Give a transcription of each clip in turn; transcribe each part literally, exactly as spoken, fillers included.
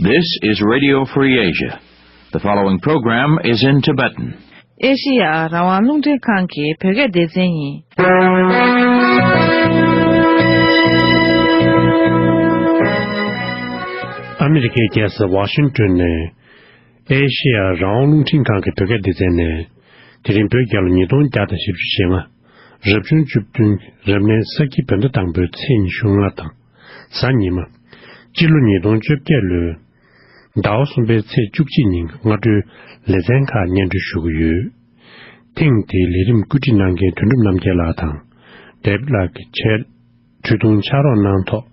This is Radio Free Asia. The following program is in Tibetan. ཨེ་ཤི་ཡ་རང་དབང་རླུང་འཕྲིན་ཁང་གི་བོད་སྐད་སྡེ་ཚན་ཡིན། ཨ་མི་རི་ཀའི་རྒྱལ་ས་ཝ་ཤིང་ཏོན་ནས། ཨེ་ཤེ་ཡ་རང་དབང་རླུང་འཕྲིན་ཁང་གི་བོད་སྐད་སྡེ་ཚན་ནས། དེ་རིང་བོད་རྒྱལ་ལོ་ཉིས་སྟོང་བརྒྱ་དང་བཞི་བཅུ་ཞེ་ལྔ། རབ་བྱུང་བཅུ་བདུན། རབ་གནས་ས་ཁྱི་བོད་ཟླ་དང་པོའི་ཚེས་ཉི་ཤུ་ལྔ་དང་། གཟའ་ཉི་མ། སྤྱི་ལོ་ཉིས་སྟོང་བཅོ་བརྒྱད་ལོའི་ཟླ་བ་གསུམ་པའི་ཚེས་བཅུ་གཅིག་ཉིན་གྱི་སྔ་དྲོའི་ལེ་ཚན་ཁག་སྙན་སྒྲོན་ཞུ་གི་ཡོད། ཐེངས་འདིའི་ལས་རིམ་བཀོད་སྒྲིག་གནང་མཁན་དོན་གྲུབ་རྣམ་རྒྱལ་ལགས་དང་། ཌེ་བིད་ལགས་ཀྱིས་ཆེད། གྲོས་བསྡུར་ཕྱག་རོགས་གནང་ཐོག་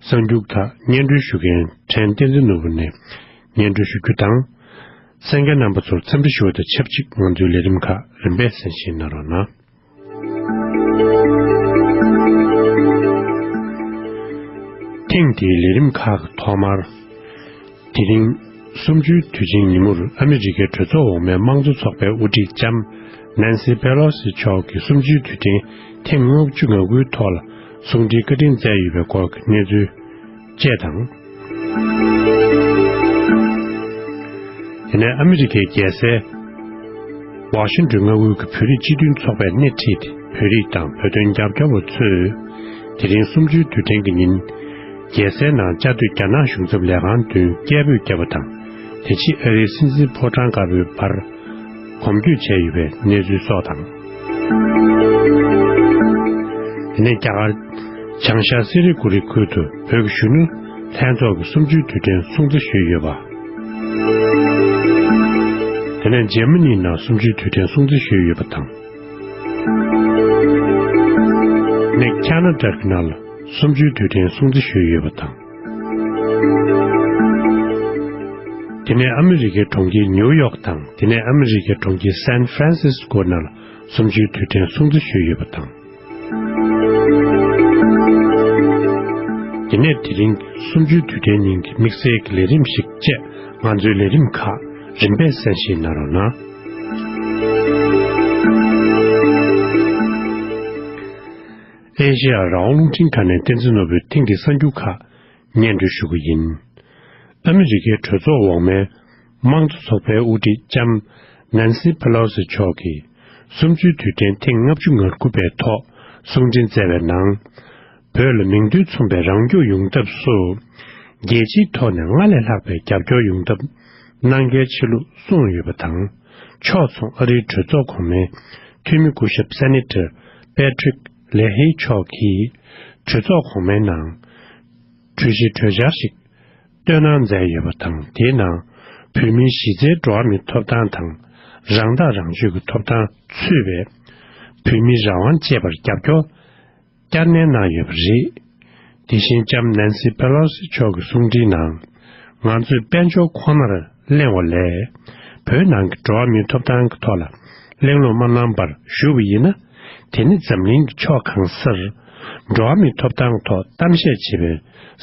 གསར་འགྱུར་དག་སྙན་སྒྲོན་ཞུ་མཁན་ཕྲན་བསྟན་འཛིན་ནོར་བུ་ནས་སྙན་སྒྲོན་ཞུ་རྒྱུ་དང་། གསན་མཁན་རྣམ་པ་ཚོར་འཚམས་འདྲི་ཞུ་བ་དང་ཆབས་ཅིག་ང་ཚོའི་ལས་རིམ་ཁག་རིམ་པས་གསན་བཞེས་གནང་རོགས་གནང་། ཐེངས་འདིའི་ལས་རིམ་ཁག་གི་ཐོག་མར། དེ་རིང་། གསུམ་བཅུའི་དུས་ཆེན་ཉིན་མོར་ཨ་མི་རི་ཀའི་གྲོས་ཚོགས་འོག་མའི་དམངས་གཙོ་ཚོགས་པའི་དབུ་ཁྲིད་ལྕམ་ནན་སི་པེ་ལོ་སི་མཆོག་གིས་གསུམ་བཅུའི་དུས་དྲན་ཐེངས་ལྔ་བཅུ་ང་དགུའི་ཐོག་ལ་གསུང་འཕྲིན་བཀའ་དྲིན་སྩལ་ཡོད་པའི་སྐོར་གྱི་གནས་ཚུལ་བཅས་དང་། དེ་ནས་ཨ་མི་རི་ཀའི་རྒྱལ་སའི་ཝ་ཤིང་ཏོན་མངའ་ཁུལ་གྱི་བོད་རིགས་སྤྱི་མཐུན་ཚོགས་པས་སྣེ་ཁྲིད་དེ་བོད་རིགས་དང་བོད་དོན་རྒྱབ་སྐྱོར་བ་ཚོས་དེ་རིང་གསུམ་བཅུའི་དུས་དྲན་གྱི་ཉིན། རྒྱལ་སའི་ནང་བཅའ་སྡོད་རྒྱ་ནག་གཞུང་ཚབ་ལས་ཁང་མདུན་སྐད་འབོད་བརྒྱབ་པ་དང་། དེ་རྗེས་ཨ་རིའི་སྲིད་འཛིན་ཕོ་བྲང་དཀར་པོའི་བར་གོམ་བགྲོད་བྱས་ཡོད་པའི་གནས་ཚུལ་སོགས་དང་། དེ་ནས་རྒྱ་གར་བྱང་ཤར་སི་ལི་གུ་རི་ཁུལ་དུ་བོད་ཀྱི་གཞོན་ནུ་ལྷན་ཚོགས་ཀྱི་གསུམ་བཅུའི་དུས་དྲན་སྲུང་བརྩི་ཞུས་ཡོད་པ། དེ་ནས་འཇར་མ་ནིའི་ནང་གསུམ་བཅུའི་དུས་དྲན་སྲུང་བརྩི་ཞུས་ཡོད་པ་དང་། ནས་ཁ་ན་ཌ་གི་ནང་ལ་གསུམ་བཅུའི་དུས་དྲན་སྲུང་བརྩི་ཞུས་ཡོད་པ་དང་། དེ་ནས་ཨ་མི་རི་ཀའི་གྲོང་ཁྱེར་ནིའུ་ཡོག་དང་དེ་ནས་ཨ་མི་རི་ཀའི་གྲོང་ཁྱེར་སན་ཧྥ་རན་སིས་ཀོ་ནང་ལ་གསུམ་བཅུའི་དུས་དྲན་སྲུང་བརྩི་ཞུས་ཡོད་པ་དང་། དེ་ནས་དེ་རིང་གསུམ་བཅུའི་དུས་དྲན་ཉིན་གྱི་དམིགས་བསལ་གྱི་ལས་རིམ་ཞིག་བཅས་ང་ཚོའི་ལས་རིམ་ཁག་རིམ་པས་གསན་བཞེས་གནང་རོགས་གནང་། ཨེ་ཤེ་ཡ་རང་དབང་རླུང་འཕྲིན་ཁང་ནས་བསྟན་འཛིན་ནོར་བུའི་ཐེངས་འདིའི་གསར་འགྱུར་ཁག་སྙན་སྒྲོན་ཞུ་གི་ཡིན། ཨ་མི་རི་ཀའི་གྲོས་ཚོགས་འོག་མའི་དམངས་གཙོ་ཚོགས་པའི་དབུ་ཁྲིད་ལྕམ་ནན་སི་ཕེ་ལོ་སི་མཆོག་གིས་གསུམ་བཅུའི་དུས་དྲན་ཐེངས་ལྔ་བཅུ་ང་དགུ་པའི་ཐོག་གསུང་འཕྲིན་སྩལ་བའི་ནང་། བོད་ལ་མིང་དོན་མཚུངས་པའི་རང་སྐྱོང་ཡོང་ཐབས་སུ། རྒྱལ་སྤྱིའི་ཐོག་ནས་སྔར་ལས་ལྷག་པའི་རྒྱབ་སྐྱོར་ཡོང་ཐབས་གནང་གལ་ཆེ་ལུགས་གསུངས་ཡོད་པ་དང་། ཕྱོགས་མཚུངས་ཨ་རིའི་གྲོས་ཚོགས་གོང་མའི་འཐུས་མི་སྐུ་ཞབས་སེ་ནེ་ཊར་པེ་ཊྲིག་ལེ་ཧི་མཆོག་གིས་གྲོས་ཚོགས་གོང་མའི་ནང་གྲོས་གཞི་གྲོས་འཆར་ཞིག་བཏོན་གནང་མཛད་ཡོད་པ་དང་། དེའི་ནང་བོད་མིའི་གཞི་རྩའི་འགྲོ་བ་མིའི་ཐོབ་ཐང་དང་། རང་ཐག་རང་གཅོད་ཀྱི་ཐོབ་ཐང་ཚུད་པའི་བོད་མིའི་རང་དབང་བཅས་པར་རྒྱབ་སྐྱོར་བསྐྱར་ནན་གནང་ཡོད་པ་རེད། དེ་བཞིན་ལྕམ་ནན་སི་པེ་ལོ་སི་མཆོག་གི་གསུང་འཕྲིན་ནང་། ང་ཚོས་དཔལ་འབྱོར་ཁོ་ནར་གླེང་བ་ལས། བོད་ནང་གི་འགྲོ་བ་མིའི་ཐོབ་ཐང་གི་ཐོག་ལ་གླེང་སློང་མ་གནང་བར་བཞུགས་པ་ཡིན་ན། དེ་ནི་འཛམ་གླིང་གི་ཕྱོགས་གང་སར་འགྲོ་བ་མིའི་ཐོབ་ཐང་གི་ཐོག་གཏམ་བཤད་བྱེད་པའི་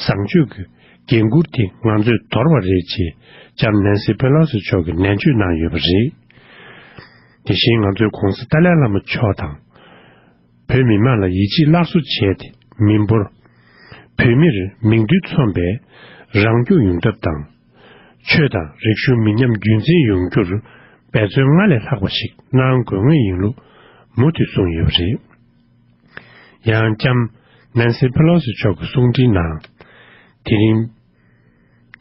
བཟང་སྤྱོད་ཀྱི་འགན་འཁུར་དེ་ང་ཚོས་དོར་བ་རེད་ཅེས་ལྕམ་ནན་སི་པེ་ལོ་སི་མཆོག་གིས་ནན་བརྗོད་གནང་ཡོད་པ་རེད། དེ་བཞིན་ང་ཚོས་༧གོང་ས་ཏཱ་ལའི་བླ་མ་མཆོག་དང་། བོད་མི་མང་ལ་ཡིད་ཆེས་སླར་གསོ་བྱས་ཏེ་མི་འབོར། བོད་མིར་མིང་དོན་མཚུངས་པའི་རང་སྐྱོང་ཡོང་ཐབས་དང་། ཆོས་དང་རིག་གཞུང་མི་ཉམས་རྒྱུན་འཛིན་ཡོང་རྒྱུར་འབད་བརྩོན་སྔར་ལས་ལྷག་པ་ཞིག་གནང་དགོས་ངེས་ཡིན་ལུགས་མུ་མཐུད་གསུངས་ཡོད་པ་རེད། ཡང་ལྕམ་ནན་སི་ཕེ་ལོ་སི་མཆོག་གི་གསུང་འཕྲིན་ནང་། དེ་རིང་།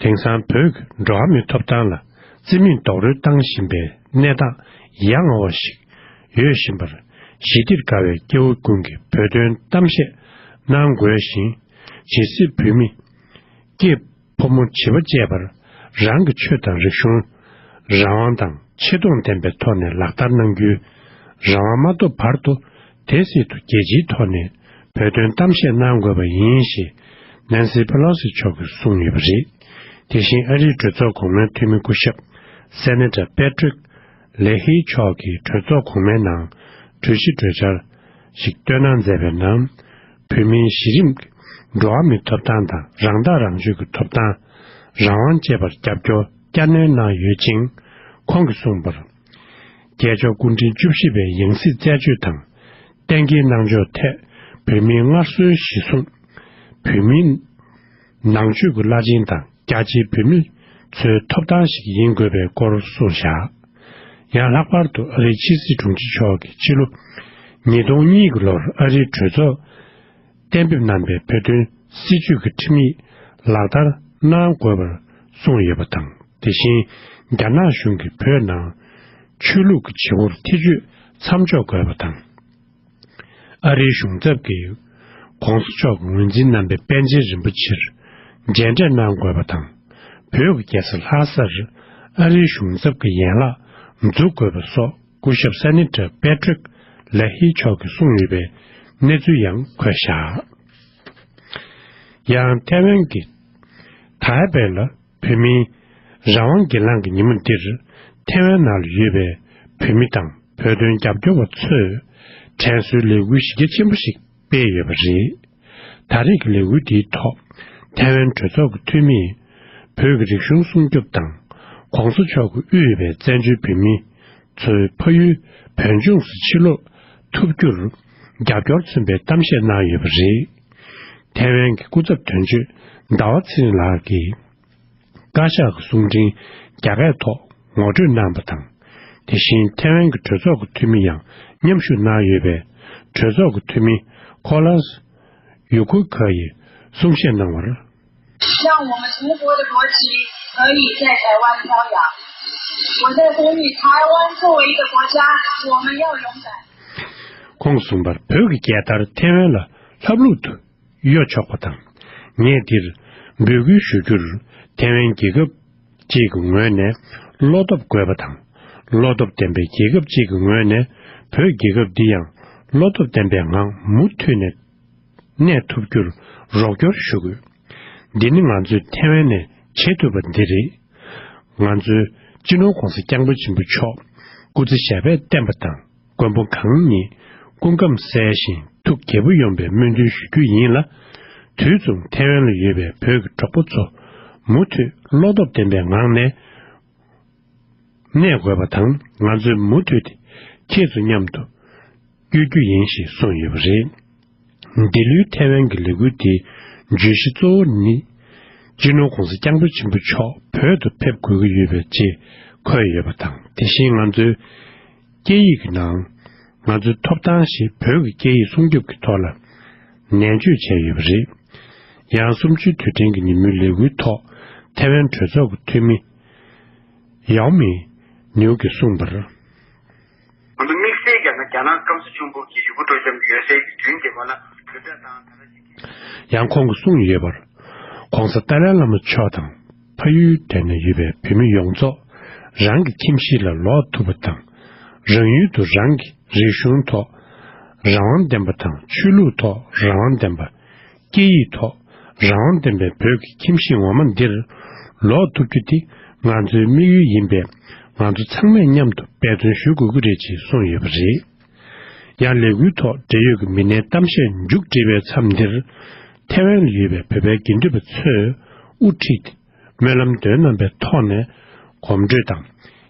དེང་སང་བོད་ཀྱི་འགྲོ་བ་མིའི་ཐོབ་ཐང་ལ་རྩིས་མེད་རྡོག་རོལ་བཏང་བཞིན་པའི་གནས་སྟངས་ཡ་ང་བ་ཞིག་ཡོད་བཞིན་པར། ཞི་བདེར་དགའ་བའི་སྐྱེ་བོ་ཀུན་གྱིས་བོད་དོན་གཏམ་བཤད་གནང་དགོས་ཤིང་། ཇི་སྲིད་བོད་མི། སྐྱེས་ཕོ་མོ་བྱིས་པ་བཅས་པར་རང་གི་ཆོས་དང་རིག་གཞུང་། རང་དབང་དང་ཆེ་མཐོང་ལྡན་པའི་ཐོག་ནས་ལག་བསྟར་གནང་རྒྱུའི་རང་དབང་མ་ཐོབ་བར་དུ། དེ་སྲིད་དུ་རྒྱལ་སྤྱིའི་ཐོག་ནས་བོད་དོན་གཏམ་བཤད་གནང་དགོས་པ་ཡིན་ཞེས་ནན་སི་ཕེ་ལོ་སི་མཆོག་གིས་གསུངས་ཡོད་པ་རེད། དེ་བཞིན་ཨ་རིའི་གྲོས་ཚོགས་གོང་མའི་འཐུས་མི་སྐུ་ཞབས་སེ་ནེ་ཊར་པེ་ཊྲིག་ལེ་ཧི་མཆོག་གིས་གྲོས་ཚོགས་གོང་མའི་ནང་གྲོས་གཞི་གྲོས་འཆར་ཞིག་བཏོན་གནང་མཛད་པའི་ནང་། བོད་མིའི་གཞི་རིམ་གྱི་འགྲོ་བ་མིའི་ཐོབ་ཐང་དང་རང་ཐག་རང་གཅོད་ཀྱི་ཐོབ་ཐང་། རང་དབང་བཅས་པར་རྒྱབ་སྐྱོར་བསྐྱར་ནན་གནང་ཡོད་ཅིང་། ཁོང་གིས་གསུངས་པར། རྒྱལ་མཆོག་སྐུ་ཕྲེང་བཅུ་བཞི་པའི་ཡང་སྲིད་རྩད་གཅོད་དང་། གཏན་འཁེལ་གནང་ཕྱོགས་ཐད་བོད་མིའི་སྔར་སྲོལ་གཞིར་བཟུང་། བོད་མིའི་ནང་ཆོས་ཀྱི་བླ་ཆེན་དང་རྒྱ་ཆེའི་བོད་མི་ ཚོའི་ཐོབ་ཐང་ཞིག་ཡིན་དགོས་པའི་སྐོར་གསུངས་བཞག་ཡང་ལྷག་པར་དུ་ཨ་རིའི་ཕྱི་སྲིད་དྲུང་ཆེ་མཆོག་གིས་ཕྱི་ལོ་ཉིས་སྟོང་གཉིས་ཀྱི་ལོར་ཨ་རིའི་གྲོས་ཚོགས་གཏན་འབེབས་གནང་པའི་བོད་དོན་སྲིད་ཇུས་ཀྱི་ཁྲིམས་ཡིག་ལག་བསྟར་གནང་དགོས་པར་གསུངས་ཡོད་པ་དང་། དེ་བཞིན་རྒྱ་ནག་གཞུང་གིས་བོད་ནང་ཆོས་ལུགས་ཀྱི་བྱེད་སྒོར་ཐེ་བྱུས་མཚམས་འཇོག་དགོས་པ་དང་། ཨ་རིའི་གཞུང་ཚབ་ཀྱིས་༧གོང་ས་མཆོག་གི་ངོས་འཛིན་གནང་པའི་པཎ་ཆེན་རིན་པོ་ཆེར་མཇལ་འཕྲད་གནང་དགོས་པ་དང་། བོད་ཀྱི་རྒྱལ་ས་ལྷ་སར་ཨ་རིའི་གཞུང་ཚབ་ཀྱི་ཡན་ལག་འཛུགས་དགོས་པ་སོགས་སྐུ་ཞབས་སེ་ནེ་ཊར་པེ་ཊྲིག་ལ་ཧི་མཆོག་གིས་གསུངས་ཡོད་པའི་གནས་ཚུལ་ཡང་འཁོད་བཞག་ཡང་ཐའེ་ཝན་གྱི་ཐའེ་པེ་ལ་བོད་མིའི་རང་དབང་སྒེར་ལངས་ཀྱི་ཉིན་མོ་འདིར་ཐའེ་ཝན་ནང་ལ་ཡོད་པའི་བོད་མི་དང་བོད་དོན་རྒྱབ་སྐྱོར་བ་ཚོས་དྲན་གསོའི་ལས་འགུལ་གཞི་རྒྱ་ཆེན་པོ་ཞིག་སྤེལ་ཡོད་པ་རེད། ད་རེས་ཀྱི་ལས་འགུལ་འདིའི་ཐོག་ཐའེ་ཝན་གྲོས་ཚོགས་ཀྱི་འཐུས་མིས་བོད་ཀྱི་རིག་གཞུང་སྲུང་སྐྱོབ་དང་༧གོང་ས་མཆོག་གིས་དབུས་པའི་བཙན་བྱོལ་བོད་མི་ཚོའི་ཕ་ཡུལ་བོད་ལྗོངས་སུ་ཕྱིར་ལོག་ཐུབ་རྒྱུར་རྒྱབ་སྐྱོར་མཚོན་པའི་གཏམ་བཤད་གནང་ཡོད་པ་རེད། ཐའེ་ཝན་གྱི་སྐུ་ཚབ་དོན་གཅོད་ཟླ་བ་ཚེ་རིང་ལགས་ཀྱིས་བཀའ་ཤག་གི་གསུང་འཕྲིན་རྒྱ་སྐད་ཐོག་ངོ་སྤྲོད་གནང་པ་དང་། དེ་བཞིན་ཐའེ་ཝན་གྱི་གྲོས་ཚོགས་ཀྱི་འཐུས་མི་ཡང་མཉམ་ཞུགས་གནང་ཡོད་པས། གྲོས་ཚོགས་ཀྱི་འཐུས་མི་ཁོ་ལཱས་ཡུ་ཁུ་ཁ་ཡིས་གསུང་བཤད་གནང་བར། 让我们同国的国旗可以在台湾飘扬。我在呼吁台湾作为一个国家，我们要勇敢。 ཁོང་གསུངས་པར། བོད་ཀྱི་རྒྱལ་དར་ཐའེ་ཝན་ལ་ལྷབ་ལྷུབ་ཏུ་གཡོ་ཆོག་པ་དང་། ངས་འདིར་འབོད་སྐུལ་ཞུ་རྒྱུར། ཐའེ་ཝན་རྒྱལ་ཁབ་ཅིག་གི་ངོས་ནས་བློ་སྟོབས་དགོས་པ་དང་། བློ་སྟོབས་ལྡན་པའི་རྒྱལ་ཁབ་ཅིག་གི་ངོས་ནས་བོད་རྒྱལ་ཁབ་འདི་ཡང་བློ་སྟོབས་ལྡན་པའི་ངང་མུ་མཐུད་ནས་གནས་ཐུབ་རྒྱུར་རོགས་སྐྱོར་ཞུ་དགོས། འདི་ནི་ང་ཚོས་ཐའེ་ཝན་ནས་བྱེད་ཐུབ་པ་འདི་རེད། ང་ཚོས་སྤྱི་ནོར་༧གོང་ས་༧སྐྱབས་མགོན་ཆེན་པོ་མཆོག་སྐུ་ཚེ་ཞབས་པད་བརྟན་པ་དང་། མགོན་པོ་གང་ཉིད་སྐུ་ཁམས་གསལ་ཞིང་ཐུགས་དགྱེས་པོ་ཡོང་བའི་སྨོན་འདུན་ཞུ་རྒྱུ་ཡིན་ལ། དུས་མཚུངས་ཐའེ་ཝན་ལ་ཡོད་པའི་བོད་ཀྱི་གྲོགས་པོ་ཚོ་མུ་མཐུད་བློ་སྟོབས་ལྡན་པའི་ངང་ནས་གནས་དགོས་པ་དང་། ང་ཚོས་མུ་མཐུད་དེ་ཁྱེད་ཚོ་མཉམ་དུ་བསྐྱོད་རྒྱུ་ཡིན་ཞེས་གསུངས་ཡོད་པ་རེད། འདི་ལོའི་ཐའེ་ཝན་གྱི་ལས་འགུལ་དེའི་བརྗོད་གཞི་གཙོ་བོ་ནི། སྤྱི་ནོར་༧གོང་ས་༧སྐྱབས་མགོན་ཆེན་པོ་མཆོག་བོད་དུ་ཕེབས་དགོས་ཀྱི་ཡོད་པའི་ཆེད་འཁོད་ཡོད་པ་དང་། དེ་བཞིན་ང་ཚོའི་སྐད་ཡིག་གི་ནང་། ང་ཚོའི་ཐོབ་ཐང་ཞེས་བོད་ཀྱི་སྐད་ཡིག་སྲུང་སྐྱོབ་ཀྱི་ཐོག་ལ་ནན་བརྗོད་བྱས་ཡོད་པ་རེད། ཡང་གསུམ་བཅུའི་དུས་དྲན་གྱི་ཉིན་མོའི་ལས་འགུལ་ཐོག་ཐའེ་ཝན་གྲོས་ཚོགས་ཀྱི་འཐུས་མི་ཡའོ་མི་ནིའུ་གིས་གསུངས་པར། ང་ཚོ་དམིགས་བསལ་བྱས་ན་རྒྱ་ནག་སྐམ་ས་ཆུང་ཕུག་གི་ཡུལ་སྐོར་སྤྲོ་འཆམ་ཡོད་སའི་དུས་དེབ་ལ་བོད་སྐད་དང་དར་ཞིང་། ཡང་ཁོང་གིས་གསུངས་ཡོད་པར། ྋགོང་ས་ཏཱ་ལའི་བླ་མ་མཆོག་དང་ཕ་ཡུལ་དེ་ན་ཡོད་པའི་བོད་མི་ཡོངས་རྫོགས་རང་གི་ཁྱིམ་གཞིས་ལ་ལོག་ཐུབ་པ་དང་། རང་ཡུལ་དུ་རང་གི་རིག་གཞུང་ཐོག་རང་དབང་ལྡན་པ་དང་། ཆོས་ལུགས་ཐོག་རང་དབང་ལྡན་པ། སྐད་ཡིག་ཐོག་རང་དབང་ལྡན་པའི་བོད་ཀྱི་ཁྱིམ་གཞིས་ངོ་མ་འདིར་ལོག་ཐུབ་རྒྱུ་དེ་ང་ཚོའི་དམིགས་ཡུལ་ཡིན་པས། ང་ཚོ་ཚང་མས་མཉམ་དུ་འབད་བརྩོན་ཞུ་དགོས་ཀྱི་རེད་ཅེས་གསུངས་ཡོད་པ་རེད། ཡང་ལས་འགུལ་ཐོག་འབྲེལ་ཡོད་ཀྱི་མི་སྣའི་གཏམ་བཤད་མཇུག་སྒྲིལ་བའི་མཚམས་འདིར། ཐའེ་ཝན་ལ་ཡོད་པའི་བོད་པའི་དགེ་འདུན་པ་ཚོས་དབུ་ཁྲིད་དེ་སྨོན་ལམ་འདོན་གནང་པའི་ཐོག་ནས་གོམ་བགྲོད་དང་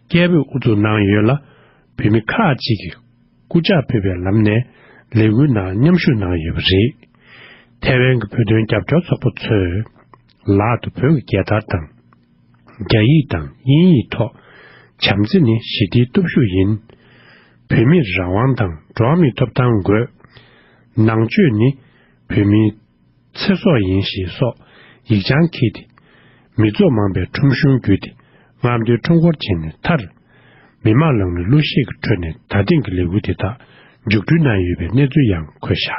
སྐད་འབོད་དབུ་འཛུགས་གནང་ཡོད་ལ། བོད་མི་ཁག་ཅིག་གིས་སྐུ་ཕྱག་ཕུལ་བའི་ལམ་ནས་ལས་འགུལ་ནང་མཉམ་ཞུགས་གནང་ཡོད་པ་རེད། ཐའེ་ཝན་གྱི་བོད་དོན་རྒྱབ་སྐྱོར་ཚོགས་པ་ཚོས་ལག་ཏུ་བོད་ཀྱི་རྒྱལ་དར་དང་། རྒྱ་ཡིག་དང་དབྱིན་ཡིག་ཐོག་བྱམས་བརྩེ་ནི་ཞི་བདེའི་སྟོབས་ཤུགས་ཡིན། བོད་མིར་རང་དབང་དང་འགྲོ་བ་མིའི་ཐོབ་ཐང་དགོས། ནང་ཆོས་ནི་བོད་མིའི་ཚེ་སྲོག་ཡིན་ཞེས་སོགས་ཡིག་བྱང་འཁྱེར་ཏེ། མི་ཚོགས་མང་པའི་ཁྲོམ་གཞུང་བརྒྱུད་དེ་རྔམ་སྟོན་ཁྲོམ་སྐོར་བྱས་ནས་མཐར། མི་མང་ནང་ནས་གླུ་གཞས་ཀྱི་ཁྲོད་ནས་ད་ཐེངས་ཀྱི་ལས་འགུལ་དེ་དག་མཇུག་སྒྲིལ་གནང་ཡོད་པའི་གནས་ཚུལ་ཡང་འཁོད་བཞག་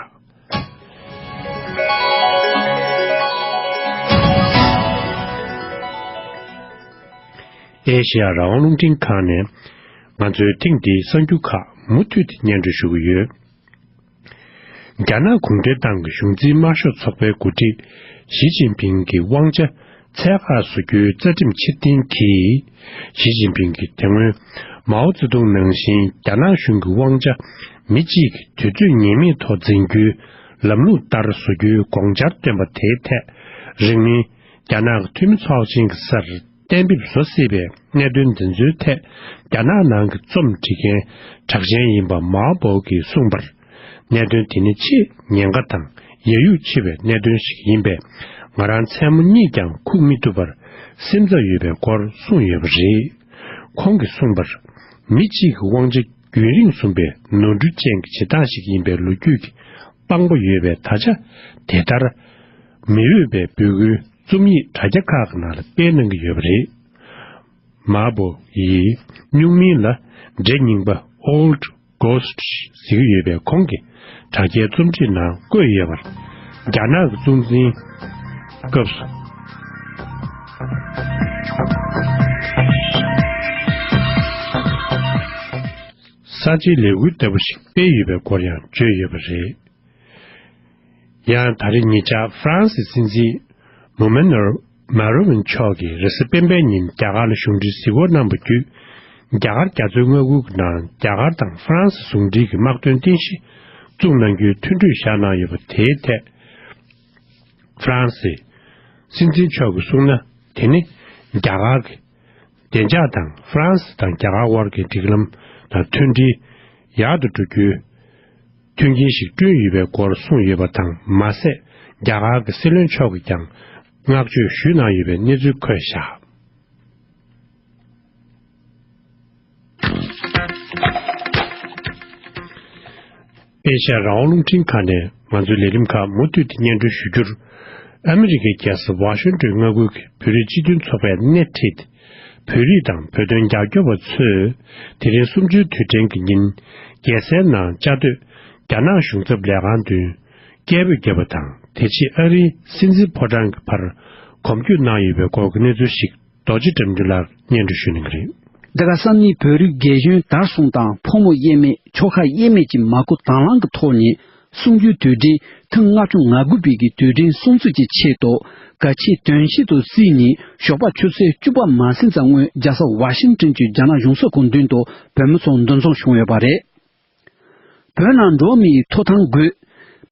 ཨེ་ཤེ་ཡ་རང་དབང་རླུང་འཕྲིན་ཁང་ནས་ང་ཚོའི་ཐེངས་འདིའི་གསར་འགྱུར་ཁག་མུ་མཐུད་དེ་སྙན་སྒྲོན་ཞུ་གི་ཡོད། རྒྱ་ནག་གུང་ཁྲན་ཏང་གི་གཞུང་འཛིན་དམར་ཤོག་ཚོགས་པའི་འགོ་ཁྲིད་ཞི་ཅིན་ཕིང་གི་དབང་ཆ་ཚད་བཀག་བཟོ་རྒྱུའི་རྩ་ཁྲིམས་ཕྱིར་འཐེན་གྱིས། ཞི་ཅིན་ཕིང་གིས་དེ་སྔོན་མའོ་ཙེ་ཏུང་ནང་བཞིན་རྒྱ་ནག་གཞུང་གི་དབང་ཆ་མི་གཅིག་གིས་དུས་ཚོད་ངེས་མེད་ཐོག་འཛིན་རྒྱུའི་ལམ་ལུགས་ལྟར་བཟོ་རྒྱུའི་དགོངས་འཆར་བཏོན་པ་དེའི་ཐད། རིང་མིན་རྒྱ་ནག་གི་འཐུས་མི་ཚོགས་ཆེན་གྱི་སར་གཏན་འབེབས་བཟོ་སྲིད་པའི་གནད་དོན་འདི་ཚོའི་ཐད། རྒྱ་ནག་ནང་གི་རྩོམ་འབྲི་མཁན་གྲགས་ཅན་ཡིན་པ་མའོ་པོ་གིས་གསུངས་པར། གནད་དོན་དེ་ནི་ཆེས་ཉེན་ཁ་དང་ཡ་ཡུག་ཆེ་བའི་གནད་དོན་ཞིག་ཡིན་པས། ང་རང་མཚན་མོ་གཉིད་ཀྱང་ཁུག་མི་ཐུབ་པར་ སེམས་འཚབ་ཡོད་པའི་སྐོར་གསུངས་ཡོད་པ་རེད། ཁོང་གིས་གསུངས་པར། མི་གཅིག་གི་དབང་ཆ་རྒྱུན་རིང་གསུམ་པའི་ནོར་འཁྲུལ་ཅན་གྱི་བྱེད་སྟངས་ཤིག་ཡིན་པའི་ལོ་རྒྱུས་ཀྱི་དཔང་པོ་ཡོད་པས། ད་ཆ་དེ་ལྟར་མི་འོས་པའི་འབོད་སྐུལ་རྩོམ་ཡིག་དྲ་རྒྱ་ཁག་གི་ནང་ལ་སྤེལ་གནང་གི་ཡོད་པ་རེད། མཱ་པོ་ཡིས་སྨྱུག་མིང་ལ་འདྲེ་རྙིང་པ་Old Ghost ཟེར་གྱི་ཡོད་པའི་ཁོང་གིས་དྲ་རྒྱའི་རྩོམ་སྒྲིག་ནང་བཀོད་ཡོད་པར། རྒྱ་ནག་གི་གཙོ་འཛིན་སྐབས་སུ། གསར་བརྗེའི་ལས་འགུལ་ལྟ་བུ་ཞིག་སྤེལ་ཡོད་པའི་སྐོར་ཡང་བརྗོད་ཡོད་པ་རེད། ཡང་ད་རེས་ཉེ་ཆར་ཧྥ་རན་སིའི་སྲིད་འཛིན་མོ་མེ་ནོར་མཱ་རོ་ཝིན་མཆོག་གིས་རེས་གཟའ་སྤེན་པའི་ཉིན་རྒྱ་གར་ལ་གཞུང་འབྲེལ་གཟིགས་སྐོར་གནང་བ་བརྒྱུད། རྒྱ་གར་རྒྱ་མཚོའི་མངའ་ཁུལ་གྱི་ནང་རྒྱ་གར་དང་ཧྥ་རན་སི་ཟུང་འབྲེལ་གྱི་དམག་དོན་རྟེན་གཞི་བཙུགས་གནང་རྒྱུའི་མཐུན་གྲོས་བཞག་གནང་ཡོད་པ་དེའི་ཐད། ཧྥ་རན་སིའི་སྲིད་འཛིན་མཆོག་གིས་གསུངས་ན། དེ་ནི་རྒྱ་གར་གྱི་བདེ་འཇགས་དང་ཧྥ་རན་སི་དང་རྒྱ་གར་དབར་གྱི་སྒྲིག་ལམ་དང་མཐུན་སྒྲིལ་ཡག་ཏུ་འགྲོ་རྒྱུའི་མཐུན་རྐྱེན་ཞིག་བསྐྲུན་ཡོད་པའི་སྐོར་གསུངས་ཡོད་པ་དང་། མ་ཟད། རྒྱ་གར་གྱི་སྲིད་བློན་མཆོག་གིས་ཀྱང་བསྔགས་བརྗོད་ཞུས་གནང་ཡོད་པའི་གནས་ཚུལ་འཁོད་བཞག་ཨེ་ཤ་ཡ་རང་དབང་རླུང་འཕྲིན་ཁང་ནས་ང་ཚོའི་ལས་རིམ་ཁག་མུ་མཐུད་དེ་སྙན་སྒྲོན་ཞུ་རྒྱུར། ཨ་མི་རི་ཀའི་རྒྱལ་ས་ཝ་ཤིང་ཏོན་མངའ་ཁུལ་གྱི་བོད་རིགས་སྤྱི་མཐུན་ཚོགས་པས་སྣེ་ཁྲིད། བོད་རིགས་དང་བོད་དོན་རྒྱབ་སྐྱོར་བ་ཚོས་དེ་རིང་གསུམ་བཅུའི་དུས་དྲན་གྱི་ཉིན། རྒྱལ་སའི་ནང་བཅའ་སྡོད་རྒྱ་ནག་གཞུང་ཚབ་ལས་ཁང་མདུན་སྐད་འབོད་བརྒྱབ་པ་དང་། དེ་རྗེས་ཨ་རིའི་སྲིད་འཛིན་ཕོ་བྲང་གི་ཕར་གོམ་བསྐྱོད་གནང་ཡོད་པའི་སྐོར་གྱི་གནས་ཚུལ་ཞིག་རྡོ་རྗེ་དགྲ་འདུལ་ལགས་སྙན་སྒྲོན་ཞུ་གནང་གི་རེད། འདི་ག་ས་གནས་བོད་རིགས་རྒན་གཞོན་དར་སྲུང་དང་ཕོ་མོ་དབྱེར་མེད་ཆོལ་ཁ་དབྱེར་མེད་ཀྱི་མ་སྐུལ་དང་བླངས་ཀྱི་ཐོག་ནས། གསུམ་བཅུའི་དུས་དྲན་ཐེངས་ལྔ་བཅུ་ང་དགུ་པའི་གི་དུས་དྲན་སྲུང་བརྩི་གྱི་ཆེད་དུ། གལ་ཆེའི་དོན་ཆེན་དུ་བརྩིས་ནས་ཞོགས་པ་ཆུ་ཚོད་བཅུ་པ་མ་ཟིན་ཙམ་སྔོན། རྒྱལ་ས་ཝ་ཤིང་ཏོན་གྱི་རྒྱ་ནག་གཞུང་ཚབ་ཁང་མདུན་དུ་བོད་མི་ཚོ་འདུ་འཛོམས་བྱུང་ཡོད་པ་རེད། བོད་ནང་འགྲོ་བ་མིའི་ཐོབ་ཐང་དགོས།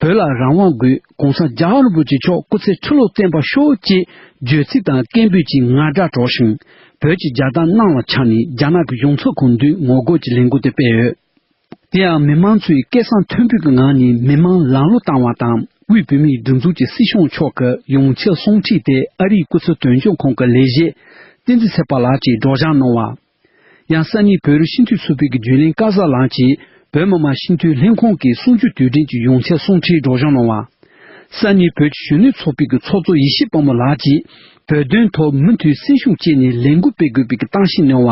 བོད་ལ་རང་དབང་དགོས། གོང་ས་རྒྱལ་བ་རིན་པོ་ཆེ་མཆོག་སྐུ་ཚེ་ཁྲི་ལོ་བརྟན་པར་ཤོག་ཅེས་བརྗོད་ཚིག་དང་སྐད་འབོད་ཀྱི་ངར་སྒྲ་སྒྲོག་ཞིང་། བོད་ཀྱི་རྒྱལ་དར་གནམ་ལ་འཕྱར་ནས་རྒྱ་ནག་གི་གཞུང་ཚབ་ཁང་མདུན་ངོ་རྒོལ་གྱི་ལས་འགུལ་དེ་སྤེལ་ཡོད། དེ་ཡང་མི་མང་ཚོས་སྐད་གསང་མཐོན་པོའི་ངང་ནས་མི་མང་ལམ་ལྷོང་བཏང་བ་དང་། དབུས་བོད་མིའི་སྒྲིག་འཛུགས་ཀྱི་སྲིད་སྐྱོང་མཆོག་གི་ཡོངས་ཁྱབ་གསུང་ཁྲིད་དེ་ཨ་རིའི་སྐུ་ཚབ་དོན་གཅོད་ཁང་གི་ལས་བྱེད་བསྟན་འཛིན་ཚེ་དཔག་ལགས་ཀྱིས་སྒྲོག་སྦྱང་གནང་བ། ཡང་ས་གནས་བོད་རིགས་སྤྱི་འཐུས་ཚོགས་པའི་རྒྱུན་ལས་སྐལ་བཟང་ལགས་ཀྱིས་བོད་མི་མང་སྤྱི་འཐུས་ལྷན་ཁང་གི་གསུམ་བཅུའི་དུས་དྲན་གྱི་ཡོངས་ཁྱབ་གསུང་འཕྲིན་སྒྲོག་སྦྱང་གནང་བ། ས་གནས་བོད་ཀྱི་གཞོན་ནུ་ཚོགས་པའི་གི་ཚོགས་གཙོ་ཡེ་ཤེས་དཔལ་མོ་ལགས་ཀྱིས་བོད་དོན་ཐོག་མུ་མཐུད་སེམས་ཤུགས་བསྐྱེད་ནས་ལས་འགུལ་སྤེལ་དགོས་པའི་གི་གཏམ་བཤད་གནང་བ།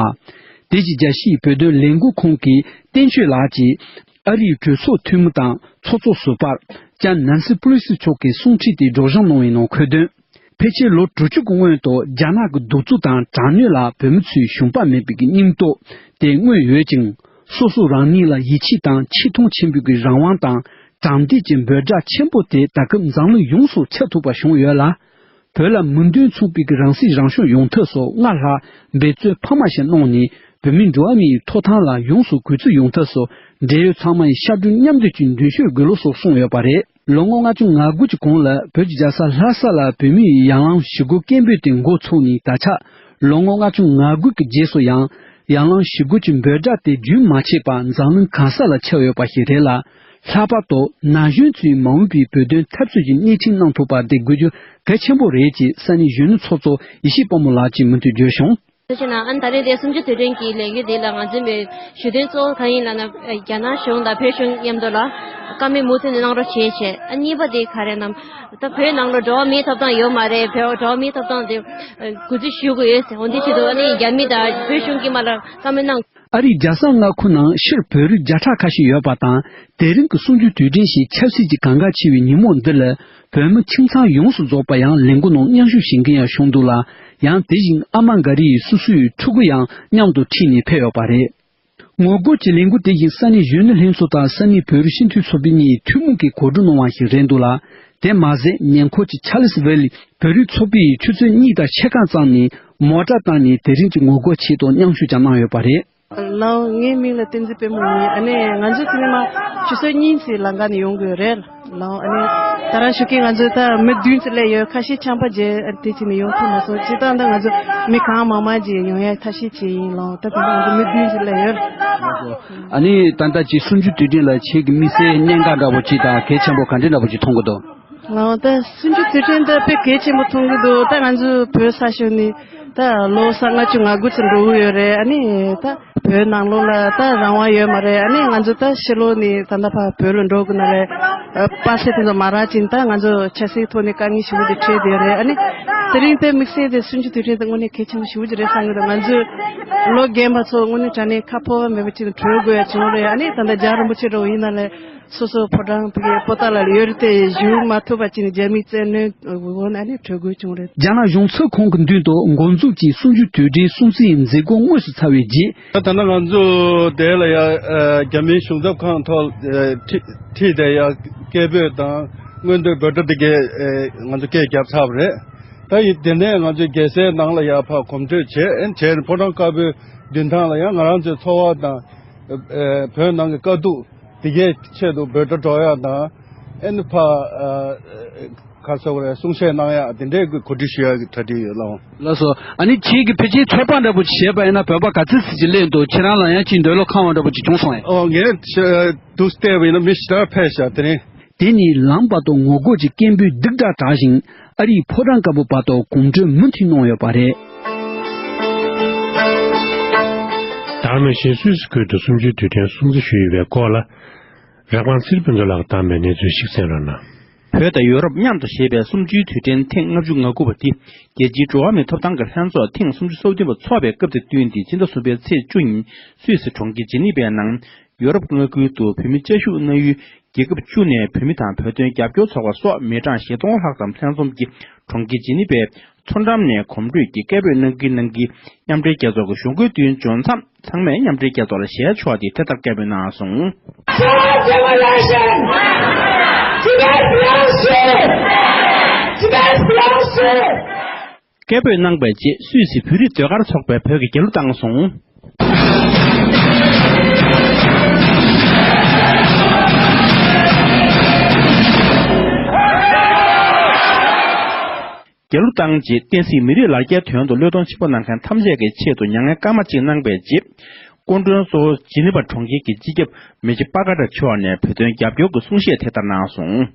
དེ་བཞིན་རྒྱལ་སྤྱིའི་བོད་དོན་ལས་འགུལ་ཁང་གི་བསྟན་ཆོས་ལགས་ཀྱིས་ཨ་རིའི་གྲོས་ཚོགས་འཐུས་མི་དང་ཚོགས་གཙོ་ཟུར་པ་ལྕམ་ནན་སི་པུ་ལི་སི་མཆོག་གི་གསུང་འཕྲིན་དེ་སྒྲོག་སྦྱང་གནང་བའི་ནང་འཁོད་དོན། ཕལ་ཆེར་ལོ་དྲུག་ཅུ་གི་སྔོན་དུ་རྒྱ་ནག་གི་གདུག་རྩུབ་དང་དྲག་གནོན་ལ་བོད་མི་ཚོས་ཞུམ་པ་མེད་པའི་སྙིང་སྟོབས་དེ་མངོན་ཡོད་ཅིང་། སོ་སོ་རང་ཉིད་ལ་ཡིད་ཆེས་དང་ཆེ་མཐོང་ཆེན་པོའི་རང་དབང་དང་དྲང་བདེན་གྱི་འབོད་སྒྲ་ཆེན་པོ་དེ་ད་སྐབས་འཛམ་གླིང་ཡོངས་སུ་ཁྱབ་ཐུབ་པ་བྱུང་ཡོད་ལ། བོད་ལ་མོས་འདུན་མཚུངས་པའི་རང་སྲིད་རང་སྐྱོང་ཡོང་ཐབས་སུ་སྔར་ལྷག་འབད་རྩོལ་འཕར་མ་ཞིག་གནང་ནས། བོད་མིའི་འགྲོ་བ་མིའི་ཐོབ་ཐང་ལ་ཡོངས་སུ་གུས་བརྩི་ཡོང་ཐབས་སུ། འབྲེལ་ཡོད་ཚང་མ་ཡིས་ཤར་བགྲོད་མཉམ་འདེགས་ཀྱི་མདུན་སྐྱོད་དགོས་ལུགས་སོགས་གསུངས་ཡོད་པ་རེད། ལོ་ངོ་ལྔ་བཅུ་ང་དགུ་གི་གོང་ལ་བོད་ཀྱི་རྒྱལ་ས་ལྷ་ས་ལ་བོད་མིའི་ཡར་ལངས་ཞི་རྒོལ་སྐད་འབོད་དེ་འགོ་ཚུགས་ནས་ད་ཆ། ལོ་ངོ་ལྔ་བཅུ་ང་དགུ་གི་རྗེས་སུ་ཡང་ཡར་ལངས་ཞི་རྒོལ་གྱི་འབོད་སྒྲ་དེ་རྒྱུན་མ་ཆད་པར་འཛམ་གླིང་གང་ས་ལ་ཁྱབ་ཡོད་པ་ཞིག་རེད་ལ། ལྷག་པར་དུ་ན་གཞོན་ཚོས་མ་འོངས་པའི་བོད་དོན་འཐབ་རྩོད་ཀྱི་སྣེ་ཁྲིད་གནང་ཐུབ་པ་དེ་དགོས་རྒྱུ་གལ་ཆེན་པོ་རེད་ཅེས་ས་གནས་གཞོན་ནུ་ཚོགས་གཙོ་ཡེ་ཤེས་དཔལ་མོ་ལགས་ཀྱིས་མུ་མཐུད་བརྗོད་བྱུང་། ཐུགས་རྗེ་གནང་། ཨ་ནི་ད་རེས་དེ་གསུམ་བཅུ་དུས་དྲན་གྱི་ལས་འགུལ་འདི་ལ་ང་ཚོའི་མི་ཞུ་དོན་གཙོ་བོ་གང་ཡིན་ལབ་ན། རྒྱ་ནག་གཞུང་དང་བོད་གཞུང་མཉམ་དུ་ལ་བཀའ་མོལ་མུ་མཐུད་ནས་གནང་རོགས་བྱེད་བྱས། ཨ་གཉིས་པ་དེ་ག་རེ་ནམ། ད་བོད་ནང་ལ་འགྲོ་བ་མིའི་ཐོབ་ཐང་ཡོད་མ་རེད། བོད་འགྲོ་བ་མིའི་ཐོབ་ཐང་དེ་གུས་བརྩི་ཞུ་དགོས་ཡོད་ཟེར། འོ་འདི་ཆེད་དུ་ཨ་ནི་རྒྱ་མི་དང་བོད་གཞུང་གིས་མ་ལ་བཀའ་མོལ་གནང་། ཨ་རིའི་རྒྱལ་ས་མངའ་ཁུལ་ནང་སྤྱིར་བོད་རིགས་བརྒྱ་ཕྲག་ཁ་ཤས་ཡོད་པ་དང་། དེ་རིང་གི་གསུམ་བཅུའི་དུས་དྲན་ཞིག་ཆབ་སྲིད་ཀྱི་གང་ག་ཆེ་བའི་ཉིན་མོ་འདི་ལ། བོད་མི་ཁྱིམ་ཚང་ཡོངས་སུ་རྫོགས་པ་ཡང་ལས་འགུལ་ནང་མཉམ་ཞུགས་བྱེད་མཁན་ཡང་བྱུང་འདུག་ལ། ཡང་དེ་བཞིན་ཨ་མ་འགའ་རེ་ཡིས་སོ་སོའི་ཕྲུ་གུ་ཡང་མཉམ་དུ་ཁྲིད་ནས་ཕེབས་ཡོད་པ་རེད། ངོ་རྒོལ་གྱི་ལས་འགུལ་དེ་བཞིན་ས་གནས་གཞོན་ནུ་ལྷན་ཚོགས་དང་ས་གནས་བོད་རིགས་སྤྱི་འཐུས་ཚོགས་པ་གཉིས་ཐུན་མོང་གིས་གོ་སྒྲིག་གནང་བ་ཞིག་རེད་འདུག་ལ། དེ་མ་ཟད་ཉེ་འཁོར་གྱི་ཆར་ལི་སི་ཝེལ་ལི་བོད་རིགས་ཚོགས་པས་ཆུ་ཚོད་གཉིས་དང་ཕྱེད་ཀ་ཙམ་ནས་མོ་ཊ་བཏང་ནས་དེ་རིང་གི་ངོ་རྒོལ་ཆེད་དུ་མཉམ་ཞུགས་ཀྱང་གནང་ཡོད་པ་རེད། ལགས། ངའི་མིང་ལ་བསྟན་འཛིན་དཔལ་མོ་ཡིན། ཨ་ནི་ང་ཚོ་དེ་ནས་མ་ཆུ་ཚོད་གཉིས་ཙམ་ལམ་ཁ་ནས་ཡོང་དགོས་རེད། ལགས། ཨ་ནི་ད་རང་ཞུ་གི་ང་ཚོ་ད་མི་བདུན་ཙམ་སླེབས་ཡོད། ཁ་ཤས་ཆམ་པ་བརྒྱབ་དེ་བྱས་ནས་ཡོང་ཐུབ་མ་སོང་། སྤྱིར་བཏང་ད་ང་ཚོ་མི་གང་མང་མང་ཅིག་ཡོང་ཡ་ཐབས་ཤེས་བྱས་ཡིན། ལགས། ད་དེ་ང་ཚོ་མི་བདུན་ཙམ་སླེབས་ཡོད། ཨ་ནི་ད་ལྟ་ཅིག་གསུམ་བཅུ་དུས་དྲན་ལ་ཁྱེད་ཀྱི་དམིགས་བསལ་གནད་འགག་འདྲ་པོ་ཅིག་དང་གལ་ཆེན་པོ་ག་འདྲ་འདྲ་པོ་ཅིག་མཐོང་གི་འདུག་ལགས། ད་གསུམ་བཅུ་དུས་དྲན་ད་དཔེ་གལ་ཆེན་པོ་མཐོང་གི་འདུག་ད་ང་ཚོ་བོད་ས་ཕྱོགས་ནས། ད་ལོ་གསར་ལྔ་བཅུ་ང་དགུ་ཙམ་འགྲོ་གི་ཡོད་རེད། ཨ་ནི་ད་བོད་ནང་ལོགས་ལ་ད་རང་དབང་ཡོད་མ་རེད། ཨ་ནི་ང་ཚོ་ད་ཕྱི་ལོགས་ནས་ད་ལྟ་ཕར་བོད་ལ་འགྲོ་དགོས་ན་རེད། ཨ་པ་སེ་དེ་ཚོ་མ་རག་ཅིང་ད་ང་ཚོ་ཆབ་སྲིད་ཐོག་ནས་དཀའ་ངལ་ཞེ་པོ་ཅིག་འཕྲད་བསྡད་ཡོད་རེད། ཨ་ནི་དེ་རིང་དེ་དམིགས་བསལ་དེ་གསུམ་བཅུའི་དུས་དྲན་དེ་དངོས་གནས་གལ་ཆེན་པོ་ཞེ་པོ་ཅིག་རེད་བསམ་གྱི་འདུག་ང་ཚོ་ལོ་རྒན་པ་ཚོ་དངོས་གནས་དྲང་གནས་ཁ་ཕོར་པ་མེད་པ་ཅིག་བྲོས་དགོས་ཡ་བྱུང་རེད། ཨ་ནི་ད་ལྟ་རྒྱལ་བ་རིན་པོ་ཆེ་འདྲ་བོ་ཡིན་ན་ལས། སོ་སོ་ཕོ་བྲང་ཕ་གིའི་པོ་ཏཱ་ལ་ཡོད་རེད་དེ་བཞུགས་མ་ཐུབ་པ་ཅིག་ནི་རྒྱ་མིའི་བཙན་གནོན་འོག་ནས་ནི་བྲོས་དགོས་བྱུང་རེད། རྒྱ་ནག་གཞུང་ཚབ་ཁང་གི་མདུན་དུ་འགོ་འཛུགས་ཀྱིས་གསུམ་བཅུའི་དུས་དྲན་སྲུང་བརྩིའི་མཛད་སྒོ་དངོས་སུ་ཚར་བའི་རྗེས། ད་ལྟ་ང་ཚོ་དེ་ལ་ཡ་རྒྱ་མིའི་གཞུང་ཚབ་ཁང་ཐོག་ཁྲིད་དེ་ཡ་སྐད་འབོད་དང་སྔོན་འགྲོའི་འབོད་སྒྲ་དེ་གས་ང་ཚོ་སྐད་བརྒྱབ་ཚར་བ་རེད། ད་ཡིན་དེ་ནས་ང་ཚོས་རྒྱལ་སའི་ནང་ལ་ཡ་ཕར་གོམ་བགྲོད་བྱས་བྱས་ནས་ཕོ་བྲང་དཀར་པོའི་མདུན་ཐང་ལ་ཡ་ང་རང་ཚོའི་ཚོར་བ་དང་བོད་ནང་གི་དཀའ་སྡུག་དེ་གའི་ཆེད་དུ་འབོད་སྒྲ་སྒྲོག་ཡག་དང་། ཨེ་ནི་ཕ་ཨ་ག་ཟེར་བ་རེད། གསུང་བཤད་གནང་ཡག་དེ་འདྲའི་གི་གོ་སྒྲིག་ཞུ་ཡག་གི་གྲ་སྒྲིག་ཡོད་ལགས། ལགས་སོ། ཨ་ནི་ཁྱེད་ཀྱིས་ཕལ་ཆེར་ཚོད་དཔག་འདྲ་པོ་ཅིག་བྱས་པ་ཡིན་ན་བོད་པ་ག་ཚོད་ཙམ་ཅིག་སླེབས་འདུག་ཁྱེད་རང་ལ་ཡང་ཅིག་འདོད་བློ་ཁེངས་པ་འདྲ་པོ་ཅིག་བྱུང་སོང་ངས། ཨོ་ངས་དུ་བལྟས་པ་ཡིན་ན་མི་ཞེ་དྲག་ཕེབས་ཤག་དེ་རིང་། དེ་ནི་ལམ་བར་དུ་ངོ་རྒོལ་གྱི་སྐད་འབོད་སྡུག་དྲག་གྲགས་ཤིང་། ཨ་རིའི་ཕོ་བྲང་དཀར་པོ་བར་དུ་གོམ་བགྲོད་མུ་མཐུད་གནང་ཡོད་པ་རེད། ད་ག་ནང་བཞིན་སུད་སི་ཁུལ་དུ་གསུམ་བཅུའི་དུས་དྲན་སྲུང་བརྩི་ཞུས་ཡོད་པའི་སྐོར་ལ། རེག་པང་ཚེ་རིང་ཕུན་ཚོགས་ལགས་བཏང་བའི་གནས་ཚུལ་ཞིག་གསན་རོགས་གནང་། བོད་དང་ཡོ་རོབ་མཉམ་དུ་ཞེས་པའི་གསུམ་བཅུའི་དུས་དྲན་ཐེངས་ལྔ་བཅུ་ང་དགུ་པ་འདི། རྒྱལ་སྤྱིའི་འགྲོ་བ་མིའི་ཐོབ་ཐང་གི་ལྷན་ཚོགས་ཐེངས་སུམ་ཅུ་སོ་བདུན་པ་འཚོགས་པའི་སྐབས་དེ་བསྟུན་ཏེ་ཕྱི་ཟླ་གསུམ་པའི་ཚེས་བཅུ་ཉིན་སུད་སི་གྲོང་ཁྱེར་ཇི་ནི་ཝའི་ནང་། ཡོ་རོབ་མངའ་ཁུལ་དུ་བོད་མི་བཅའ་བཞུགས་གནང་ཡུལ་རྒྱལ་ཁབ་བཅུ་ནས་བོད་མི་དང་བོད་དོན་རྒྱབ་སྐྱོར་ཚོགས་པ་སོགས་མི་གྲངས་བཞི་སྟོང་ལྷག་ཙམ་ལྷན་འཛོམས་ཀྱིས་གྲོང་ཁྱེར་ཇི་ནི་ཝའི་མཚོ་འགྲམ་ནས་གོམ་བགྲོད་ཀྱིས་སྐད་འབོད་གནང་གིན་གནང་གིན་མཉམ་འབྲེལ་རྒྱལ་ཚོགས་ཀྱི་གཞུང་སྒོའི་མདུན་འབྱོར་མཚམས་ཚང་མས་མཉམ་འབྲེལ་རྒྱལ་ཚོགས་ལ་ཞལ་ཕྱོགས་ཏེ་དེ་ལྟར་སྐད་འབོད་གནང་སོང་། Tibet belongs to! Tibet belongs to! སྐད་འབོད་གནང་པའི་རྗེས་སུད་སི་བོད་རིགས་ཟློས་གར་ཚོགས་པས་བོད་ཀྱི་རྒྱལ་གླུ་བཏང་སོང་། རྒྱལ་གླུ་བཏང་རྗེས་བསྟན་སྲིད་མི་རིགས་ལ་རྒྱའི་དོན་དུ་བློས་གཏོང་ཆེན་པོ་གནང་མཁན་ཐམས་ཅད་ཀྱི་ཆེད་དུ་མྱ་ངན་སྐར་མ་གཅིག་གནང་པའི་རྗེས། སྐུ་མགྲོན་གཙོ་བོ་ཇི་ནི་ཝ་གྲོང་ཁྱེར་གྱི་སྤྱི་ཁྱབ་མི་རྗེ་པ་ཀ་ཏྲ་མཆོག་ནས་བོད་དོན་རྒྱབ་སྐྱོར་གྱི་གསུང་བཤད་དེ་ལྟར་གནང་སོང་།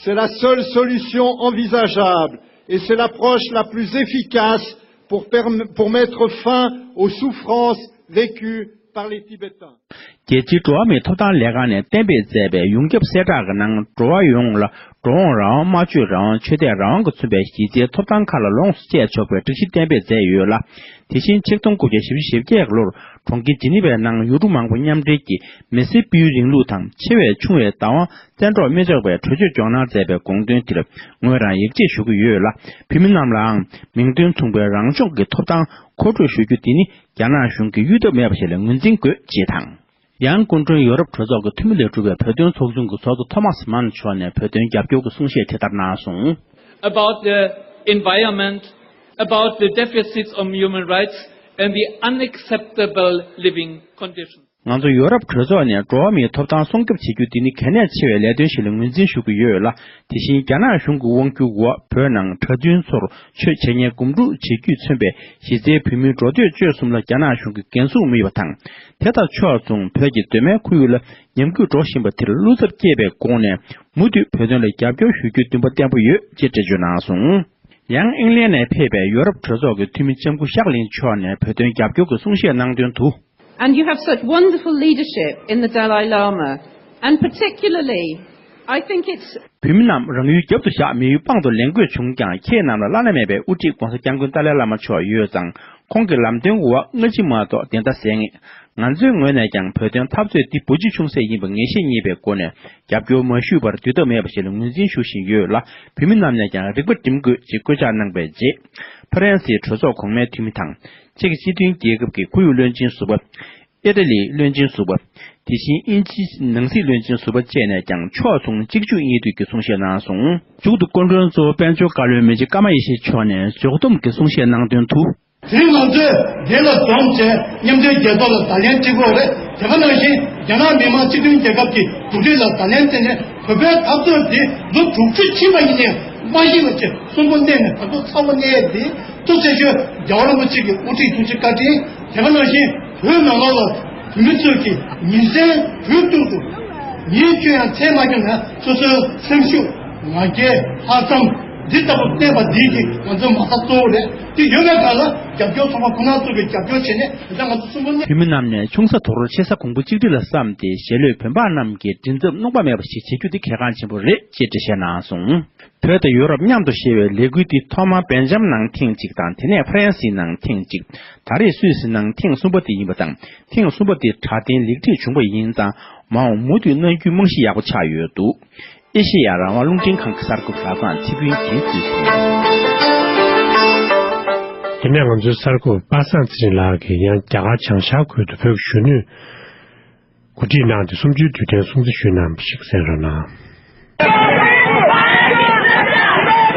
C'est la seule solution envisageable et c'est l'approche la plus efficace pour perm- pour mettre fin aux souffrances vécues par les Tibétains. རྒྱལ་སྤྱིའི་འགྲོ་བ་མིའི་ཐོབ་ཐང་ལས་ཁང་ནས་གཏན་འབེབས་མཛད་པའི་ཡོངས་ཁྱབ་གསལ་བསྒྲགས་ཀྱི་ནང་འགྲོ་བ་ཡོངས་ལ་འགྲོ་འོང་རང་དབང་། སྨྲ་བརྗོད་རང་དབང་། ཆོས་དད་རང་དབང་གིས་མཚོན་པའི་གཞི་རྩའི་ཐོབ་ཐང་ཁག་ལ་ལོངས་སུ་སྤྱད་ཆོག་པའི་སྒྲིག་གཞི་གཏན་འབེབས་མཛད་ཡོད་ལ། དེ་བཞིན་ཆིག་སྟོང་དགུ་བརྒྱ་བཞི་བཅུ་ཞེ་བརྒྱད་ལོར་གྲོང་ཁྱེར་ཇི་ནི་ཝའི་ནང་ཡུལ་གྲུ་མང་པོ་མཉམ་འབྲེལ་གྱིས་མི་སེར་སྤེལ་ཡུལ་རིང་ལུགས་དང་ཆེ་བས་ཆུང་བའི་བདག་དབང་བཙན་འཕྲོག་མི་ཆོག་པའི་གྲོས་ཆོད་འཇོག་གནང་མཛད་པའི་དགོངས་དོན་དེར་ངོས་རང་ཡིད་ཆེས་ཞུ་གི་ཡོད་ལ། བོད་མི་རྣམས་ལའང་མིང་དོན་མཚུངས་པའི་རང་སྐྱོང་གི་ཐོབ་ཐང་མཁོ་སྤྲོད་ཞུ་རྒྱུ་འདི་ནི་རྒྱ་ནག་གཞུང་གིས་གཡོལ་ཐབས་མེད་པ་ཞིག་ལ་ངོས་འཛིན་དགོས་ཅེས་དང་། ཡང་སྐུ་མགྲོན་ཡོ་རོབ་གྲོས་ཚོགས་ཀྱི་འཐུས་མི་ལས་གྲུབ་པའི་བོད་དོན་ཚོགས་ཆུང་གི་ཚོགས་གཙོ་ཐོ་མཱས་མཱན་མཆོག་ནས་བོད་དོན་རྒྱབ་སྐྱོར་གྱི་གསུང་བཤད་དེ་ལྟར་གནང་སོང་། About the environment, about the deficits of human rights and the unacceptable living conditions. ང་ཚོ་ཡོ་རོབ་གྲོས་ཚོགས་ནས་འགྲོ་བ་མིའི་ཐོབ་ཐང་སྲུང་སྐྱོབ་བྱེད་རྒྱུ་འདི་ནི་གལ་གནད་ཆེ་བའི་ལས་དོན་ཞིག་ལ་ངོས་འཛིན་ཞུ་གི་ཡོད་ལ། དེ་བཞིན་རྒྱ་ནག་གཞུང་གི་དབང་སྒྱུར་འོག་བོད་ནང་གྲྭ་བཙུན་ཚོར་ཆོས་བྱེད་ཉེས་འགོ་འཛུགས་བྱེད་རྒྱུས་མཚོན་པའི་གཞི་རྩའི་བོད་མིའི་འགྲོ་སྡོད་སྤྱོད་གསུམ་ལ་རྒྱ་ནག་གཞུང་གིས་འགན་སྲུང་མི་ཡོད་པ་དང་། དེ་དང་ཕྱོགས་མཚུངས་བོད་ཀྱི་གདོད་མའི་ཁོར་ཡུག་ལ་ཉམས་རྒུད་འགྲོ་བཞིན་པ་དེར་བློ་འཚབ་སྐྱེས་པའི་སྒོ་ནས་མུ་མཐུད་བོད་དོན་ལ་རྒྱབ་སྐྱོར་ཞུ་རྒྱུའི་འདུན་པ་བརྟན་པོ་ཡོད་ཅེས་འགྲེལ་བརྗོད་གནང་སོང་། ཡང་ཨིང་ལན་ནས་ཕེབས་པའི་ཡོ་རོབ་གྲོས་ཚོགས་ཀྱི་འཐུས་མི་ལྕམ་སྐུ་ཤག་ལིན་མཆོག་ནས་བོད་དོན་རྒྱབ་སྐྱོར་གྱི་གསུང་བཤད་གནང་དོན་དུ། And you have such wonderful leadership in the Dalai Lama, and particularly, I think it's བོད་མི་རྣམས་རང་ཡུལ་རྒྱབ་ཏུ་བཞག་མི་ཡུལ་དཔང་དུ་ལེན་དགོས་བྱུང་ཀྱང་། ཁྱེད་རྣམས་ལ་བླ་ན་མེད་པའི་དབུ་ཁྲིད་༸གོང་ས་༸སྐྱབས་མགོན་ཏཱ་ལའི་བླ་མ་མཆོག་ཡོད་ཙང་། ཁོང་གི་ལམ་སྟོན་འོག་སྔ་ཕྱི་མ་གཏོགས་བདེན་མཐའ་གསལ་ངེས། ང་ཚོའི་ངོས་ནས་ཀྱང་བོད་དོན་འཐབ་རྩོད་འདི་བུ་གཅིག་ཆུང་ཟད་ཡིན་པ་ངེས་ཤེས་རྙེད་པའི་སྒོ་ནས། རྒྱབ་སྐྱོར་མ་ཞུས་པར་སྡོད་ཐབས་མེད་པ་ཞིག་ལ་ངོས་འཛིན་ཞུ་བཞིན་ཡོད་ལ། བོད་མི་རྣམས་ནས་ཀྱང་རིག་པ་སྒྲིམ་དགོས་ཅེས་བཀོད་ཁྱབ་གནང་པའི་རྗེས། ཕ་རན་སིའི་གྲོས་ཚོགས་གོང་མའི་འཐུས་མི་དང་། ཅེཀ་སྤྱི་མཐུན་རྒྱལ་ཁབ་ཀྱི་ཁོར་ཡུག་བློན་ཆེན་ཟུར་པ། ཨི་ཊ་ལིའི་བློན་ཆེན་ཟུར་པ། དེ་བཞིན་དབྱིན་ཇིའི་ནང་སྲིད་བློན་ཆེན་ཟུར་པ་བཅས་ནས་ཀྱང་ཕྱོགས་མཚུངས་གཅིག་མཇུག་གཉིས་མཐུད་ཀྱི་གསུང་བཤད་གནང་སོང་། མཇུག་ཏུ་སྐུ་མགྲོན་གཙོ་བོ་དཔལ་འབྱོར་བཀའ་བློན་མི་རྗེ་ཀརྨ་ཡེ་ཤེས་མཆོག་ནས་ལྗོགས་བསྡོམས་ཀྱི་གསུང་བཤད་གནང་དོན་དུ། དེ་རིང་ང་ཚོས་འདི་ལ་འཛོམས་བྱས་མཉམ་འབྲེལ་རྒྱལ་ཚོགས་ལ་བརྡ་ལན་སྤྲད་དགོས་རེད། དེ་ག་ནང་བཞིན་རྒྱ་ནག་མི་དམངས་སྤྱི་མཐུན་རྒྱལ་ཁབ་ཀྱི་གོ་སྒྲིག་ལ་བརྡ་ལན་བསྩལ་ནས། བོད་པའི་འཐབ་རྩོད་འདི་ལོ་དྲུག་ཅུ་ཕྱིན་པ་ཡིན་ནའི་མ་ཤི་བ་བྱས་གསོན་པོ་གནས་ནས་ད་དུང་ཚ་བོ་གནས་ཡས་འདི་ཐུགས་རྗེ་ཆེ་ཤོས་རྒྱལ་བ་རིན་པོ་ཆེ་གི་དབུ་ཁྲིད་ཐུགས་རྗེ་བཀའ་དྲིན། དེ་ག་ནང་བཞིན་བོད་ནང་ལོགས་ལ་བོད་མི་ཚོས་ཀྱི་ཉིན་མཚན་དུས་གཏུག་ཏུ་ཉིན་བཅུ་ཡང་མཚན་མ་བསྐྱོན་ནས་སོ་སོའི་སེམས་ཤུགས་ང་རྒྱལ་ལྷག་བསམ། འདི་ལྟ་བུ་བསྟན་པ་འདི་གི་ང་ཚོའི་མ་རྩ་གཙོ་བོ་རེད། དེ་ཡོད་མེད་གང་ལ་རྒྱབ་སྐྱོར་ཚང་མ་ཁོ་ན་ཚོ་གི་རྒྱབ་སྐྱོར་བྱས་ནས་ད་ང་ཚོ་གསུམ་པོ་གནས། བོད་མི་རྣམས་ནས་ཆུང་ས་དོ་རོར་ཆེ་ས་གོང་བུ་གཅིག་སྒྲིལ་ལ་བསམ་སྟེ་ཞལ་ལུས་བོད་འབངས་རྣམས་ཀྱི་མགྲིན་ཚབ་སྣུག་པ་མེད་པ་ཞིག་བྱེད་རྒྱུ་དེ་གལ་འགངས་ཆེན་པོ་རེད་ཅེས་འགྲེལ་བཤད་གནང་སོང་། བོད་དང་ཡུ་རོབ་མཉམ་དུ་ཞེས་པའི་ལས་འགུལ་འདི་ཐོག་མར་སྦེལ་ཇམ་ནང་ཐེངས་གཅིག་དང་དེ་ནས་ཧྥ་རན་སིའི་ནང་ཐེངས་གཅིག་ད་རེས་སུད་སི་ནང་ཐེངས་གསུམ་པ་དེ་ཡིན་པ་དང་ཐེངས་གསུམ་པ་དེ་སྒྲ་ལྡན་ལེགས་སྒྲིག་བྱུང་པ་ཡིན་ཙང་མ་འོངས་མུ་མཐུད་གནང་རྒྱུའི་རྨང་གཞི་ཡག་པོ་ཆགས་ཡོད་འདུག་ཨེ་ཤེ་ཡ་རང་དབང་རླུང་འཕྲིན་ཁང་གི་གསར་འགོད་པ་ལྷ་བཟང་ཚེ་ཕུན་གྱིས་བསྡུས་སོང་། དེ་ནས་ང་ཚོའི་གསར་འགོད་པ་པ་སངས་ཚེ་རིང་ལགས་ཀྱིས་ཡང་རྒྱ་གར་བྱང་ཤར་ཁུལ་དུ་བོད་ཀྱི་གཞོན་ནུས་གོ་སྒྲིག་གནང་སྟེ་གསུམ་བཅུའི་དུས་དྲན་སྲུང་བརྩི་ཞུས་གནང་བ་ཞིག་གསན་རོགས་གནང་།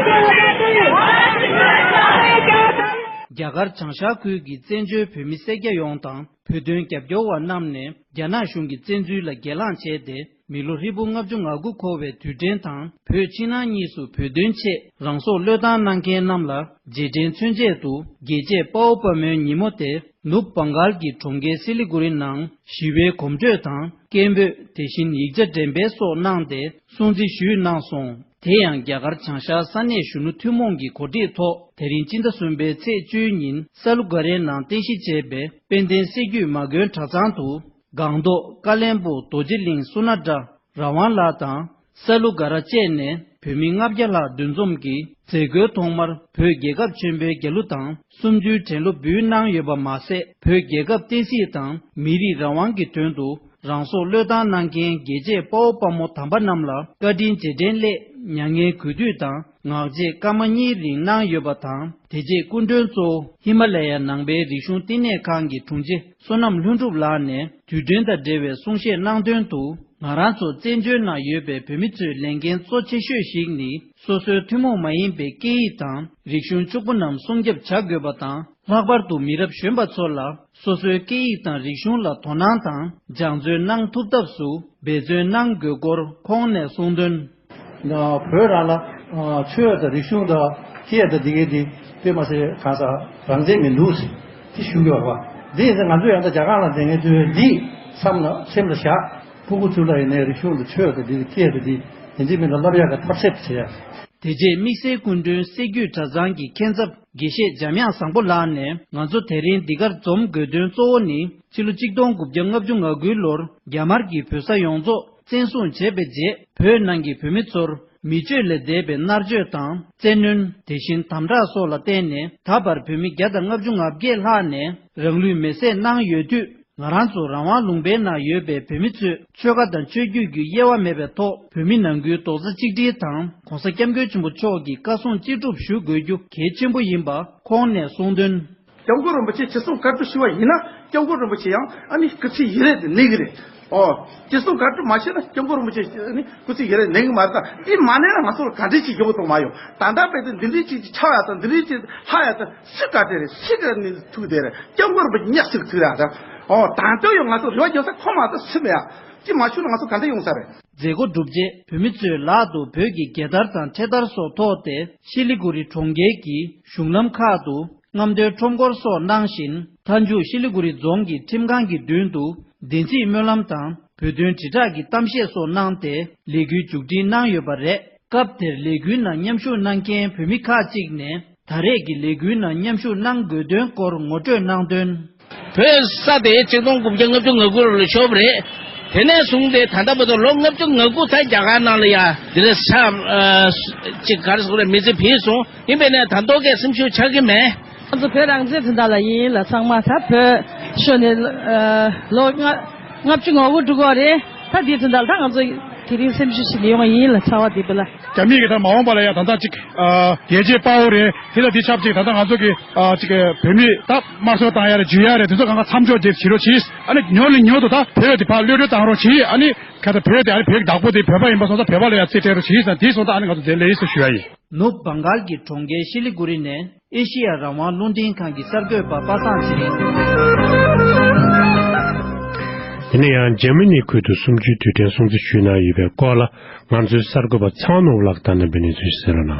རྒྱ་གར་བྱང་ཤར་ཁུལ་གྱི་བཙན་བྱོལ་བོད་མི་སེར་སྐྱ་ཡོངས་དང་བོད་དོན་རྒྱབ་སྐྱོར་བ་རྣམས་ནས་རྒྱ་ནག་གཞུང་གི་བཙན་འཛུལ་ལ་སྒེར་ལངས་བྱས་ཏེ། མི་ལོ་ཧྲིལ་པོ་ལྔ་བཅུ་ང་དགུ་འཁོར་བའི་དུས་དྲན་དང་བོད་ཕྱི་ནང་གཉིས་སུ་བོད་དོན་ཆེད་རང་སྲོག་བློས་བཏང་གནང་མཁན་རྣམས་ལ་རྗེས་དྲན་མཚོན་ཆེད་དུ་རྒྱལ་གཅེས་དཔའ་བོ་དཔའ་མོའི་ཉིན་མོ་དེ་ནུབ་བང་གཱལ་གྱི་གྲོང་ཁྱེར་སི་ལི་གུ་རི་ནང་ཞི་བའི་གོམ་བགྲོད་དང་སྐད་འབོད། དེ་བཞིན་ཡིག་ཆ་འགྲེམས་སྤེལ་སོགས་གནང་སྟེ་སྲུང་བརྩི་ཞུས་གནང་སོང་། དེ་ཡང་རྒྱ་གར་བྱང་ཤར་ས་གནས་གཞོན་ནུ་ཐུན་མོང་གི་གོ་སྒྲིག་ཐོག་དེ་རིང་སྤྱི་ཟླ་གསུམ་པའི་ཚེས་བཅུའི་ཉིན་ས་ལུ་ག་རའི་ནང་རྟེན་གཞི་བྱས་པའི་དཔལ་ལྡན་གསེར་རྒྱུད་མ་དགོན་གྲྭ་ཚང་དུ། སྒང་ཏོག་ཀ་བློན་པོ་རྡོ་རྗེ་གླིང་བསོད་ནམས་གྲགས་རང་དབང་ལགས་དང་། ས་ལུ་ག་ར་བཅས་ནས་བོད་མི་ལྔ་བརྒྱ་ལྷག་འདུ་འཛོམས་ཀྱིས་མཛད་སྒོའི་ཐོག་མར་བོད་རྒྱལ་ཁབ་ཆེན་པོའི་རྒྱལ་གླུ་དང་གསུམ་བཅུའི་དྲན་གླུ་འབུལ་གནང་ཡོད་པ་མ་ཟད། བོད་རྒྱལ་ཁབ་བསྟན་སྲིད་དང་མི་རིགས་རང་དབང་གི་དོན་དུ་རང་སྲོག་བློས་བཏང་གནང་མཁན་རྒྱལ་གཅེས་དཔའ་བོ་དཔའ་མོ་དམ་པ་རྣམས་ལ་བཀའ་དྲིན་རྗེས་དྲན་སླད་མྱ་ངན་གུས་འདུད་དང་ངག་བཅད་སྐར་མ་གཉིས་རིང་གནང་ཡོད་པ་དང་། དེ་རྗེས་སྐུ་མགྲོན་གཙོ་བོ་ཧི་མ་ལ་ཡའི་ནང་པའི་རིག་གཞུང་བསྟི་གནས་ཁང་གི་དྲུང་ཆེ་བསོད་ནམས་ལྷུན་གྲུབ་ལགས་ནས་དུས་དྲན་དང་འབྲེལ་བའི་གསུང་བཤད་གནང་དོན་དུ། ང་རང་ཚོ་བཙན་བྱོལ་ནང་ཡོད་པའི་བོད་མི་ཚོའི་ལས་འགན་གཙོ་ཆེ་ཤོས་ཤིག་ནི་སོ་སོའི་ཐུན་མོང་མ་ཡིན་པའི་སྐད་ཡིག་དང་རིག་གཞུང་ཕྱུག་པོ་རྣམས་སྲུང་སྐྱོབ་བྱ་དགོས་པ་དང་། ལྷག་པར་དུ་མི་རབས་གཞོན་པ་ཚོ་ལ་སོ་སོའི་སྐད་ཡིག་དང་རིག་གཞུང་ལ་དོ་སྣང་དང་སྦྱང་བརྩོན་གནང་ཐུབ་ཐབས་སུ་འབད་བརྩོན་གནང་དགོས་སྐོར་ཁོང་ནས་གསུངས་དོན། བོད་རང་ལ་ཆོས་དང་རིག་གཞུང་དང་སྐད་དང་འདི་གའི་འདི་དཔེ་མ་ཟད་གང་ཟག་རང་བཙན་མི་འདུག་དེ་ཞུ་གི་བ། འདི་ཡིན་ཙང་ང་ཚོ་ཡང་ད་རྒྱ་གར་ལ་བསྡད་མཁན་ཚོས་འདི་བསམ་ལ་སེམས་ལ་བཞག་ཕྲུ་གུ་ཚོ་ལ་ཡིན་ནའི་རིག་གཞུང་དང་ཆོས་དང་འདི་སྐད་དང་འདི་ཡིན་གཅིག་མིན་ལ་བསླབ་ཡག་གི་ཐབས་ཤེས་བྱེད་ཡག་དེ་རྗེས་དམིགས་བསལ་སྐུ་མགྲོན་གསེར་རྒྱུད་གྲྭ་ཚང་གི་མཁན་ཚབ་དགེ་བཤེས་འཇམ་དབྱངས་བཟང་པོ་ལགས་ནས་ང་ཚོ་དེ་རིང་འདི་གར་འཛོམས་དགོས་དོན་གཙོ་བོ་ནི་ཕྱི་ལོ་ཆིག་སྟོང་དགུ་བརྒྱ་ལྔ་བཅུ་ང་དགུའི་ལོར་རྒྱ་དམར་གྱིས་བོད་ས་ཡོངས་རྫོགས་བཙན་བཟུང་བྱས་པའི་རྗེས། བོད་ནང་གི་བོད་མི་ཚོར་མི་སྤྱོད་ལས་འདས་པའི་མནར་གཅོད་དང་བཙན་གནོན། དེ་བཞིན་དམ་དྲག་སོགས་ལ་བརྟེན་ནས་ད་བར་བོད་མི་བརྒྱ་དང་ལྔ་བཅུ་ང་བརྒྱད་ལྷག་ནས་རང་ལུས་མེར་སྲེག་གནང་ཡོད་དུས། ང་རང་ཚོ་རང་དབང་ལུང་པའི་ནང་ཡོད་པའི་བོད་མི་ཚོས་ཆོལ་ཁ་དང་ཆོས་བརྒྱུད་ཀྱི་དབྱེ་བ་མེད་པའི་ཐོག་བོད་མི་ནང་ཁུལ་རྡོག་རྩ་གཅིག་སྒྲིལ་དང་༸གོང་ས་༸སྐྱབས་མགོན་ཆེན་པོ་མཆོག་གི་བཀའ་གསུང་ཅི་སྒྲུབ་ཞུ་དགོས་རྒྱུ་གལ་ཆེན་པོ་ཡིན་པ་ཁོང་ནས་གསུངས་དོན། སྐྱབས་མགོན་རིན་པོ་ཆེ་ཅི་གསུང་བཀའ་སྒྲུབ་ཞུ་བ་ཡིན་ན་སྐྱབས་མགོན་རིན་པོ་ཆེ་ཡང་ཨ་ནི་སྐུ་ཚེ་ཡུན་རིང་དུ་གནས་ཀྱི་རེད། ཨོ། ཅི་གསུང་བཀའ་སྒྲུབ་མ་ཞུས་ན་སྐྱབས་མགོན་རིན་པོ་ཆེ་ཨ་ནི་སྐུ་ཚེ་ཡུན་རིང་གནས་ཀྱི་མ་རེད། ད་འདི་མ་གནས་ན་ང་ཚོ་ལ་ག་འདྲས་ཅིག་ཡོང་གི་འདུག་མ་ཡོང་། ད་ལྟ་བས་དུ་འདི་འདྲས་ཅིག་ཆགས་ཡ་དང་འདི་འདྲས་ཅིག་ལྷག་ཡ་དང་སུས་བཀའ་དྲིན་རེད། སུས་ག་ནས་ཐུག་དེ་རེད། སྐྱབས་མགོན་རིན་པོ་ཆེ་ཉག་ཟིག་ཐུག་ར་ད། ཨོ། ད་ལྟ་ཡང་ང་ཚོ་རེ་བ་རྒྱག་ས་ཁོ་མ་གཏོགས་སུ་མེད་ཡ། ཅི་མ་ཞུས་ན་ང་ཚོ་ག་འདྲ་ཡོང་ས་རེད། མཛད་སྒོ་གྲུབ་རྗེས་བོད་མི་ཚོས་ལག་ཏུ་བོད་ཀྱི་རྒྱལ་དར་དང་འཕྲེད་དར་སོགས་ཐོགས་ཏེ་ཤི་ལི་གུ་རི་གྲོང་ཁྱེར་གྱི་གཞུང་ལམ་ཁག་ཏུ་རྔམ་སྟོན་ཁྲོམ་སྐོར་སོགས་གནང་བཞིན། མཐའ་མཇུག་ཤི་ལི་གུ་རི་རྫོང་གི་ཁྲིམས་ཁང་གི་མདུན་དུ་བདེན་ཚིག་སྨོན་ལམ་དང་བོད་དོན་དྲིལ་བསྒྲགས་ཀྱི་གཏམ་བཤད་སོགས་གནང་སྟེ་ལས་འགུལ་མཇུག་སྒྲིལ་གནང་ཡོད་པ་རེད། སྐབས་དེར་ལས་འགུལ་ནང་མཉམ་ཞུགས་གནང་མཁན་བོད་མི་ཁག་ཅིག་ནས་ད་རེས་ཀྱི་ལས་འགུལ་ནང་མཉམ་ཞུགས་གནང་དགོས་དོན་སྐོར་ངོ་སྤྲོད་གནང་དོན། བོད་ས་དེ་ཆིག་སྟོང་དགུ་བརྒྱ་ལྔ་བཅུ་ང་དགུ་ལོར་ཤོར་བ་རེད། དེ་ནས་བཟུང་སྟེ་ད་ལྟ་བར་དུ་ལོ་ལྔ་བཅུ་ང་དགུ་ད་རྒྱ་གར་ནང་ལ་ཡ་འདི་རེད་ས་ཨ་ཅིག་ག་རེ་ཟེར་དགོས་རེད། མི་ཚེ་བུད་སོང་། ཡིན་པས་ནས་ད་མདོ་སྐད་སེམས་ཤུགས་ཆག་གི་མེད། ང་ཚོ་བོད་རང་བཙན་དོན་དག་ལ་ཡིན་ལ་ཚང་མ་ད་བོད་ཤོར་ནས་ཨ་ལོ་ལྔ་ལྔ་བཅུ་ང་དགུ་འགྲོ་གི་རེད། ད་འདིའི་དོན་དག་ལ་ད་ང་ཚོ་དེ་རིང་སེམས་ཤུགས་ཞིག་ཡོང་བ་ཡིན་ལ་ཚ་བ་འདི་བོད་ལ། རྒྱ་མི་གིས་ད་མ་འོངས་པ་ལ་ཡང་ད་ལྟ་ཅིག་ཨ་རྒྱལ་གཅེས་དཔའ་བོ་རེད། དེ་ལ་དེ་ཆབས་ཅིག་ད་ལྟ་ང་ཚོ་གི་ཨ་ཅིག་བོད་མི་ད་དམར་གསོད་བཏང་ཡ་རེད། འཇུ་ཡ་རེད། དེ་ཚོ་གང་ག་མཚམས་འཇོག་བྱེད་བྱེད་རོགས་གྱིས། ཨ་ནི་མྱུར་ནས་མྱུར་དུ་ད་བོད་དེ་ཕར་གློད་གྲོལ་བཏང་རོགས་གྱིས། ཨ་ནི་ཁ་ད་བོད་དེ་ཨ་ནི་བོད་ཀྱི་བདག་པོ་དེ་བོད་པ་ཡིན་པ་སོང་ཙང་བོད་པ་ལ་ཡ་རྩིས་སྤྲད་རོགས་གྱིས་ཟེར། དེ་སོང་ཙང་ཨ་ནི་ང་ཚོ་དེ་ལས་ཡིན་ཟེར་ཞུ་ཡ་ཡིན། ནུབ་བང་གཱལ་གྱི་གྲོང་ཁྱེར་ཤི་ལི་གུ་རི་ནས་ཨེ་ཤེ་ཡ་རང་དབང་རླུང་འཕྲིན་ཁང་གི་གསར་འགོད་པ་པ་སངས་ཚེ་རིང་། དེ་ནས་ཡང་འཇར་མ་ནི་ཁུལ་དུ་གསུམ་བཅུའི་དུས་དྲན་སྲུང་བརྩི་ཞུས་གནང་ཡོད་པའི་སྐོར་ལ་ང་ཚོའི་གསར་འགོད་པ་ཚེ་དབང་ནོར་བུ་ལགས་ད་ནས་འབད་ནས་ཚུལ་གསན་རོགས་གནང་།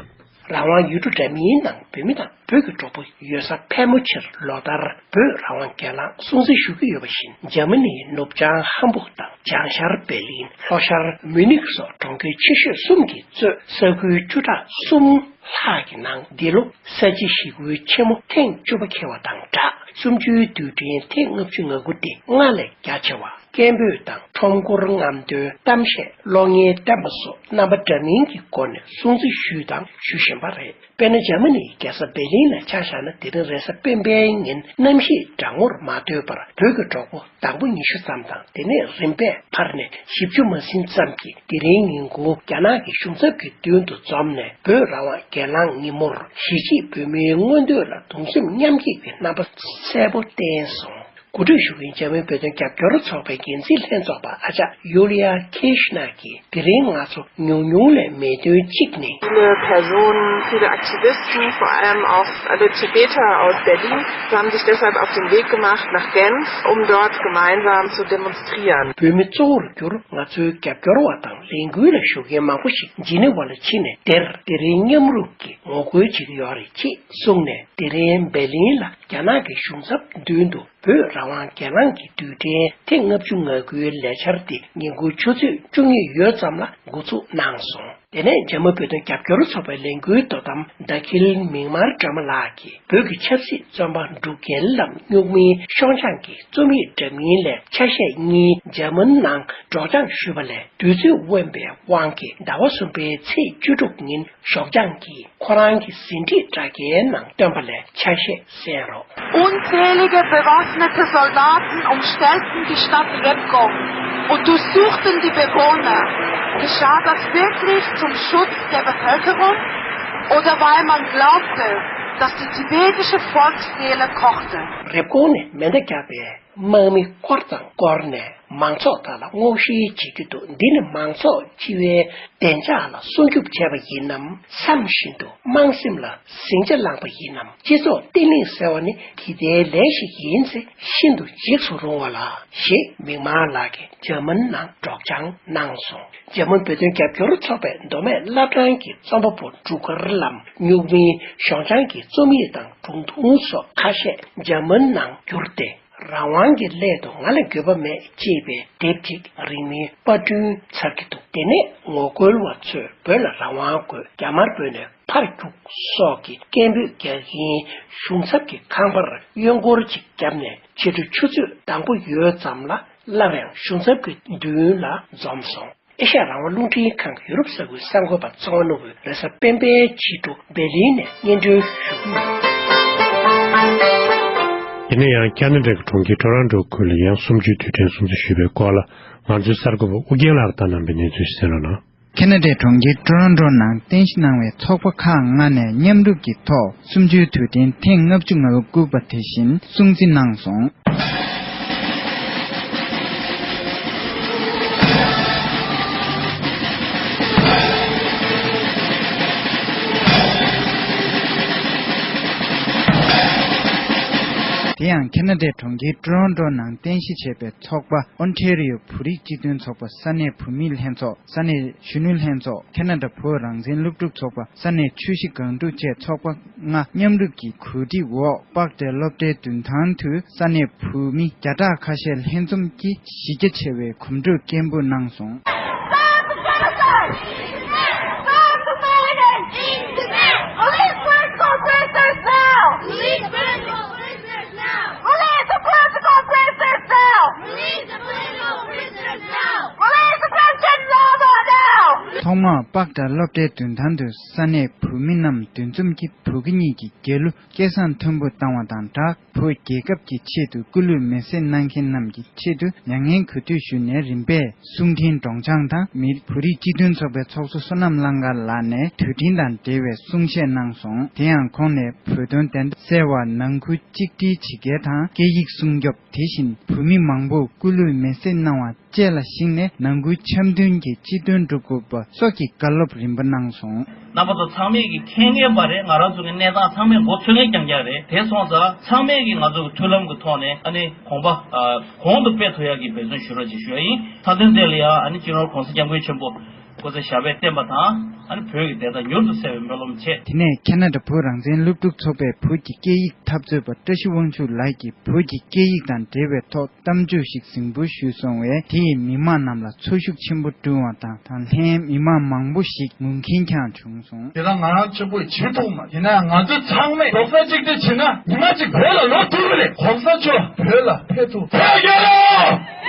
རང་དབང་ཡུལ་གྲུ་འདྲ་མིན་ནང་བོད་མི་དང་བོད་ཀྱི་གྲོགས་པོ་ཡོད་ས་ཕལ་མོ་ཆེར་ལོ་ལྟར་བོད་རང་དབང་སྒེར་ལངས་སྲུང་བརྩི་ཞུ་གི་ཡོད་པ་བཞིན། འཇར་མ་ནིའི་ནུབ་བྱང་ཧམ་བུག་དང་བྱང་ཤར་བེར་ལིན། ལྷོ་ཤར་མུ་ནིག་སོགས་གྲོང་ཁྱེར་ཆེ་ཤོས་གསུམ་གྱིས་གཙོས་ས་ཁུལ་བཅུ་ཕྲག་གསུམ་ལྷག་གི་ནང་འདི་ལོ་ས་བྱི་ཞི་རྒོལ་ཆེན་མོ་ཐེངས་བཅུ་པ་འཁེལ་བ་དང་སྦྲགས། གསུམ་བཅུའི་དུས་དྲན་ཐེངས་ལྔ་བཅུ་ང་དགུ་སྟེ་སྔར་ལས་རྒྱ་ཆེ་བ། སྐད་འབོད་དང་ཁྲོམ་སྐོར། རྔམ་སྟོན། གཏམ་བཤད། གློག་བརྙན་བསྟན་པ་སོགས་རྣམ་པ་འདྲ་མིན་གྱི་སྒོ་ནས་སྲུང་བརྩི་ཞུས་དང་ཞུ་བཞིན་པ་རེད། དཔེར་ན། འཇར་མ་ནིའི་རྒྱལ་ས་བེར་ལིན་ལ་ཆ་བཞག་ན། དེ་རིང་རེས་གཟའ་སྤེན་པའི་ཉིན་གནམ་གཤིས་གྲང་མོར་མ་ལྟོས་པར་བོད་ཀྱི་གྲོགས་པོ་དང་པོ་ཉི་ཤུ་ཙམ་དང་། དེ་ནས་རིམ་པས་འཕར་ནས་བཞི་བཅུ་མ་ཟིན་ཙམ་གྱིས། དེ་རིང་ཉིན་གུང་རྒྱ་ནག་གི་གཞུང་ཚབ་ཀྱི་མདུན་དུ་འཛོམས་ནས། བོད་རང་དབང་སྒེར་ལངས་ཉིན་མོར་གཞིས་བྱེས་བོད་མིའི་མངོན་འདོད་ལ་གདུང་སེམས་མཉམ་སྐྱེད་ཀྱི་རྣམ་པ་གསལ་པོ་བསྟན་སོང་། གོ་སྒྲིག་ཞུ་མཁན་འཇར་མན་བོད་དོན་རྒྱབ་སྐྱོར་ཚོགས་པའི་འགན་འཛིན་ལྷན་ཚོགས་པ་ཨ་ཅག་ཡུ་ལི་ཡ་ཁེ་ཤི་ན་གིས། དེ་རིང་ང་ཚོ་ཉུང་ཉུང་ལས་མེད་དོན་གཅིག་ནི། Viele Personen, viele Aktivisten, vor allem auch alle Tibeter aus Berlin, haben sich deshalb auf den Weg gemacht nach Genf, um dort gemeinsam zu demonstrieren. བོད་མི་གཙོ་བོར་གྱུར། ང་ཚོའི་རྒྱབ་སྐྱོར་བ་དང་ལས་འགུལ་ལ་ཞུགས་མཁན་མང་པོ་ཞིག་ཇི་ནི་ཝ་ལ་ཕྱིན་ནས། དེར་དེ་རིང་མཉམ་རུབ་ཀྱིས་ངོ་རྒོལ་བྱེད་ཀྱི་ཡོད་རེད་ཅེས་གསུངས་ནས། དེ་རིང་བེར་ལིན་ལ་རྒྱ་ནག་གི་གཞུང་ཚབ་མདུན་དུ་བོད་རང་དབང་སྒེར་ལངས་ཀྱི་དུས་དྲན་ཐེངས་ལྔ་བཅུ་ང་དགུའི་ལས་འཆར་དེ་ཉིན་གུང་ཆུ་ཚོད་བཅུ་གཉིས་ཡོལ་ཙམ་ལ་འགོ་ཚུགས་གནང་སོང་། དེ་ནས་འཇར་མན་བོད་དོན་རྒྱབ་སྐྱོར་ཚོགས་པའི་ལས་འགུལ་དོ་དམ་ཟླ་འཁྱིལ་མིག་དམར་སྒྲོལ་མ་ལགས་ཀྱིས། བོད་ཀྱི་ཆབ་སྲིད་བཙོན་པ་འབྲུག་རྒྱལ་ལམ་སྨྱུག་མིང་ཤོང་ཆང་གི་རྩོམ་ཡིག་འདྲ་མིན་ལས་ཆ་ཤས་གཉིས་འཇར་མན་ནང་སྒྲོག་སྦྱང་ཞུས་པ་ལས། དུས་ཚོད་དབེན་པའི་དབང་གིས་ཟླ་བ་གསུམ་པའི་ཚེས་བཅུ་དྲུག་ཉིན་ཞོགས་ལྗང་གིས་ཁོ་རང་གི་ཟིན་བྲིས་དྲ་རྒྱའི་ནང་བཏོན་པ་ལས་ཆ་ཤས་གསན་རོགས། Unzählige bewaffnete Soldaten umstellten die Stadt Repko und durchsuchten die Bewohner. Geschah das wirklich zum Schutz der Bevölkerung? Oder weil man glaubte, dass die tibetische Volksseele kochte? རེབ་ཀོང་ནས་མེ་མདའ་བརྒྱབ་པའི་དམག་མི་སྐོར་དང་བསྐོར་ནས་མང་ཚོགས་དག་ལ་སྔོག་བཤེར་བྱེད་ཀྱི་འདུག་འདི་ནི་མང་ཚོགས་འཆི་བའི་བདེ་འཇགས་ལ་སྲུང་སྐྱོབ་བྱས་པ་ཡིན་ནམ། བསམ་བཞིན་དུ་དམངས་སེམས་ལ་ཟིང་ཆ་བསླངས་པ་ཡིན་ནམ། སྤྱི་ཚོགས་བརྟན་ལྷིང་ཟེར་བ་ནི་དེ་ལྟའི་ལས་ཤིག་ཡིན་ཚེ་ཤིན་ཏུ་འཇིགས་སུ་རུང་བ་ལ། ཞེས་མིག་དམར་ལགས་ཀྱིས་འཇར་མན་ནང་སྒྲོག་སྦྱང་གནང་སོང་། འཇར་མན་བོད་དོན་རྒྱབ་སྐྱོར་ཚོགས་པའི་མདོ་སྨད་བླ་བྲང་གི་རྩོམ་པ་པོ་འབྲུག་དཀར་ལམ་སྨྱུག་མིང་ཤོང་ཆང་གི་རྩོམ་ཡིག་དང་སྒྲུང་ཐུང་སོགས་ཁ་ཤས་འཇར་མན་ནང་བསྒྱུར་ཏེ། རང་དབང་གི་སླད་དུ་ང་ལ་འགྱོད་པ་མེད་ཅེས་པའི་དེབ་ཅིག་རིང་མིན་པར་སྐྲུན་ཚར་གྱི་འདུག་དེ་ནས་ངོ་རྒོལ་བ་ཚོས་བོད་ལ་རང་དབང་དགོས། རྒྱ་དམར་བོད་ནས་ཕར་རྒྱུགས་སོགས་ཀྱི་སྐད་འབོད་རྒྱག་གིན་གཞུང་ཚབ་ཀྱི་ཁང་པར་གཡོན་སྐོར་ཅིག་བརྒྱབ་ནས། ཕྱི་དྲོ་ཆུ་ཚོད་དང་པོ་ཡོལ་ཙམ་ལ་སླར་ཡང་གཞུང་ཚབ་ཀྱི་མདུན་ལ་འཛོམས་སོང་། ཨེ་ཤ་ཡ་རང་དབང་རླུང་འཕྲིན་ཁང་གི་ཡུ་རོབ་ས་ཁུལ་གསར་འགོད་པ་ཚེ་དབང་ནོར་བུས་རེས་གཟའ་སྤེན་པའི་ཕྱི་དྲོ་བེར་ལིན་ནས་སྙན་སྒྲོན་ཞུ་གི་ཡོད། དེ་ནས་ཡང་ཁ་ན་ཌའི་གྲོང་ཁྱེར་ཊོ་རོན་ཊོ་ཁུལ་ལ་ཡང་གསུམ་བཅུའི་དུས་དྲན་སྲུང་བརྩི་ཞུས་པའི་སྐོར་ལ། ང་ཚོའི་གསར་འགོད་པ་ཨུ་རྒྱན་ལགས་ལ་བཏང་གནང་བའི་གནས་ཚུལ་ཞིག་གསན་རོགས་གནང་། ཁ་ན་ཌའི་གྲོང་ཁྱེར་ཊོ་རོན་ཊོ་ནང་རྟེན་གཞི་གནང་བའི་ཚོགས་པ་ཁག་ལྔ་ནས་མཉམ་རུབ་ཀྱི་ཐོག་གསུམ་བཅུའི་དུས་དྲན་ཐེངས་ལྔ་བཅུ་ང་དགུ་པ་དེ་བཞིན་སྲུང་བརྩི་གནང་སོང་། དེ་ཡང་ཁ་ན་ཌའི་གྲོང་ཁྱེར་ཊོ་རོན་ཊོ་ནང་རྟེན་གཞི་བྱས་པའི་ཚོགས་པ་ཨོན་ཊེ་རི་ཡོ་བོད་རིགས་སྤྱི་མཐུན་ཚོགས་པ་ས་གནས་བོད་མིའི་ལྷན་ཚོགས། ས་གནས་གཞོན་ནུ་ལྷན་ཚོགས། ཁ་ན་ཌ་བོད་རང་བཙན་སློབ་ཕྲུག་ཚོགས་པ། ས་གནས་ཆུ་བཞི་སྒང་དྲུག་བཅས་ཚོགས་པ་ལྔ་མཉམ་རུབ་ཀྱིས་གོ་སྒྲིག་འོག་པག་ཏྲའི་སློབ་གྲྭའི་མདུན་ཐང་དུ་ས་གནས་བོད་མི་བརྒྱ་ཕྲག་ཁ་ཤས་ལྷན་འཛོམས་ཀྱིས་གཞི་རྒྱ་ཆེ་བའི་གོམ་བགྲོད་སྐད་འབོད་གནང་སོང་། Release the political prisoners now! Release the political prisoners now! Release the political prisoners now! Release the President Rama now! ཐོག་མར་པག་ཏྲ་སློབ་གྲྭའི་མདུན་ཐང་དུ་ས་གནས་བོད་མི་རྣམས་འདུ་འཛོམས་ཀྱིས་བོད་ཀྱི་གཉིས་ཀྱི་རྒྱལ་གླུ་སྐད་གསང་མཐོན་པོ་བཏང་བ་དང་སྦྲགས། བོད་རྒྱལ་ཁབ་ཀྱི་ཆེད་དུ་སྐུ་ལུས་མེར་སྲེག་གནང་མཁན་རྣམས་ཀྱི་ཆེད་དུ་མྱ་ངན་གུས་འདུད་ཞུས་ནས། རིམ་པས་གསུང་འཕྲིན་སྒྲོག་སྦྱང་དང་། མི་རིགས་བོད་རིགས་སྤྱི་མཐུན་ཚོགས་པའི་ཚོགས་གཙོ་བསོད་ནམས་གླང་དཀར་ལགས་ནས་དུས་དྲན་དང་འབྲེལ་བའི་གསུང་བཤད་གནང་སོང་། དེ་ཡང་ཁོང་ནས་བོད་དོན་བདེན་མཐའ་གསལ་བར་ནང་ཁུལ་གཅིག་སྒྲིལ་བྱེད་མཁན་དང་། སྐད་ཡིག་སྲུང་སྐྱོབ། དེ་བཞིན་བོད་མི་མང་པོས་སྐུ་ལུས་མེར་སྲེག་གནང་བ་བཅས་ལ་གཞིགས་ནས་ནང་ཁུལ་འཆམ་མཐུན་གྱི་སྤྱི་དོན་སྒྲུབ་དགོས་པ་སོགས་ཀྱི་བཀའ་སློབ་རིམ་པ་གནང་སོང་། རྣམ་པ་ཚོ་ཚང་མས་ཀྱི་མཁྱེན་གྱི་ཡོད་པ་རེད། ང་རང་ཚོ་གི་གནས་སྟངས་ཚང་མས་མགོ་ཚོས་མཁན་རྐྱང་རྐྱང་རེད། དེ་སོང་ཙང་ཚང་མས་ཀྱི་ང་ཚོ་གི་མཐུན་ལམ་གྱི་ཐོག་ནས་ཨ་ནི་གོམ་པ་གོང་དུ་སྤེལ་ཐུབ་ཡག་གི་འབད་བརྩོན་ཞུ་རོགས་ཅེས་ཞུ་ཡ་ཡིན། མཚམས་དོན་དེ་ལ་ཡང་ཨ་ནི་སྤྱི་ནོར་༸གོང་ས་༸སྐྱབས་མགོན་ཆེན་པོ་ སྐུ་ཚེ་ཞབས་པད་བརྟན་པ་དང་། ཨ་ནི་བོད་ཀྱི་བདེ་ཐང་མྱུར་དུ་གསལ་བའི་སྨོན་ལམ་ཆེ། དེ་ནས་ཁེ་ན་ཌ་བོད་རང་བཙན་སློབ་ཕྲུག་ཚོགས་པའི་བོད་ཀྱི་སྐད་ཡིག་འཐབ་རྩོད་པ་བཀྲ་ཤིས་དབང་ཕྱུག་ལགས་ཀྱིས་བོད་ཀྱི་སྐད་ཡིག་དང་འབྲེལ་བའི་ཐོག་གཏམ་བརྗོད་ཞིག་གཟིགས་འབུལ་ཞུས་སོང་བས། དེས་མི་མང་རྣམས་ལ་ཚོར་ཤུགས་ཆེན་པོ་བསྐྲུན་བ་དང་། ད་ལན་མི་མང་མང་པོ་ཞིག་ངུ་མཁན་ཀྱང་བྱུང་སོང་། དེ་ལ་ང་རང་གཅིག་པུས་བྱེད་ཐུབ་མ། ཡིན་ན་ཡང་ང་ཚོ་ཚང་མས་རྡོག་རྩ་གཅིག་སྒྲིལ་བྱས་ན། ཉི་མ་གཅིག་བོད་ལ་ལོ་ཐུབ་ཀྱི་རེད། གོང་ས་མཆོག་བོད་ལ་ཕེབས་ཐུབ། བོད་རྒྱལ་ལོ།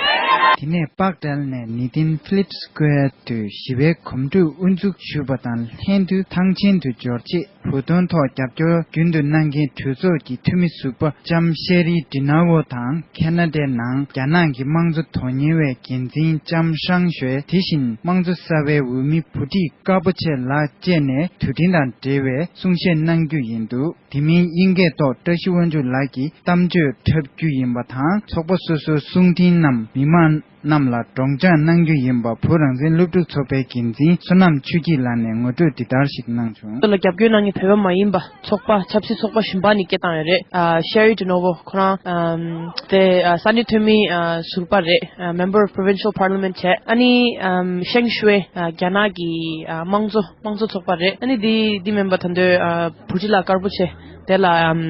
དེ་ནས་པག་ཏཱལ་ནས་ནི་ཏིན་ཕི་ལིབ་སི་ཀུ་ཝེར་དུ་ཞི་བའི་གོམ་བགྲོད་དབུ་འཛུགས་ཞུས་པ་དང་ལྷན་དུ། ཐང་ཆེན་དུ་འབྱོར་རྗེས་བོད་དོན་ཐོག་རྒྱབ་སྐྱོར་རྒྱུན་དུ་གནང་མཁན་གྲོས་ཚོགས་ཀྱི་འཐུས་མི་ཟུར་པ་ལྕམ་ཤེ་རི་ཌི་ན་ཝོ་དང་། ཁེ་ན་ཌའི་ནང་རྒྱ་ནག་གི་དམངས་གཙོ་དོན་གཉེར་བའི་འགན་འཛིན་ལྕམ་ཧྲང་ཞུའེ། དེ་བཞིན་དམངས་གཙོ་གསར་པའི་འོས་མི་བུ་ཁྲིད་དཀར་པོ་ཆེ་ལགས་བཅས་ནས་དུས་དྲན་དང་འབྲེལ་བའི་གསུང་བཤད་གནང་རྒྱུ་ཡིན་འདུག་དེ་མིན་དབྱིན་སྐད་ཐོག་བཀྲ་ཤིས་དབང་ཕྱུག་ལགས་ཀྱིས་གཏམ་བརྗོད་འཁྲབ་རྒྱུ་ཡིན་པ་དང་། ཚོགས་པ་སོ་སོའི་གསུང་འཕྲིན་རྣམས་མི་མང་རྣམས་ལ་སྒྲོག་སྦྱང་གནང་རྒྱུ་ཡིན་པ་བོད་རང་བཙན་སློབ་ཕྲུག་ཚོགས་པའི་འགན་འཛིན་བསོད་ནམས་ཆོས་སྐྱིད་ལགས་ནས་ངོ་སྤྲོད་འདི་ལྟར་ཞིག་གནང་བྱུང་། དེ་ལ་རྒྱབ་སྐྱོར་གནང་མཁན་བོད་པ་མ་ཡིན་པ་ཚོགས་པ་ཆབ་སྲིད་ཚོགས་པ་གཞན་པ་ནས་སྐད་བཏང་ཡོད་རེད། ཨ། ཤེ་རི་ཌི་ན་ཝོ་ཁོ་རང་། ཨམ། དེ། ཨ། ས་གནས་འཐུས་མི། ཨ། ཟུར་པ་རེད། ཨ། Member of Provincial Parliament བྱས། ཨ་ནི། ཨམ། ཤང་ཞུའེ། ཨ། རྒྱ་ནག་གི། ཨ། དམངས་གཙོ། དམངས་གཙོ་ཚོགས་པ་རེད། ཨ་ནི་འདི་འདི་མིན་པ་ད་ལྟའི། ཨ། བུ་ཁྲིད་ལགས་དཀར་པོ་ཆེ་དེ་ལ། ཨམ།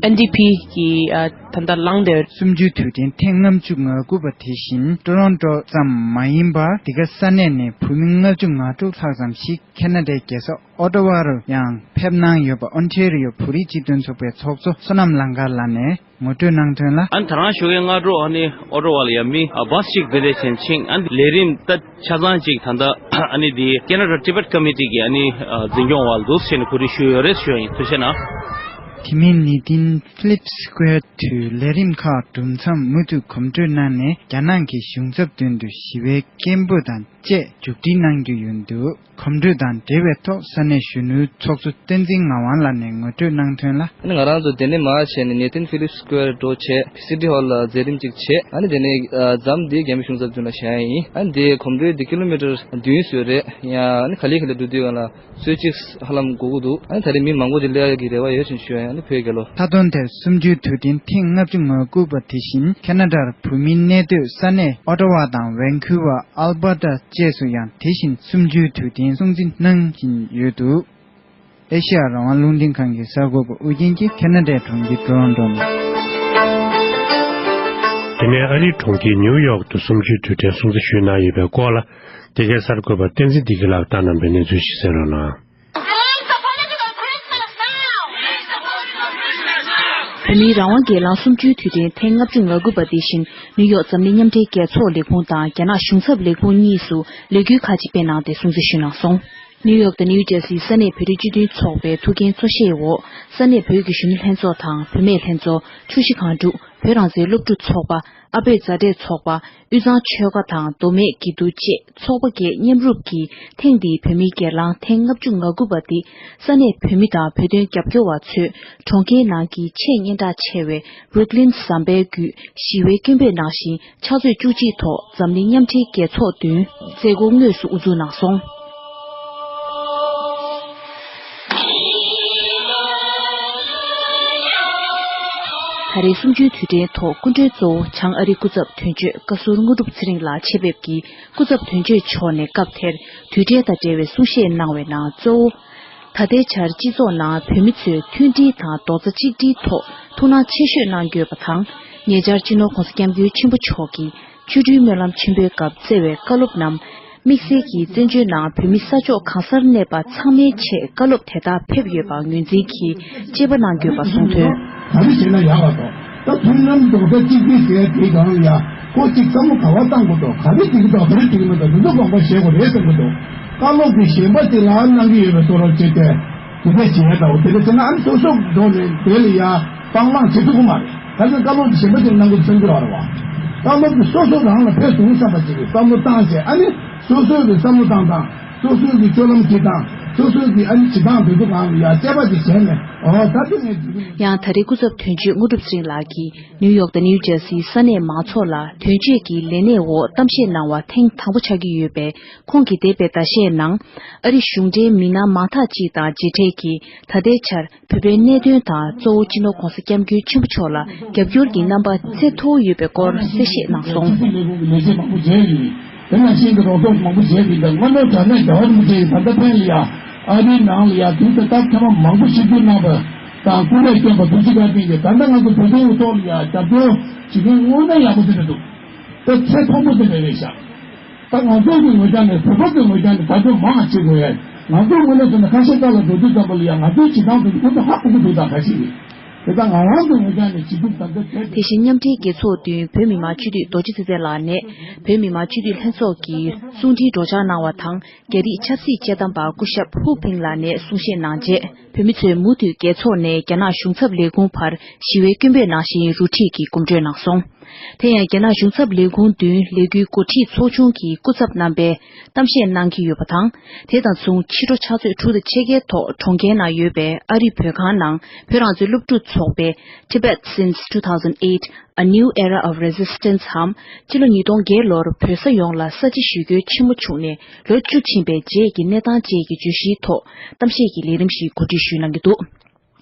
ཨེན་ཌི་པི་གི། ཨ། ད་ལྟ་ལངས་བསྡད་ཡོད། གསུམ་བཅུའི་དུས་དྲན་ཐེངས་ལྔ་བཅུ་ང་དགུ་པ་དེ་བཞིན་ཊོ་རོན་ཊོ་ཙམ་མ་ཡིན་པར། འདི་ག་ས་གནས་ནས་བོད་མི་ལྔ་བཅུ་ང་དྲུག་ལྷག་ཙམ་ཞིག་ཁེ་ན་ཌའི་རྒྱལ་ས་ཨོ་ཊ་ཝ་རུ་ཡང་ཕེབས་གནང་ཡོད་པ། ཨོན་ཊེ་རི་ཡོ་བོད་རིགས་སྤྱི་མཐུན་ཚོགས་པའི་ཚོགས་གཙོ་བསོད་ནམས་ལང་དཀར་ལགས་ནས་ངོ་སྤྲོད་གནང་དོན་ལ། ཨ་ནི་ད་རང་ཞོགས་ཀའི་སྔ་དྲོ་ཨ་ནི་ཨོ་ཊ་ཝ་ལ་ཡ་མི། ཨ། བྷ་སི་གཅིག་དེ་འདྲ་ཅིག་ཕྱིན། ཨ་ནི་ལས་རིམ་ད་ཆ་ཚང་ཅིག་ད་ལྟ་ཨ་ནི་དེ་ཁེ་ན་ཌ་ཊི་བེཊ་ཀོ་མི་ཊི་གི་ཨ་ནི། ཨ། འཛིན་སྐྱོང་འོག་ལ་འདུག་ཟེར་ནས་གོ་སྒྲིག་ཞུས་ཡོད་རེད་ཞུ་ཡ་ཡིན། ཐུགས་རྗེ་གནང་། དེ་མིན་ནི་ཏིན་ཕི་ལིབ་སི་ཀུ་ཝེར་དུ་ལས་རིམ་ཁག་གྲུབ་མཚམས་མུ་མཐུད་གོམ་བགྲོད་གནང་ནས། རྒྱ་ནག་གི་གཞུང་ཚབ་མདུན་དུ་ཞི་བའི་སྐད་འབོད་དང་བཅས་མཇུག་སྒྲིལ་གནང་རྒྱུ་ཡིན་འདུག་གོམ་བགྲོད་དང་འབྲེལ་བའི་ཐོག་ས་གནས་གཞོན་ནུའི་ཚོགས་གཙོ་བསྟན་འཛིན་ངག་དབང་ལགས་ནས་ངོ་སྤྲོད་གནང་དོན་ལ། ཨ་ནི་ང་རང་ཚོ་དེ་ནས་མར་བྱས་ནས་ནེ་ཐན་ཕི་ལིབ་སི་ཀུ་ཝེར་འགྲོ་བྱས། སི་ཊི་ཧོལ་ལ་མཛད་རིམ་ཅིག་བྱས། ཨ་ནི་དེ་ནས། ཨ། མཚམས་འདི་རྒྱ་མི་གཞུང་ཚབ་མདུན་ལ་བཞག་ཡ་ཡིན། ཨ་ནི་དེ་གོམ་བགྲོད་འདི་ཀི་ལོ་མི་ཊར་བདུན་ཙམ་རེད། ཡང་ཨ་ནི་ག་ལེ་ག་ལེ་འགྲོ་དུས་སྒང་ལ་ཚོད་ཅིག་ཧ་ལམ་འགོར་གྱི་འདུག་ཨ་ནི་ད་རེས་མི་མང་པོ་ཅིག་སླེབས་ཡ་གི་རེ་བ་ཡོད་ཅེས་ཞུ་ཡ་ཡིན། ཨ་ནི་བོད་རྒྱལ་ལོ། མཐའ་སྟོན་དེར་གསུམ་བཅུའི་དུས་དྲན་ཐེངས་ལྔ་བཅུ་ང་དགུ་པ་དེ་བཞིན་ཁེ་ན་ཌར་བོད་མིའི་གནས་སྡོད་ས་གནས་ཨོ་ཊ་ཝ་དང་ཝན་ཁུ་ཝར། ཨལ་བྷར་ཊ་བཅས་སུ་ཡང་དེ་བཞིན་གསུམ་བཅུའི་དུས་དྲན་སྲུང་བརྩི་གནང་བཞིན་ཡོད་འདུག་ཨེ་ཤེ་ཡ་རང་དབང་རླུང་འཕྲིན་ཁང་གི་གསར་འགོད་པ་ཨུ་རྒྱན་གྱིས་ཁེ་ན་ཌའི་གྲོང་ཁྱེར་ཊོ་རོན་ཊོ་ནས། དེ་ནས་ཨ་རིའི་གྲོང་ཁྱེར་ནིའུ་ཡོག་ཏུ་གསུམ་བཅུའི་དུས་དྲན་སྲུང་བརྩི་ཞུས་གནང་ཡོད་པའི་སྐོར་ལ། འདི་གའི་གསར་འགོད་པ་བསྟན་འཛིན་བདེ་སྐྱིད་ལགས་བཏང་གནང་པའི་གནས་ཚུལ་ཞིག་གསན་རོགས་གནང་། བོད་མིའི་རང་དབང་སྒེར་ལངས་གསུམ་བཅུའི་དུས་དྲན་ཐེངས་ལྔ་བཅུ་ང་དགུ་པ་འདི་བཞིན་ནིའུ་ཡོག་འཛམ་གླིང་མཉམ་འབྲེལ་རྒྱལ་ཚོགས་ལས་ཁུངས་དང་རྒྱ་ནག་གཞུང་ཚབ་ལས་ཁུངས་གཉིས་སུ་ལས་འགུལ་ཁག་ཅིག་སྤེལ་གནང་སྟེ་སྲུང་བརྩི་ཞུས་གནང་སོང་། ནིའུ་ཡོག་དང་ནིའུ་ཇར་སིའི་ས་གནས་བོད་རིགས་སྤྱི་མཐུན་ཚོགས་པའི་ཐུགས་འགན་གཙོ་བཞེས་འོག་ས་གནས་བོད་ཀྱི་གཞོན་ནུ་ལྷན་ཚོགས་དང་བུད་མེད་ལྷན་ཚོགས། ཆུ་བཞི་སྒང་དྲུག་བོད་རང་བཙན་སློབ་ཕྲུག་ཚོགས་པ། ཨ་བོད་མཛའ་འབྲེལ་ཚོགས་པ། དབུས་གཙང་ཆོལ་ཁ་དང་མདོ་སྨད་སྐྱིད་སྡུག་བཅས་ཚོགས་པ་བརྒྱད་མཉམ་རུབ་ཀྱིས་ཐེངས་འདིའི་བོད་མིའི་སྒེར་ལངས་ཐེངས་ལྔ་བཅུ་ང་དགུ་པ་འདི་ས་གནས་བོད་མི་དང་བོད་དོན་རྒྱབ་སྐྱོར་བ་ཚོས་གྲོང་ཁྱེར་ནང་གི་ཆེས་སྙན་གྲགས་ཆེ་བའི་Brooklyn་ཟམ་པའི་བརྒྱུད་ཞི་བའི་སྐད་འབོད་གནང་ཞིང་། ཕྱག་ཚོད་བཅུ་གཅིག་ཐོག་འཛམ་གླིང་མཉམ་འབྲེལ་རྒྱལ་ཚོགས་མདུན་མཛད་སྒོ་དངོས་སུ་དབུ་འཛུགས་གནང་སོང་། ད་རེས་གསུམ་བཅུའི་དུས་དྲན་ཐོག་སྐུ་མགྲོན་གཙོ་བོ་བྱང་ཨ་རིའི་སྐུ་ཚབ་དོན་གཅོད་བཀའ་ཟུར་དངོས་གྲུབ་ཚེ་རིང་ལགས་ཆེད་ཕེབས་ཀྱིས་སྐུ་ཚབ་དོན་གཅོད་མཆོག་ནས་སྐབས་དེར་དུས་དྲན་དང་འབྲེལ་བའི་གསུང་བཤད་གནང་བའི་ནང་གཙོ་བོ། ད་ལྟའི་ཆར་སྤྱི་ཚོགས་ནང་བོད་མི་ཚོས་མཐུན་སྒྲིལ་དང་རྡོག་རྩ་གཅིག་སྒྲིལ་ཐོག་ཐུགས་སྣང་ཆེ་ཤོས་གནང་དགོས་པ་དང་། ཉེ་ཆར་སྤྱི་ནོར་༧གོང་ས་༧སྐྱབས་མགོན་ཆེན་པོ་མཆོག་གིས་ཆོ་འཕྲུལ་སྨོན་ལམ་ཆེན་པོའི་སྐབས་བསྩལ་བའི་བཀའ་སློབ་རྣམས་དམིགས་བསལ་གྱིས་བཙན་བྱོལ་ནང་བོད་མི་ས་ཕྱོགས་གང་སར་གནས་པ་ཚང་མའི་ཆེད་བཀའ་སློབ་དེ་དག་ཕེབས་ཡོད་པ་ངོས་འཛིན་གྱིས་དཔྱད་པ་གནང་དགོས་པ་གསུངས་དོན། ག་རེ་བྱས་ན་ཡག་པ་དང་། ད་མཐུན་ལམ་རྡོག་རྩ་གཅིག་སྒྲིལ་ཟེར་དེའི་སྒང་ལ་ཡ། ཁོ་གཅིག་བསམ་བློ་ག་པར་བཏང་དགོས་འདུག་ག་རེ་འགྲིག་གི་འདུག་ག་རེ་འགྲིག་གི་མི་འདུག་འདི་ཚོ་དགོངས་པ་བཞེས་དགོས་རེད་བསམ་གྱི་འདུག་བཀའ་སློབ་ཀྱི་གཞན་པ་དེ་ལ་གནང་གི་ཡོད་པའི་བཟོ་འདྲ་བྱས་ཏེ། དེ་འདྲ་བྱེད་ཡ་འདྲ་བོ་དེ་འདྲ་བྱས་ན། ཨ་ནི་སོ་སོ་འགྲོ་ནས་དེ་ལ་ཡ་སྤང་བླང་བྱེད་ཐུབ་ཀྱི་མ་རེད། ག་ཚོད་བཀའ་སློབ་གཞན་པ་ཅིག་གནང་དགོས་བསམ་གྱི་ཡོད་རེད་བ། བཀའ་སློབ་དེ་སོ་སོ་རང་ལ་ཕན་ཐོགས་བསམ་པ་ཅིག་གིས་བསམ་བློ་བཏང་བྱས། ཨ་ནི་སོ་སོའི་གི་བསམ་བློ་བཏང་སྟངས། སོ་སོའི་གི་སྤྱོད་ལམ་བྱེད་སྟངས། སོ་སོའི་གི་ཨ་ནི་བྱེད་སྟངས་དེ་ཚོ་སྒང་ལ་ཡ་དཔྱད་པ་ཅིག་བྱས་ནས། ཨོ་ད་དེ་ངས་འགྲིག་གི་མི་འདུག་ཡང་ད་རེས་སྐུ་ཚབ་དོན་གཅོད་དངོས་གྲུབ་ཚེ་རིང་ལགས་ཀྱིས་ནིའུ་ཡོག་དང་ནིའུ་ཇར་སིའི་ས་གནས་མང་ཚོགས་ལ་དོན་གཅོད་ཀྱི་ལས་གནས་འོག་གཏམ་བཤད་གནང་བ་ཐེངས་དང་པོ་ཆགས་ཀྱི་ཡོད་པས། ཁོང་གིས་འདས་པའི་ཟླ་ཤས་ནང་ཨ་རི་གཞུང་འབྲེལ་མི་སྣ་མང་དག་ཅིག་དང་མཇལ་འཕྲད་ཀྱིས་ད་ལྟའི་ཆར་བོད་པའི་གནད་དོན་དང་གཙོ་བོ་སྤྱི་ནོར་༧གོང་ས་༧སྐྱབས་མགོན་ཆེན་པོ་མཆོག་ལ་རྒྱབ་སྐྱོར་གྱི་རྣམ་པ་ཚད་མཐོ་བོ་ཡོད་པའི་སྐོར་གསལ་བཤད་གནང་སོང་། ལས་བྱེད་མང་པོ་མཇལ་ཡིན། དེ་ནང་བཞིན་གྱི་རོགས་སྐྱོར་མང་པོ་བྱས་ཡིན་པ་དངོས་གནས་དྲང་གནས་རྒྱལ་བ་རིན་པོ་ཆེ་ཡིས་ད་ལྟ་ཕན་ལ་ཡ་ཨ་རིའི་ནང་ལ་ཡ་དུས་ད་ལྟ་ཐེངས་མ་མང་པོ་ཞིབ་འཇུག་གནང་བ་དང་སྐུ་ལས་བསྐྱོན་པ་ཐུགས་རྗེ་བཀའ་དྲིན་གྱིས་ད་ལྟ་ང་ཚོ་བོད་དོན་ཐོག་ལ་ཡ་རྒྱབ་སྐྱོར་བྱེད་མཁན་དངོས་གནས་ཡག་པོ་དེ་འདྲ་འདུག་ད་ཚད་མཐོན་པོ་དེ་འདྲ་རེད་ཤག་ད་ང་ཚོ་གི་ངོས་ཀྱང་ནས་བོད་པ་གི་ངོས་ཀྱང་ནས་ད་དུང་མང་བ་བྱེད་དགོས་ཡ། ང་ཚོ་དངོས་གནས་བྱས་ན་ཁ་ཤས་ཀ་ལ་འགྲོ་དུས་ཙམ་པ་ལ་ཡང་ང་ཚོའི་བྱེད་སྟངས་དེ་ཚོ་ཧ་གོ་གི་འདུག་ད་ཁ་ཤས་ཀྱིས་དེ་ལྟར་ང་རང་གི་ངོས་ཀྱང་ནས་བྱེད་ཐུབ་ད་ལྟ་བྱས། དེ་བཞིན་མཉམ་འབྲེལ་རྒྱལ་ཚོགས་མདུན་བོད་མི་མང་སྤྱི་འཐུས་རྡོ་རྗེ་ཚེ་བརྟན་ལགས་ནས་བོད་མི་མང་སྤྱི་འཐུས་ལྷན་ཚོགས་ཀྱི་གསུང་འཕྲིན་སྒྲོག་སྦྱང་གནང་བ་དང་། རྒྱ་རིགས་ཆབ་སྲིད་དཔྱད་གཏམ་པ་སྐུ་ཞབས་ཧུའུ་ཕིང་ལགས་ནས་གསུང་བཤད་གནང་རྗེས། བོད་མི་ཚོས་མུ་མཐུད་རྒྱལ་ཚོགས་ནས་རྒྱ་ནག་གཞུང་ཚབ་ལས་ཁུངས་བར་ཞི་བའི་སྐད་འབོད་ནང་བཞིན་རུ་ཁྲིད་ཀྱིས་གོམ་བགྲོད་གནང་སོང་། དེ་ཡང་རྒྱ་ནག་གཞུང་ཚབ་ལས་ཁུངས་མདུན་ལས་འགུལ་འགོ་ཁྲིད་ཚོགས་ཆུང་གི་སྐུ་ཚབ་རྣམ་པས་གཏམ་བཤད་གནང་གི་ཡོད་པ་དང་། དེ་དང་མཚུངས་ཕྱི་དྲོ་ཕྱག་ཚོད་དྲུག་དང་ཕྱེད་ཀའི་ཐོག་གྲོང་ཁྱེར་ནང་ཡོད་པའི་ཨ་རིའི་བོད་ཁང་ནང་བོད་རང་བཙན་སློབ་ཕྲུག་ཚོགས་པའི་Tibet Since two thousand eight, A New Era of Resistance འམ། ཕྱི་ལོ་ཉིས་སྟོང་བརྒྱད་ལོར་བོད་ས་ཡོངས་ལ་ས་བྱི་ཞི་རྒོལ་ཆེན་མོ་བྱུང་ནས་ལོ་བཅུ་ཕྱིན་པའི་རྗེས་ཀྱི་གནས་སྟངས་བཅས་ཀྱི་བརྗོད་གཞིའི་ཐོག་གཏམ་བཤད་ཀྱི་ལས་རིམ་ཞིག་གོ་སྒྲིག་ཞུས་གནང་གི་འདུག་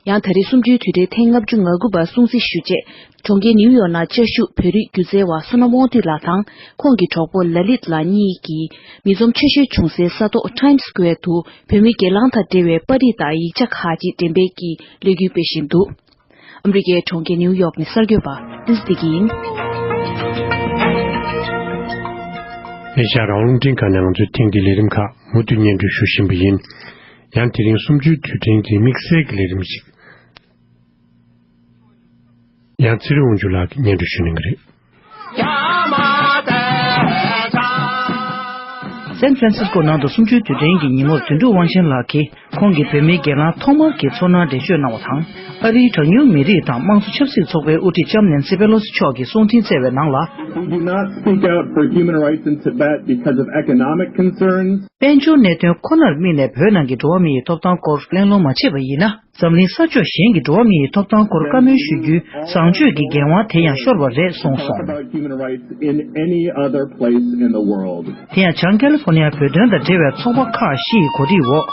ཡང་ད་རེས་གསུམ་བཅུའི་དུས་དྲན་ཐེངས་ལྔ་བཅུ་ང་དགུ་པ་སྲུང་བརྩི་ཞུ་ཆེད། གྲོང་ཁྱེར་ནིའུ་ཡོག་ནང་བཅའ་བཞུགས་བོད་རིགས་སྒྱུ་རྩལ་བ་བསོད་ནམས་དབང་འདུས་ལགས་དང་ཁོང་གི་གྲོགས་པོ་ལ་ལིད་ལགས་གཉིས་ཀྱིས་མི་འཛོམས་ཆེ་ཤོས་བྱུང་སའི་ས་ཐོག་Times Square དུ་བོད་མིའི་སྒེར་ལངས་དང་འབྲེལ་བའི་པར་རིས་དང་ཡིག་ཆ་ཁག་ཅིག་འགྲེམས་སྤེལ་གྱིས་ལས་འགུལ་སྤེལ་བཞིན་འདུག་ཨ་མི་རི་ཀའི་གྲོང་ཁྱེར་ནིའུ་ཡོག་ནས་གསར་འགོད་པ་ཏིས་བདེ་སྐྱིད་ཡིན། ལྷན་རྒྱས་རང་རླུང་འཕྲིན་ཁང་ནས་ང་ཚོའི་ཐེངས་འདིའི་ལས་རིམ་ཁག་མུ་མཐུད་སྙན་སྒྲོན་ཞུ་བཞིན་པ་ཡིན། ཡང་དེ་རིང་གསུམ་བཅུའི་དུས་དྲན་གྱི་དམིགས་བསལ་གྱི་ལས་རིམ་ཞིག་ཡང་ཚེ་རིང་དབང་ཕྱུག་ལགས་ཀྱིས་སྙན་སྒྲོན་ཞུ་གནང་གི་རེད། སན་ཧྥ་རན་སིས་ཀོ་ནང་དུ་གསུམ་བཅུའི་དུས་དྲན་གྱི་ཉིན་མོར་དོན་གྲུབ་དབང་ཆེན་ལགས་ཀྱིས་ཁོང་གི་བོད་མིའི་སྒེར་ལངས་ཐོག་མར་གྱི་ཚོར་སྣང་འགྲེལ་བརྗོད་གནང་བ་དང་། ཨ་རིའི་གྲངས་ཉུང་མི་རིགས་དང་དམངས་གཙོ་ཆབ་སྲིད་ཚོགས་པའི་དབུ་ཁྲིད་ལྕམ་ནེན་སི་པེ་ལོ་སི་མཆོག་གིས་གསུང་འཕྲིན་བསྩལ་བའི་ནང་ལ། We do not speak out for human rights in Tibet because of economic concerns. དཔལ་འབྱོར་གནད་དོན་ཁོ་ནར་དམིགས་ནས་བོད་ནང་གི་འགྲོ་བ་མི་ཡི་ཐོབ་ཐང་སྐོར་གླེང་སློང་མ་བྱས་པ་ཡིན་ན། འཛམ་གླིང་ས་ཕྱོགས་གཞན་གྱི་འགྲོ་བ་མི་ཡི་ཐོབ་ཐང་སྐོར་བཀའ་མོལ་ཞུ་རྒྱུའི་བཟང་སྤྱོད་ཀྱི་འགན་དབང་དེ་ཡང་ཤོར་བ་རེད་གསུངས་སོང་། About human rights in any other place in the world. དེ་ཡང་བྱང་ཀེ་ལི་ཧྥོ་ནི་ཡ་བོད་དོན་དང་འབྲེལ་བའི་ཚོགས་པ་ཁག་བཞི་ཡི་གོ་སྒྲིག་འོག་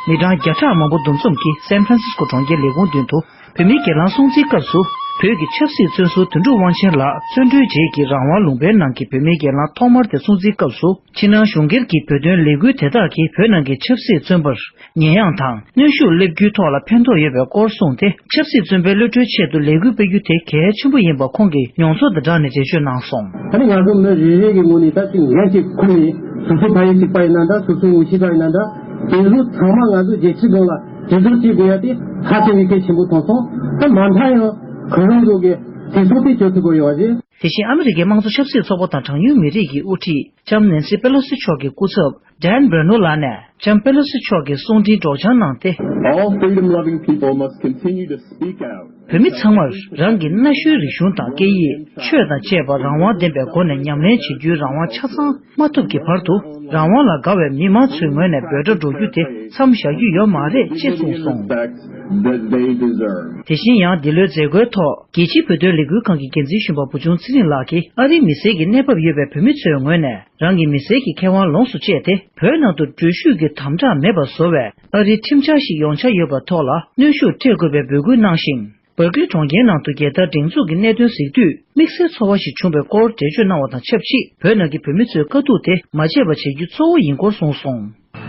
མི་གྲངས་བརྒྱ་ཕྲག་མང་པོ་འདུ་འཛོམས་ཀྱིས་སན་ཧྥ་རན་སིས་ཀོ་གྲོང་ཁྱེར་ལས་ཁུངས་མདུན་དུ་བོད་མིའི་སྒེར་ལངས་སྲུང་བརྩིའི་སྐབས་སུ། བོད་ཀྱི་ཆབ་སྲིད་བཙོན་ཟུར་དོན་གྲུབ་དབང་ཆེན་ལགས་བཙོན་གྲོལ་རྗེས་ཀྱི་རང་དབང་ལུང་པའི་ནང་གི་བོད་མིའི་སྒེར་ལངས་ཐོག་མར་དེ་སྲུང་བརྩིའི་སྐབས་སུ། ཕྱི་ནང་གཞུང་སྒེར་གྱི་བོད་དོན་ལས་འགུལ་དེ་དག་གིས་བོད་ནང་གི་ཆབ་སྲིད་བཙོན་པར་ཉེས་ཡངས་དང་གནོན་ཤུགས་སླེབས་རྒྱུའི་ཐོག་ལ་ཕན་ཐོགས་ཡོད་པའི་སྐོར་གསུངས་ཏེ། ཆབ་སྲིད་བཙོན་པའི་གློད་གྲོལ་ཆེད་དུ་ལས་འགུལ་སྤེལ་རྒྱུ་དེ་གལ་ཆེན་པོ་ཡིན་པ་ཁོང་གིས་མྱོང་ཚོར་དང་སྦྲགས་ནས་འགྲེལ་བརྗོད་གནང་སོང་། ཨ་ནི་ང་ཚོ་མི་རེ་རེ་གི་ངོས་ནས་ད་ཅིག་འགན་ཅིག་ཁུར་ནས་སོ་སོ་ཕ་ཡུལ་གཅིག་པ་ཡིན་ན་འདྲ། སོ་སོའི་ངོ་ཤེས་པ་ཡིན་ན་འདྲ། དེ་ཚོ་ཚང་མ་ང་ཚོ་རྒྱལ་སྤྱིའི་ངོས་ལ་དེ་ཚོ་བྱེད་དགོས་ཡ་དེ་ཧ་ཅང་གི་གལ་ཆེན་པོ་མཐོང་སོང་། ད་མ་མཐའ་ཡང་ཁོ་རང་ཚོ་གི་དེ་ཚོ་དེ་བྱེད་ཐུབ་དགོས་ཡོད་པ་རེད། དེ་བཞིན་ཨ་མི་རི་ཀའི་དམངས་གཙོ་ཆབ་སྲིད་ཚོགས་པ་དང་གྲངས་ཉུང་མི་རིགས་ཀྱི་དབུ་ཁྲིད་ལྕམ་ནེན་སི་པེ་ལོ་སི་མཆོག་གི་སྐུ་ཚབ་ཌན་བྷེར་ནོ་ལགས་ནས་ལྕམ་པེ་ལོ་སི་མཆོག་གི་གསུང་འཕྲིན་སྒྲོག་སྦྱང་གནང་སྟེ། All freedom-loving people must continue to speak out. བོད་མི་ཚང་མར་རང་གི་གནའ་ཤུལ་རིག་གཞུང་དང་སྐད་ཡིག་ཆོས་དང་བཅས་པ་རང་དབང་ལྡན་པའི་སྒོ་ནས་ཉམས་ལེན་བྱེད་རྒྱུའི་རང་དབང་ཆ་ཚང་མ་ཐོབ་ཀྱི་བར་དུ། རང་དབང་ལ་དགའ་བའི་མི་མང་ཚོའི་ངོས་ནས་འབོད་སྒྲ་སྒྲོག་རྒྱུ་དེ་མཚམས་བཞག་རྒྱུ་ཡོད་མ་རེད་ཅེས་གསུངས་སོང་། That they deserve. དེ་བཞིན་ཡང་འདི་ལོའི་མཛད་སྒོའི་ཐོག་རྒྱལ་སྤྱིའི་བོད་དོན་ལས་འགུལ་ཁང་གི་འགན་འཛིན་གཞོན་པ་བུ་ཆུང་ཚེ་རིང་ལགས་ཀྱིས་ཨ་རིའི་མི་སེར་གྱི་གནས་བབ་ཡོད་པའི་བོད་མི་ཚོའི་ངོས་ནས་རང་གི་མི་སེར་གྱི་ཁེ་དབང་ལོངས་སུ་སྤྱད་དེ། བོད་ནང་དུ་འགྲུལ་བཞུད་ཀྱི་དམ་དྲག་མེད་པར་བཟོ་བའི་ཨ་རིའི་ཁྲིམས་འཆར་ཞིག་ཡོངས་ཆགས་ཡོད་པའི་ཐོག་ལ་གནོན་ཤུགས་སྤྲད་དགོས་པའི་འབོད་སྐུལ་གནང་ཞིང་། བར་ཀ་ལི་གྲོང་ཁྱེར་ནང་དུ་རྒྱལ་དར་སྒྲེང་འཛུགས་ཀྱི་གནད་དོན་གཟིགས་དུས། དམིགས་བསལ་ཚོར་བ་ཞིག་བྱུང་བའི་སྐོར་འགྲེལ་བརྗོད་གནང་བ་དང་ཆབས་ཅིག་བོད་ནང་གི་བོད་མི་ཚོའི་དཀའ་སྡུག་དེ་མ་བརྗེད་པ་བྱེད་རྒྱུ་གཙོ་བོ་ཡིན་སྐོར་གསུངས་སོང་།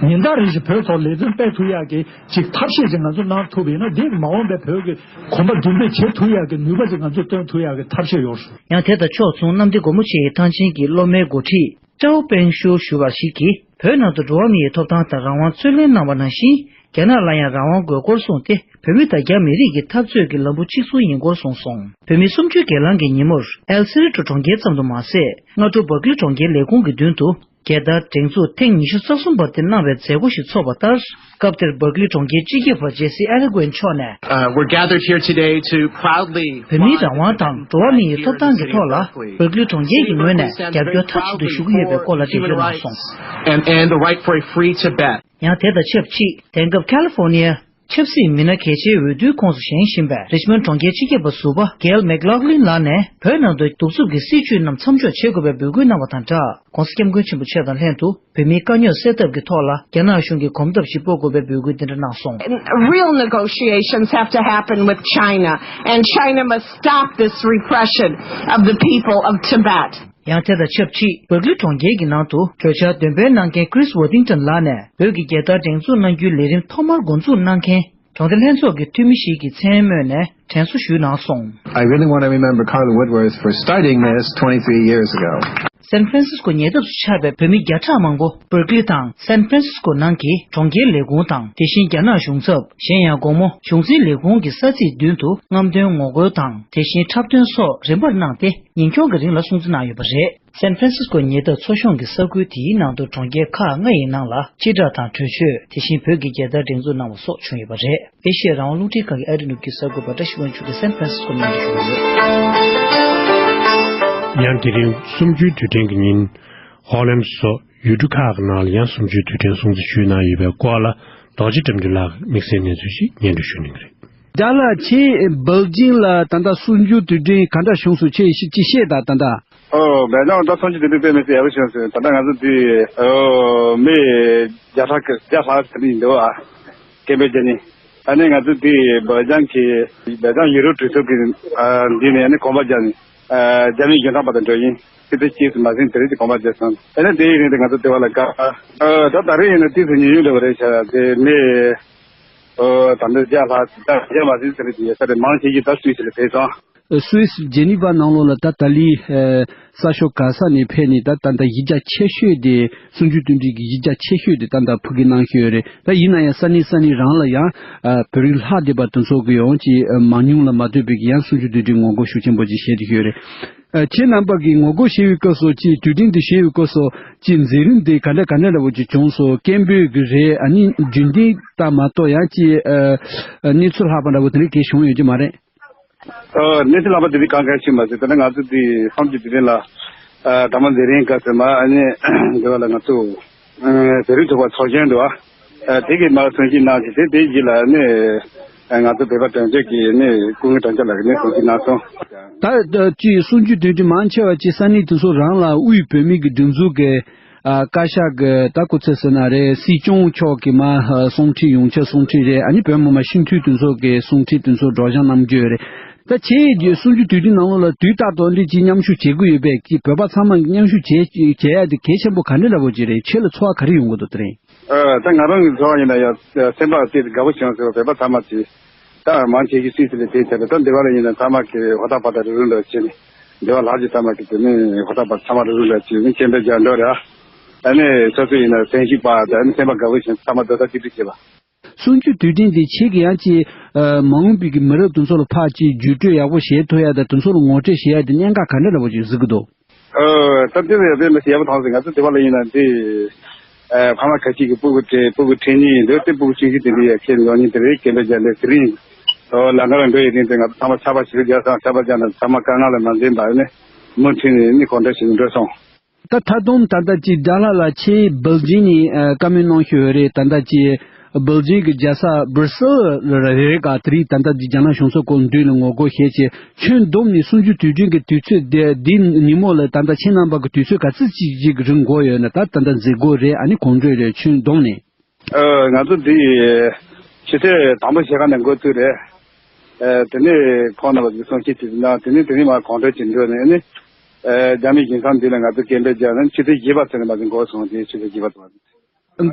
ཉིན་ལྟར་རེ་བཞིན་བོད་ཐོག་ལས་དོན་སྤེལ་ཐུབ་ཡག་གི་ཅིག་ཐབས་ཤེས་ཅིག་ང་ཚོ་གནང་ཐུབ་པ་ཡིན་ན། འདི་མ་འོངས་པའི་བོད་ཀྱི་གོམ་པ་མདུན་སྤོས་བྱེད་ཐུབ་ཡག་གི་ནུས་པ་ཅིག་ང་ཚོས་བཏོན་ཐུབ་ཡག་གི་ཐབས་ཤེས་ཡོད། ཡང་དེ་དང་ཕྱོགས་མཚུངས་གནམ་བདེ་སྒོ་མོ་ཆེའི་ཐང་ཆེན་གྱི་སློབ་མའི་འགོ་ཁྲིད་ཀྲའོ་པེང་ཤོ་ཞུ་བ་ཞིག་གིས། བོད་ནང་དུ་འགྲོ་བ་མི་ཡི་ཐོབ་ཐང་དང་རང་དབང་རྩོད་ལེན་གནང་བ་ནང་བཞིན། རྒྱ་ནག་ལ་ཡང་རང་དབང་དགོས་སྐོར་གསུངས་ཏེ། བོད་མི་དང་རྒྱ་མི་རིགས་ཀྱི་འཐབ་རྩོད་ཀྱི་ལམ་བུ་གཅིག་མཚུངས་ཡིན་སྐོར་གསུངས་སོང་། བོད་མི་གསུམ་བཅུའི་སྒེར་ལངས་ཀྱི་ཉིན་མོར། ཨེལ་སེ་རི་ཏྲོ་གྲོང་ཁྱེར་ཙམ་དུ་མ་ཟད། སྔ་དྲོ་བར་ཀ་ལི་གྲོང་ཁྱེར་ལས་ཁུངས་ཀྱི་མདུན་དུ། རྒྱལ་དར་སྒྲེང་འཛུགས་ཐེངས་ཉི་ཤུ་རྩ་གསུམ་པ་དེ་གནང་བའི་མཛད་སྒོ་ཞིག་འཚོགས་པ་ལྟར། སྐབས་དེར་བར་ཀ་ལི་གྲོང་ཁྱེར་སྤྱི་ཁྱབ་པ་ཇེ་སི་ཨེ་ལི་གུན་མཆོག་ནས། Uh, we're gathered here today to proudly བོད་མིའི་རང་དབང་དང་འགྲོ་བ་མི་ཡི་ཐོབ་ཐང་གི་ཐོག་ལ། བར་ཀ་ལི་གྲོང་ཁྱེར་གྱི་ངོས་ནས་རྒྱབ་སྐྱོར་མཐའ་གཅིག་ཏུ་ཞུ་གི་ཡོད་པའི་སྐོར་ལ་འགྲེལ་བརྗོད་གནང་སོང་། And, and the right for a free Tibet. ཡང་དེ་དང་ཆབས་ཅིག་དེང་སྐབས་ཁ་ལི་ཧྥོར་ནི་ཡ་ཆབ་སྲིད་མི་སྣ་གལ་ཆེའི་འོས་བསྡུའི་ཁོངས་སུ་བཞེངས་བཞིན་པའི་རི་ཆི་མོན་གྲོང་ཁྱེར་སྤྱི་ཁྱབ་པ་ཟུར་པ་གེལ་མེག་ལོག་ལིན་ལགས་ནས། བོད་ནང་དུ་གདུག་རྩུབ་ཀྱི་སྲིད་བྱུས་རྣམས་མཚམས་འཇོག་བྱེད་དགོས་པའི་འབོད་སྐུལ་གནང་བ་དང་སྦྲགས། ྋགོང་ས་ྋསྐྱབས་མགོན་ཆེན་པོ་མཆོག་དང་ལྷན་དུ། བོད་མིའི་དཀའ་རྙོག་སེལ་ཐབས་ཀྱི་ཐོག་ལ། རྒྱ་ནག་གཞུང་གིས་གོམ་སྟབས་ཤིག་སྤོ་དགོས་པའི་འབོད་སྐུལ་འདི་འདྲ་གནང་སོང་། Real negotiations have to happen with China, and China must stop this repression of the people of Tibet. ཡང་དེ་དང་ཆབས་ཅིག་བར་ཀ་ལི་གྲོང་ཁྱེར་གྱི་ནང་དུ་གྲོས་འཆར་འདོན་སྤེལ་གནང་མཁན་Chris Worthington་ལགས་ནས་བོད་ཀྱི་རྒྱལ་དར་སྒྲེང་འཛུགས་གནང་རྒྱུའི་ལས་རིམ་ཐོག་མར་འགོ་འཛུགས་གནང་མཁན་གྲོང་སྡེ་ལྷན་ཚོགས་ཀྱི་འཐུས་མི་ཞིག་གི་མཚན་སྨོས་ནས་དྲན་གསོ་ཞུས་གནང་སོང་། I really want to remember Carl Whitworth for starting this twenty-three years ago. སན་ཧྥ་རན་སིས་ཀོ་ཉེ་འདབས་སུ་ཆགས་པའི་བོད་མི་བརྒྱ་ཕྲག་མང་པོ་བར་ཀ་ལི་དང་སན་ཧྥ་རན་སིས་ཀོ་ནང་གི་གྲོང་ཁྱེར་ལས་ཁུངས་དང་། དེ་བཞིན་རྒྱ་ནག་གཞུང་ཚབ། གཞན་ཡང་དགོང་མོ་གཞུང་འཛིན་ལས་ཁུངས་ཀྱི་ས་ཚིགས་མདུན་དུ་རྔམ་སྟོན་ངོ་རྒོལ་དང་། དེ་བཞིན་འཁྲབ་སྟོན་སོགས་རིམ་པར་གནང་སྟེ། ཉིན་འཁྱོངས་ཀྱི་རིང་ལ་སྲུང་བརྩི་གནང་ཡོད་པ་རེད། སན་ཧྥ་རན་སིས་ཀོ་ཉེ་འདབས་ཚོ་གཞོང་གི་ས་ཁུལ་དེའི་ནང་དུ་གྲོང་ཁྱེར་ཁག་ལྔ་ཡི་ནང་ལ་སྤྱི་བསྒྲགས་དང་གྲོས་ཆོད། དེ་བཞིན་བོད་ཀྱི་རྒྱལ་དར་སྒྲེང་འཛུགས་གནང་བ་སོགས་བྱུང་ཡོད་པ་རེད། ཨེ་ཤི་ཡ་རང་དབང་རླུང་འཕྲིན་ཁང་གི་ཨ་རི་ནུབ་ཀྱི་གསར་འགོད་པ་བཀྲ་ཤིས་དབང་ཕྱུག་གིས་སན་ཧྥ་རན་སིས་ཀོ་ནས་བསྡུས་ཞུས་ཡོད། ཡང་དེ་རིང་གསུམ་བཅུའི་དུས་དྲན་གྱི་ཉིན། ཧོ་ལན་སོགས་ཡུལ་གྲུ་ཁག་གི་ནང་ལ་ཡང་གསུམ་བཅུའི་དུས་དྲན་སྲུང་བརྩི་ཞུས་གནང་ཡོད་པའི་སྐོར་ལ། རྡོ་རྗེ་བཀྲ་འདུས་ལགས་ཀྱིས་དམིགས་བསལ་གནས་ཚུལ་ཞིག་སྙན་སྒྲོན་ཞུ་གནང་གི་རེད། དགྲ་ལྷ་ཆེ་སྦེལ་ཇིང་ལ་ད་ལྟ་གསུམ་བཅུའི་དུས་དྲན་ག་འདྲ་བྱུང་སོང་། ཁྱེད་ཞིག་ཅིག་བཤད་དང་ད་ལྟ། ཨོ་སྦེལ་ཇང་ད་གསུམ་བཅུའི་དུས་དྲན་དཔེ་མི་སྲིད་ཡག་པོ་བྱུང་སོང་། ད་ལྟ་ང་ཚོ་འདི་ཨོ་མི་བརྒྱ་ཕྲག་གི་བརྒྱ་ལྷག་ཙམ་ཡིན་འདུག་ཨ། སྐད་འབོད་བརྒྱབ་ནས། ཨ་ནི་ང་ཚོ་འདི་སྦེལ་ཇང་གི་སྦེལ་ཇང་ཡུ་རོབ་གྲོས་ཚོགས་ཀྱི་ཨ་འདི་ནས་ཨ་ནི་གོམ་པ་བརྒྱབ་ནས། ཨ་རྒྱ་མིའི་རྒྱལ་ཁབ་བར་དུ་འགྲོ་ཡིན། ཕྱི་ཚེས་གཅིག་ཙམ་མ་ཟིན་དེ་རིང་གི་གོམ་པ་བརྒྱབ་སོང་། ཨ་ནི་དེའི་རིང་དུ་ང་ཚོ་དེ་བ་ལ་དགའ། ཨ་ད་ད་རེས་ཡིན་ན་ཏོག་ཙམ་ཉུང་ཉུང་འདྲ་བ་རེད་ཤག་དེ་ནས་ཨོ་ད་འདི་བརྒྱ་ལྷག་ཙམ་ད་བརྒྱ་མ་ཟིན་ཟེར་གྱི་ཡོད་ས་རེད། མང་ཆེ་ཤོས་ད་སུད་སི་ལ་ཕེབས་སོང་། སུད་སི་ཇེ་ནི་ཝ་ནང་ལོགས་ལ་ད་ཏཱ་ལའི་གསར་ཤོག་ག་ས་ནས་ཕེབས་ནས་ད་ད་ད་གཞི་རྒྱ་ཆེ་ཤོས་དེ་གསུམ་བཅུའི་དུས་དྲན་གྱི་གཞི་རྒྱ་ཆེ་ཤོས་དེ་ད་ད་ཕུལ་གྱི་གནང་ཤོས་རེད། ད་ཡིན་ན་ཡང་ས་གནས་ས་གནས་རང་ལ་ཡང་བོད་རིགས་ལྷག་བསྡད་པ་དེ་ཚོ་གི་ཡོང་ཅིག་མང་ཉུང་ལ་མ་ལྟོས་པའི་གི་ཡང་གསུམ་བཅུའི་དུས་དྲན་ངོ་རྒོལ་ཤུགས་ཆེན་པོ་ཅིག་བྱེད་དེ་ཤོད་རེད། ཨ་ཁྱེད་རྣམ་པ་གིས་ངོ་རྒོལ་བྱེད་པའི་སྐབས་སུ་ཅིག་དུས་དྲན་དེ་བྱེད་པའི་སྐབས་སུ་ཅིག་མཛད་རིམ་དེ་ག་འདྲ་ག་འདྲ་འདྲ་བོ་ཅིག་བྱུང་སོང་། སྐད་འབོད་གི་རེད། ཨ་ནི་རྒྱུན་ལྡན་ལྟར་མ་གཏོགས་ཡང་ཅིག་ཨ་གནས་ཚུལ་ལྷག་པ་འདྲ་བོ་དེ་འདྲ་གས་བྱུང་ཡོད་ཀྱི་མ་རེད། ཨ་གནས་ཚུལ་ལྷག་པ་དེ་འདྲ་གང་གང་ཞིག་མ་ཟད། ད་ནི་ང་ཚོ་འདི་གསུམ་བཅུའི་དུས་དྲན་ལ་ཨ་ད་མ་མཛད་རིམ་སྐབས་སུ་མ་ཨ་ནི་འདི་བ་ལ་ང་ཚོ་བོད་རིགས་ཚོགས་པ་ཚོགས་ཆེན་འདུག་ཨ། དེ་གིས་མར་གསུང་བཤད་གནང་ཞིང་། དེ་དེའི་རྗེས་ལ་ནི་ང་ཚོ་བོད་པ་གྲོས་ཚོགས་ཀྱི་ནི་སྐུ་ངོ་དྲང་ཆ་ལགས་ཀྱིས་ནི་གསུང་བཤད་གནང་སོང་། ད་ལྟ་ཅིག་གསུམ་བཅུའི་དུས་དྲན་མང་ཆེ་བ་ཅིག་ས་གནས་དེ་ཚོ་རང་ལ་དབུས་བོད་མི་གི་སྒྲིག་འཛུགས་ཀྱི་ཨ་བཀའ་ཤག་གི་ད་སྐུ་ཚབ་ཟེར་ན་རེད། སྲིད་སྐྱོང་མཆོག་གི་མ་གསུང་འཕྲིན་ཡོངས་ཁྱབ་གསུང་འཕྲིན་རེད། ཨ་ནི་བོད་མི་མང་སྤྱི་འཐུས་དེ་ཚོ་གི་གསུང་འཕྲིན་དེ་ཚོ་སྒྲོག་སྦྱང་གནང་རྒྱུ་རེད། ད་ཁྱེད་ཀྱིས་གསུམ་བཅུའི་དུས་དྲན་ནང་ལོགས་ལ་དུས་རྟག་ཏུ་འདི་ཅིག་མཉམ་ཞུགས་བྱེད་དགོས་ཡོད་པས། ཀྱི་བོད་པ་ཚང་མ་མཉམ་ཞུགས་བྱེད་བྱེད་ཡ་དེ་གལ་ཆེན་པོ་ག་འདྲ་འདྲ་བོ་ཅིག་རེད། ཁྱེད་ལ་ཚོར་བ་ག་རེ་ཡོང་གི་འདུག་དེ་རིང་། ཨ་ད་ང་རང་གི་ཚོར་བ་ཡིན་ན་ཡང་སེམས་པ་དེ་དགའ་པོ་བྱུང་སོང་། བོད་པ་ཚང་མ་དེ་ད་མང་ཆེ་ཤོས་སུད་སི་ལ་ཕེབས་ཚར་རེད། ད་འདི་བ་ལ་ཡིན་ན་ཚང་མ་གི་ཧོ་ཏ་པ་ཏ་རུ་རུ་འདྲ་བྱས་ནས། འདི་བ་ལྷག་ཅིག་ཚང་མ་གི་དེ་ནས་ཧོ་ཏ་པ་ཏ་ཚང་མ་རུ་རུ་འདྲ་བྱས་ནས་སྐད་འབོད་རྒྱག་འགྲོ་རེད། ཨ་ནི་སོ་སོ་ཡིན་ན་སེམས་ཤུགས་སྤར་ཡ་དང་ཨ་ནི་སེམས་པ་དགའ་པོ་བྱས་ནས་ཚང་མ་སྡོད་ས་གཅིག་སྒྲིལ་བྱེད་པ། གསུམ་བཅུའི་དུས་དྲན་དེ་ཁྱེད་ཀྱིས་ཡང་ཅིག་ཨ་མ་འོངས་པའི་གི་མི་རབས་དེ་ཚོ་ལ་ཕར་ཅིག་བརྒྱུད་སྤྲོད་ཡག་པོ་བྱེད་ཐུབ་ཡ་དང་། དེ་ཚོ་ལ་ངོ་སྤྲོད་བྱེད་ཡ་དེ་གནད་འགག་ག་འདྲ་འདྲ་བོ་ཅིག་གཟིགས་ཀྱི་འདུག་ཨ་ད་དེ་ལ་ཡང་དཔེ་མི་སྲིད་ཡག་པོ་མཐོང་སོང་། ང་ཚོ་དེ་བ་ལ་ཡིན་ན་འདི་ཨ་ཕ་མ་ཁ་ཤས་ཀྱི་སྤུ་གུ་ཁྲིད་སྤུ་གུ་ཁྲིད་མཁན་ཡིན་འདུག་དེ་སྤུ་གུ་ཆུང་ཆུང་དེ་འདྲ་ཡ་ཁྱེད་འགྲོ་མཁན་དེ་རེད། སྐད་འབོད་རྒྱག་འདི་དེ་རིང་ཨོ་ལམ་ཁ་ལ་འགྲོ་ཡི་རིང་དེ་ང་ཚོ་ཚང་མ་ཆར་པ་ཞེ་པོ་རྒྱག་སོང་། ཆར་པ་རྒྱག་ན་ཚང་མ་དཀའ་ངལ་ལ་མ་འཛེམས་པ་ནི་མུ་མཐུད་ནས་ནི་གང་འདྲ་ཞིག་འགྲོ་སོང་། ད་ད་དུང་ད་ལྟ་ཅིག་དགྲ་ལྷ་ལགས་ཁྱེད་སྦེལ་ཇིང་ནས་ཨ་བཀའ་མོལ་གནང་ཤོར་ཡོད་རེད། ད་ལྟ་ཅིག་སྦེལ་ཇིང་གི་རྒྱལ་ས་སྦུར་སེལ་ལ་རེད་ག་དེ་རིང་ད་ལྟ་ཅིག་རྒྱ་ནག་གཞུང་ཚབ་སྐོར་མདུན་ལ་ངོ་རྒོལ་བྱས་ཅིག་ཁྱོན་བསྡོམས་ནས་གསུམ་བཅུའི་དུས་དྲན་གྱི་དུས་ཚོད་དེ་འདི་ཉིན་མོ་ལ་ད་ལྟ་ཁྱེད་རྣམ་པ་གི་དུས་ཚོད་ག་ཚོད་ཅིག་ཅིག་རིང་འགོར་ཡོད་ན། ད་ད་ལྟ་མཛད་སྒོ་རེད། ཨ་ནི་གང་འདྲ་རེད། ཁྱོན་བསྡོམས་ནས། ཨ་ང་ཚོ་འདི་ཕྱི་ཚེས་དང་པོ་ཞོགས་ཀ་ནས་འགོ་བཙུགས་རེད། ཨ་དེ་ནས་ཁོང་རྣམ་པ་ཚོས་གསུང་བཤད་ཅིག་གནང་། དེ་ནས་དེ་རིང་མར་གང་འགྲོ་ཅིག་འགྲོ་ནས་ནི་ཨ་རྒྱ་མིའི་གཞུང་ཚབ་འདི་ལ་ང་ཚོ་སྐད་འབོད་རྒྱག་ནས་ཕྱི་ཚེས་བཞི་པ་ཚོ་ནས་མ་ཟིན་འགོ་སོང་། དེ་ཕྱི་ཚེས་བཞི་པ་ཚོ།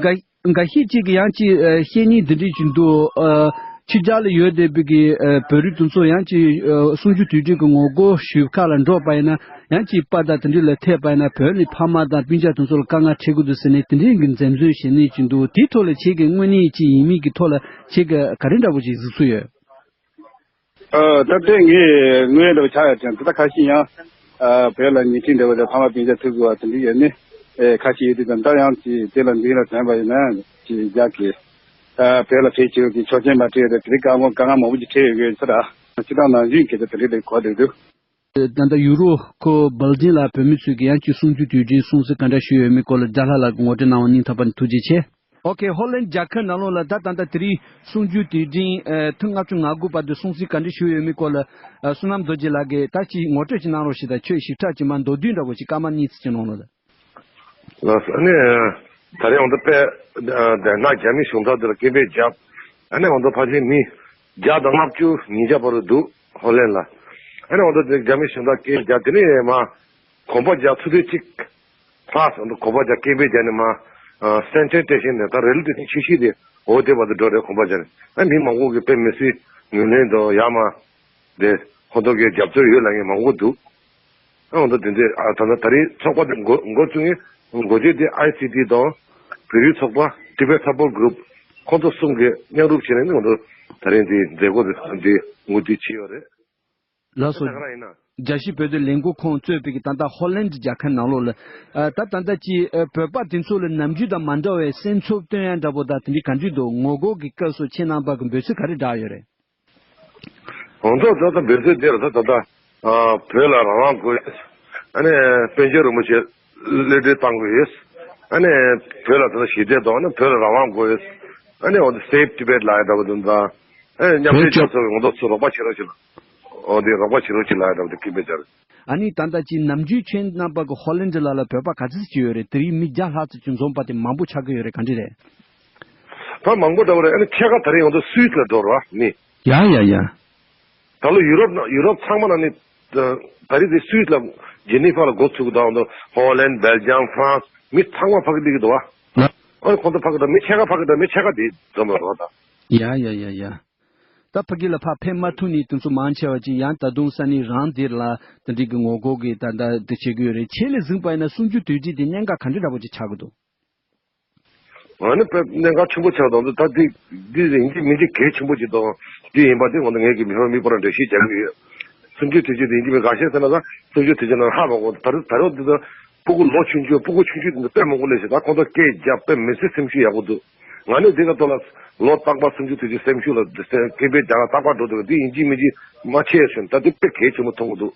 འགའ་འགའ་ཤས་ཅིག་གིས་ཡང་ཅིག་ཨ་བཤད་མཁན་འདི་འདྲ་ཅིག་འདུག་ཨ་ཕྱི་རྒྱལ་ལ་ཡོད་བསྡད་པའི་གི་ཨ་བོད་རིགས་དེ་ཚོ་ཡང་ཅིག་ཨ་གསུམ་བཅུའི་དུས་དྲན་གྱི་ངོ་རྒོལ་ཞུ་ཁ་ལ་འགྲོ་བ་ཡིན་ན། ཡང་ཅིག་པར་དང་དེ་འདྲ་ལ་ཐེབས་པ་ཡིན་ན་བོད་ནས་ཕ་མ་དང་སྤུན་ཀྱག་དེ་ཚོ་ལ་དཀའ་ངལ་འཕྲད་ཀྱི་འདུག་ཟེར་ནས་དེ་འདྲའི་གི་འཛེམ་ཟོན་བྱེད་མཁན་ཅིག་འདུག་དེའི་ཐོག་ལ་ཁྱེད་ཀྱིས་དངོས་གནས་ཅིག་ཡིན་མིན་གྱི་ཐོག་ལ་ཁྱེད་ཀྱིས་ག་རེ་འདྲ་པོ་ཅིག་གཟིགས་ཚུལ་ཡོད། ཨ་ད་ལྟའི་ངས་དངོས་ཡོད་འདྲ་པོ་ཆགས་ཡོད་ཀྱང་། དེ་ད་ཁ་ཤས་ཡང་ཨ་བོད་ལ་ཉེ་འཁྲིས་འདྲ་པོ་དང་ཕ་མ་སྤུན་ཀྱག་ཐུག་དགོས་པ་དེ་འདྲ་ཡོད་ནི་ཨེ་ཁ་ཤས་ཡོད་དུས་ཙམ། ད་ཡང་ཅིག་དེ་ལ་མདུན་ལ་ཐོན་པ་ཡིན་ན་ཅིག་རྒྱ་གི་ཨ་བོད་ལ་ཕེབས་ཆོག་གི་ཆོག་མཆན་མ་སྤྲད་དེ་དེ་རིང་དཀའ་ངལ་དཀའ་ངལ་མང་པོ་ཅིག་འཕྲད་ཡོད་ཀྱི་ཡོད་ས་ར། སྤྱིར་བཏང་ནང་བཞིན་གྱི་དེ་རིང་ལས་གོ་བསྡད་འདུག་ད་ལྟ་ཡུ་རོབ་ཁུལ་སྦེལ་ཇིང་ལ་བོད་མི་ཚོས་ཀྱིས་ཡང་ཅིག་གསུམ་བཅུའི་དུས་དྲན་སྲུང་བརྩི་ག་འདྲ་ཞུས་ཡོད་མེད་སྐོར་ལ་དགྲ་ལྷ་ལགས་ཀྱིས་ངོ་སྤྲོད་གནང་བ་སྙིང་ཐག་པ་ནས་ཐུགས་རྗེ་ཆེ། ཨོ་ཁེ། ཧོ་ལན་རྒྱལ་ཁབ་ནང་ལོགས་ལ་ད་ད་ལྟ་དེ་རིང་གསུམ་བཅུའི་དུས་དྲན་ཨ་ཐུག་ལྔ་བཅུ་ང་དགུ་བར་དུ་སྲུང་བརྩི་ག་འདྲ་ཞུས་ཡོད་མེད་སྐོར་ལ་ཨ་བསོད་ནམས་རྡོ་རྗེ་ལགས་ཀྱིས་ད་ཅིག་ངོ་སྤྲོད་ཅིག་གནང་རོགས་ཞེས་དང་། ཁྱོད་ཞིབ་ཕྲ་ཅིག་མར་མདོར་བསྡུས་འདྲ་པོ་ཅིག་སྐར་མ་གཉིས་ཙམ་ཅིག་ནང་ལོགས་ལ། ལགས་སོ། ཨ་ནི་ད་རེས་འོང་དུ་དཔེ་དེ་ན་རྒྱ་མི་གཞུང་ཚབ་དེ་ལ་སྐད་འབོད་བརྒྱབ། ཨ་ནི་འོང་དུ་ཕལ་ཆེར་མི་བརྒྱ་དང་ལྔ་བཅུ་ཉིས་བརྒྱ་བར་དུ་འདུག་ཧོ་ལན་ལ། ཨ་ནི་འོང་དུ་དེ་རྒྱ་མི་གཞུང་ཚབ་སྐད་བརྒྱབ། དེ་ནས་མར་ གོམ་པ་རྒྱག་ཚུལ་དེ་གཅིག་ཕར་ཚུར་གོམ་པ་རྒྱག་སྐད་འབོད་རྒྱག་ནས་མར་ཨ་སེན་ཊར་སི་ཊེ་ཤན་ནས་ད་རེ་ལི་ཊེ་ཤན་ཆེ་ཤོས་དེ་འོ་དེ་བར་དུ་འགྲོ་རེད། གོམ་པ་རྒྱག་ནས་ཨ་མི་མང་པོ་གིས་དཔེ་མི་སྲིད་ངོས་ལེན་དང་ཡར་མར་དེ་ཁོང་ཚོ་གི་རྒྱབ་སྐྱོར་ཡོད་ལབ་མཁན་མང་པོ་འདུག་ཨ་འོ་ད་དེ་འདྲས་ཨ་ད་ལྟ་ད་རེས་ཚོགས་པ་དེ་འགོ་འགོ་བཙུགས་མཁན་འགོ་ཁྲིད་དེ་ཨའི་སི་ཊི་དང་བོད་རིགས་ཚོགས་པ་Tibet Support Group ཁོང་ཚོ་གསུམ་གྱིས་མཉམ་རུབ་བྱས་ནས་ང་ཚོ་ད་རེས་འདི་མཛད་སྒོ་འདི་འདི་ངོ་སྤྲོད་བྱས་ཡོད་རེད། ལགས་སོ། ད་ག་རང་ཡིན་ན། རྒྱལ་སྤྱིའི་བོད་དོན་ལས་འགུལ་ཁང་གཙོས་པའི་གི་ད་ལྟ་ཧོ་ལན་རྒྱལ་ཁབ་ནང་ལོགས་ལ་ཨ་ད་ད་ལྟ་ཅི་ཨ་བོད་པ་དེ་ཚོ་ལ་ནམ་རྒྱུན་དང་མ་འདྲ་བའི་སེམས་འཚབ་སྟོན་ཡ་འདྲ་པོ་དང་དེ་འདྲའི་ག་འདྲ་འདུག་ངོ་རྒོལ་གྱི་སྐབས་སུ་ཁྱེད་རྣམ་པ་གི་འབོད་ཚིག་ག་རེ་བསྒྲགས་ཡོད་རེད། ང་ཚོ་ད་ལྟ་འབོད་ཚིག་དེ་ལ་ད་ད་ལྟ་ཨ་བོད་ལ་རང་དབང་དགོས། ཨ་ནི་པཎ་ཆེན་རིན་པོ་ཆེ་གློད་གྲོལ་གཏང་དགོས། ཨ་ནི་བོད་ལ་ད་ལྟ་ཞི་བདེ་དང་ཨ་ནི་བོད་ལ་རང་དབང་དགོས། ཨ་ནི་འོ་ད་Save Tibet ལབ་ཡ་འདྲ་པོ་དེ་ད་ཨ་ནི་མཉམ་འབྲེལ་རྒྱལ་ཚོགས་ཀྱིས་ང་ཚོ་ཚུར་རོགས་པ་བྱེད་རོགས་བྱེད་ལ་འོ་དེ་རོགས་པ་བྱེད་རོགས་བྱེད་ལབ་ཡ་འདྲ་པོ་དེ་སྐད་འབོད་བྱས་རེད། ཨ་ནི་ད་ལྟ་ཅིག་ནམ་རྒྱུན་ཁྱེད་རྣམ་པ་གི་ཧོ་ལན་ཌི་ལ་ལ་བོད་པ་ག་ཚོད་ཅིག་ཡོད་རེད། དེ་རིང་མི་བརྒྱ་ལྷག་ཙམ་ཅིག་འཛོམས་པ་དེ་མང་པོ་ཆགས་ཀྱི་ཡོད་རེད། ག་འདྲ་རེད། ད་མང་པོ་འདྲ་པོ་རེད། ཨ་ནི་ཕྱེད་ཀ་ད་རེས་ང་ཚོ་སུད་སི་ལ་འགྲོ་རོགས་ནི། ཡ་ཡ་ཡ། ད་ལོ་ཡུ་རོབ་ན་ཡུ་རོབ་ཚང་མ་ན་ནི། ད་རེས་དེ་སུད་སི་ལ་ཇི་ནི་ཕ་ལ་འགོ་ཚུགས་ད་ང་ཚོ་ཧོ་ལན་སྦེལ་ཇམ་ཧྥ་རན་སི་མི་ཚང་མ་ཕ་གི་སླེབས་ཀྱི་འདུག་བ། ཨ་ནི་ཁོང་ཚོ་ཕ་གི་འདྲ་མི་ཕྱེད་ཀ་ཕ་གི་འདྲ་མི་ཕྱེད་ཀ་དེ་འཛོམས་པ་རོགས་ད། ཡ་ཡ་ཡ་ཡ། ད་ཕ་གི་ལ་ཕར་ཕེབས་མ་ཐུབ་ནི་དེ་ཚོ་མང་ཆེ་བ་ཅིག་ཡང་ད་དུང་ས་གནས་རང་དེ་ལ་དེ་འདྲའི་གི་ངོ་རྒོལ་གི་ད་ལྟ་དེ་བྱེད་ཀྱི་ཡོད་རེད། ཁྱེད་ལ་གཟིགས་པ་ཡིན་ན་གསུམ་བཅུ་དུས་དཀྱིལ་དེ་གནད་འགག་ག་འདྲ་འདྲ་པོ་ཅིག་ཆགས་ཀྱི་འདུག་ང་ནི་དཔེ་གནད་འགག་ཆེན་པོ་ཆགས་དང་ད་དེ་འདི་ཡིན་གཅིག་མིན་གཅིག་གལ་ཆེན་པོ་ཅིག་དང་འདི་ཡིན་པ་དེ་ང་ཚོ་ངེད་ཀྱི་མི་ཧོན་མི་པོ་རང་འགྲེལ་བཤད་རྒྱག་གི་ཡོད། གསུམ་བཅུ་དུས་དཀྱིལ་དེ་ཡིན་གཅིག་མིན་ག་ཤེད་ཟེར་ན་ད་གསུམ་བཅུ་དུས་དཀྱིལ་ནང་ཧ་མ་གོ་ད་རེས་ད་རེས་འདི་ད་སྤུ་གུ་ལོ་ཆུང་ཆུང་སྤུ་གུ་ཆུང་ཆུང་དེ་ཚོ་དཔེ་མང་པོ་སླེབས་ཤག་ད་ཁོང་ཚོ་སྐད་རྒྱག་དཔེ་མི་སྲིད་སེམས་ཤུགས་ཡག་པོ་འདུག་ང་ནི་འདི་ག་ཐོག་ལ་ལོ་རྟག་པར་གསུམ་བཅུ་དུས་དཀྱིལ་སེམས་ཤུགས་ལ་འདི་སེམས་སྐད་འབོད་རྒྱག་ལ་རྟག་པར་འགྲོ་འདུག་འདི་ཡིན་གཅིག་མིན་གཅིག་མ་ཆེ་ཞིང་ད་འདི་དཔེ་གལ་ཆེན་པོ་མཐོང་གི་འདུག་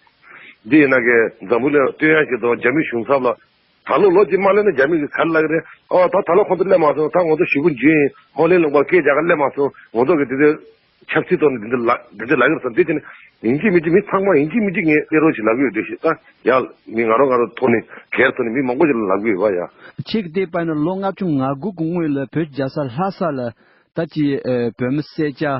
འདི་ཡིན་ན་གི་འཛམ་བུ་གླིང་སྟོན་ཡ་ཞིག་དང་རྒྱ་མི་གཞུང་ཚབ་ལ། ད་ལོ་ལོ་གཅིག་མ་སླེབས་ན་རྒྱ་མི་གིས་ག་རེ་ལབ་ཀྱི་རེད། ཨོ་ད་ད་ལོ་ཁོང་ཚོ་སླེབས་མ་སོང་། ད་ང་ཚོ་གཞིས་ཁུག་འཇུས་ཡིན། ཧོ་ལན་ལུང་པར་སྐད་རྒྱག་ག་སླེབས་མ་སོང་། ང་ཚོ་གི་དེ་དུས་ཆབ་སྲིད་ཐོག་ནས་འདི་འདྲ་ལབ་འདི་འདྲ་ལབ་ཀྱི་རེད་ཟེར། འདི་དེ་ནི་ཡིན་གཅིག་མིན་གཅིག་མི་ཚང་མ་ཡིན་གཅིག་མིན་གཅིག་ངས་སླེབས་རོགས་ཞེས་ལབ་ཀྱི་ཡོད་འདུག་ཞེས་ད་ཡ་མི་ང་རང་ང་རང་ཐོག་ནས་སྒེར་ཐོག་ནས་མི་མང་པོ་ཞིག་ལ་ལབ་ཀྱི་ཡོད་པ་ཡ། ཁྱེད་ཀྱིས་བལྟས་པ་ན་ལོ་ལྔ་བཅུ་ང་དགུ་གི་སྔོན་ལ་བོད་རྒྱལ་ས་ལྷ་ས་ལ། ད་ཅི་ཨ་བོད་མི་སེར་སྐྱ་ཨ་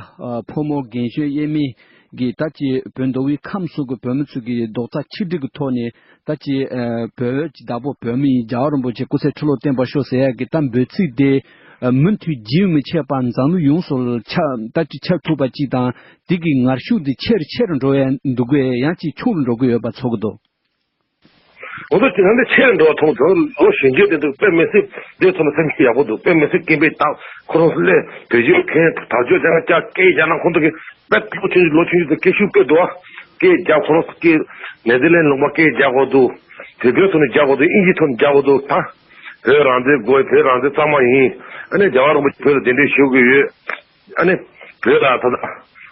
ཕོ་མོ་རྒན་གཞོན་དབྱེར་མེད་ཀྱིས་ད་ཅི་བོད་མདོ་དབུས་ཁམས་གསུམ་གྱི་བོད་མི་ཚོ་གིས་རྡོག་རྩ་ཆིག་སྒྲིལ་གྱི་ཐོག་ནས་ད་ཅི་ཨ་བོད་ཀྱི་བདག་པོ་བོད་མི་ཡིན། རྒྱལ་བ་རིན་པོ་ཆེ་སྐུ་ཚེ་ཁྲི་ལོ་བརྟན་པར་ཤོག་ཟེར་ཡག་གི་ད་འབོད་ཚིག་དེ་ཨ་མུ་མཐུད་རྒྱུན་མི་ཆད་པར་འཛམ་གླིང་ཡོངས་སུ་ཁྱབ་ད་ཅི་ཁྱབ་ཐུབ་པ་ཅིག་དང་དེ་གི་ངར་ཤུགས་དེ་ཆེ་རུ་ཆེ་རུ་འགྲོ་ཡ་འདུག་གས། ཡང་ཅིག་ཆུང་རུ་འགྲོ་གི་ཡོད་པ་ཚོར་གི་འདུག་ང་ཚོ་དེ་ནང་ནས་ཆེ་རུ་འགྲོ་བ་མཐོང་ཚོར་ལོ་གཞོན་སྐྱེས་དེ་ཚོ་དཔེ་མི་སྲིད་དེ་ཚོ་ལ་སེམས་ཤུགས་ཡག་པོ་འདུག་དཔེ་མི་སྲིད་སྐད་འབོད་བཏང་ཁོ་རང་ཚོ་སླེབས་བོད་ཆས་གྱོན་དར་ལྕོག་བྱས་ན་སྐྱ་སྐད་རྒྱག་ན་ཁོང་ཚོ་གི་དཔེ་ལོ་ཆུང་ཆུང་ལོ་ཆུང་ཆུང་དེ་སྐད་ཤུགས་དཔེ་འདུག་ཨ། སྐད་རྒྱག་ཁོ་རང་ཚོ་སྐད་ནེ་ཐར་ལེན་ལུང་པ་སྐད་རྒྱག་དགོས་འདུག་བོད་པའི་ཐོག་ནས་རྒྱག་དགོས་འདུག་དབྱིན་ཇིའི་ཐོག་ནས་རྒྱག་དགོས་འདུག་ད་བོད་རང་བཙན་དགོས། བོད་རང་བཙན་གཙང་མ་ཡིན། ཨ་ནི་རྒྱལ་བ་རིན་པོ་ཆེ་བོད་ལ་གདན་འདྲེན་ཞུ་དགོས་ཡོད། ཨ་ནི་བོད་ལ་ད་ལྟ་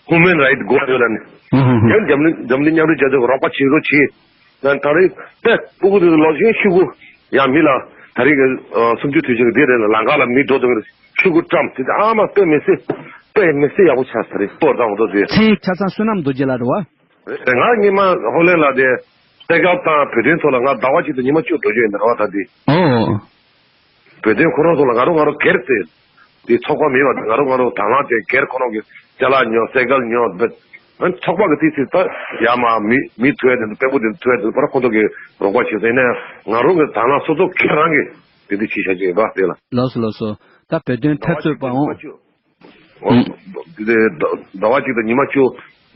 ཧུ་མན་རའིཊ་དགོས་ཡོད་ལ་ནི། ཨུ་ཧུ་ཧུ། ཡང་འཛམ་གླིང་འཛམ་གླིང་མཉམ་འབྲེལ་རྒྱལ་ཚོགས་ཀྱི་རོགས་པ་བྱེད་རོགས་བྱེད། ཡང་ད་རེས་དཔེ་སྤུ་གུ་དེ་ཚོ་ལོ་ཆེན་ཤོས་གུ་ཡང་མི་ལ་ད་རེས་ཀྱི་ཨ་གསུམ་བཅུ་དུས་ཆེན་གྱི་འདི་རེད་ལ་ལམ་ཁ་ལ་མི་འགྲོ་དང་ཤོས་གུ་བཀྲམ་དེ་ཚོ་ཨ་མ་དཔེ་མི་སྲིད་དཔེ་མི་སྲིད་ཡག་པོ་ཆགས་ས་རེད། སྤོར་དང་འོ་དོ་དེ། མཚན་ཆ་ཚང་བསོད་ནམས་རྡོ་རྗེ་ལགས་རེད་བ། རེད། ང་སྔོན་མ་ཧོ་ལན་ལ་དེ་སེ་གལ་དང་བོད་དོན་ཐོག་ལ་ང་ཟླ་བ་གཅིག་དང་ཉི་མ་བཅུ་འགྲོ་རྒྱུ་ཡིན་ད་ར་བ་ད་དེ། ཨོ། བོད་དོན་ཁོ་རང་ཚོ་ལ་ང་རང་ང་རང་སྒེར་དེ་དེ་ཚོགས་པ་མེད་པ་དེ་ང་རང་ང་རང་དང་བླངས་དེ་སྒེར་ཁོ་རང་གི་ཅ་ལག་ཉོ་སེ་གལ་ཉོ་བེད་ཨ་ཚོགས་པ་གི་དེ་ཚེ་ད་ཡ་མ་མི་མི་ཐུ་བ་དེ་དཔལ་པོ་དེ་ཐུ་བ་དེ་པར་ཁོ་ཚོ་གི་རོགས་པ་བྱེད་ཟེར་ནས་ང་རང་གི་དང་བླངས་སོ་སོ་ཁྱེད་རང་གི་དེ་འདྲ་བྱེད་བྱ་བྱེད་པ་དེ་ལ། ལགས་སོ་ལགས་སོ། ད་བོད་དོན་འཐབ་རྩོད་པ་འོང་། ཨང་། དེ་ཟླ་བ་གཅིག་དང་ཉི་མ་བཅུ།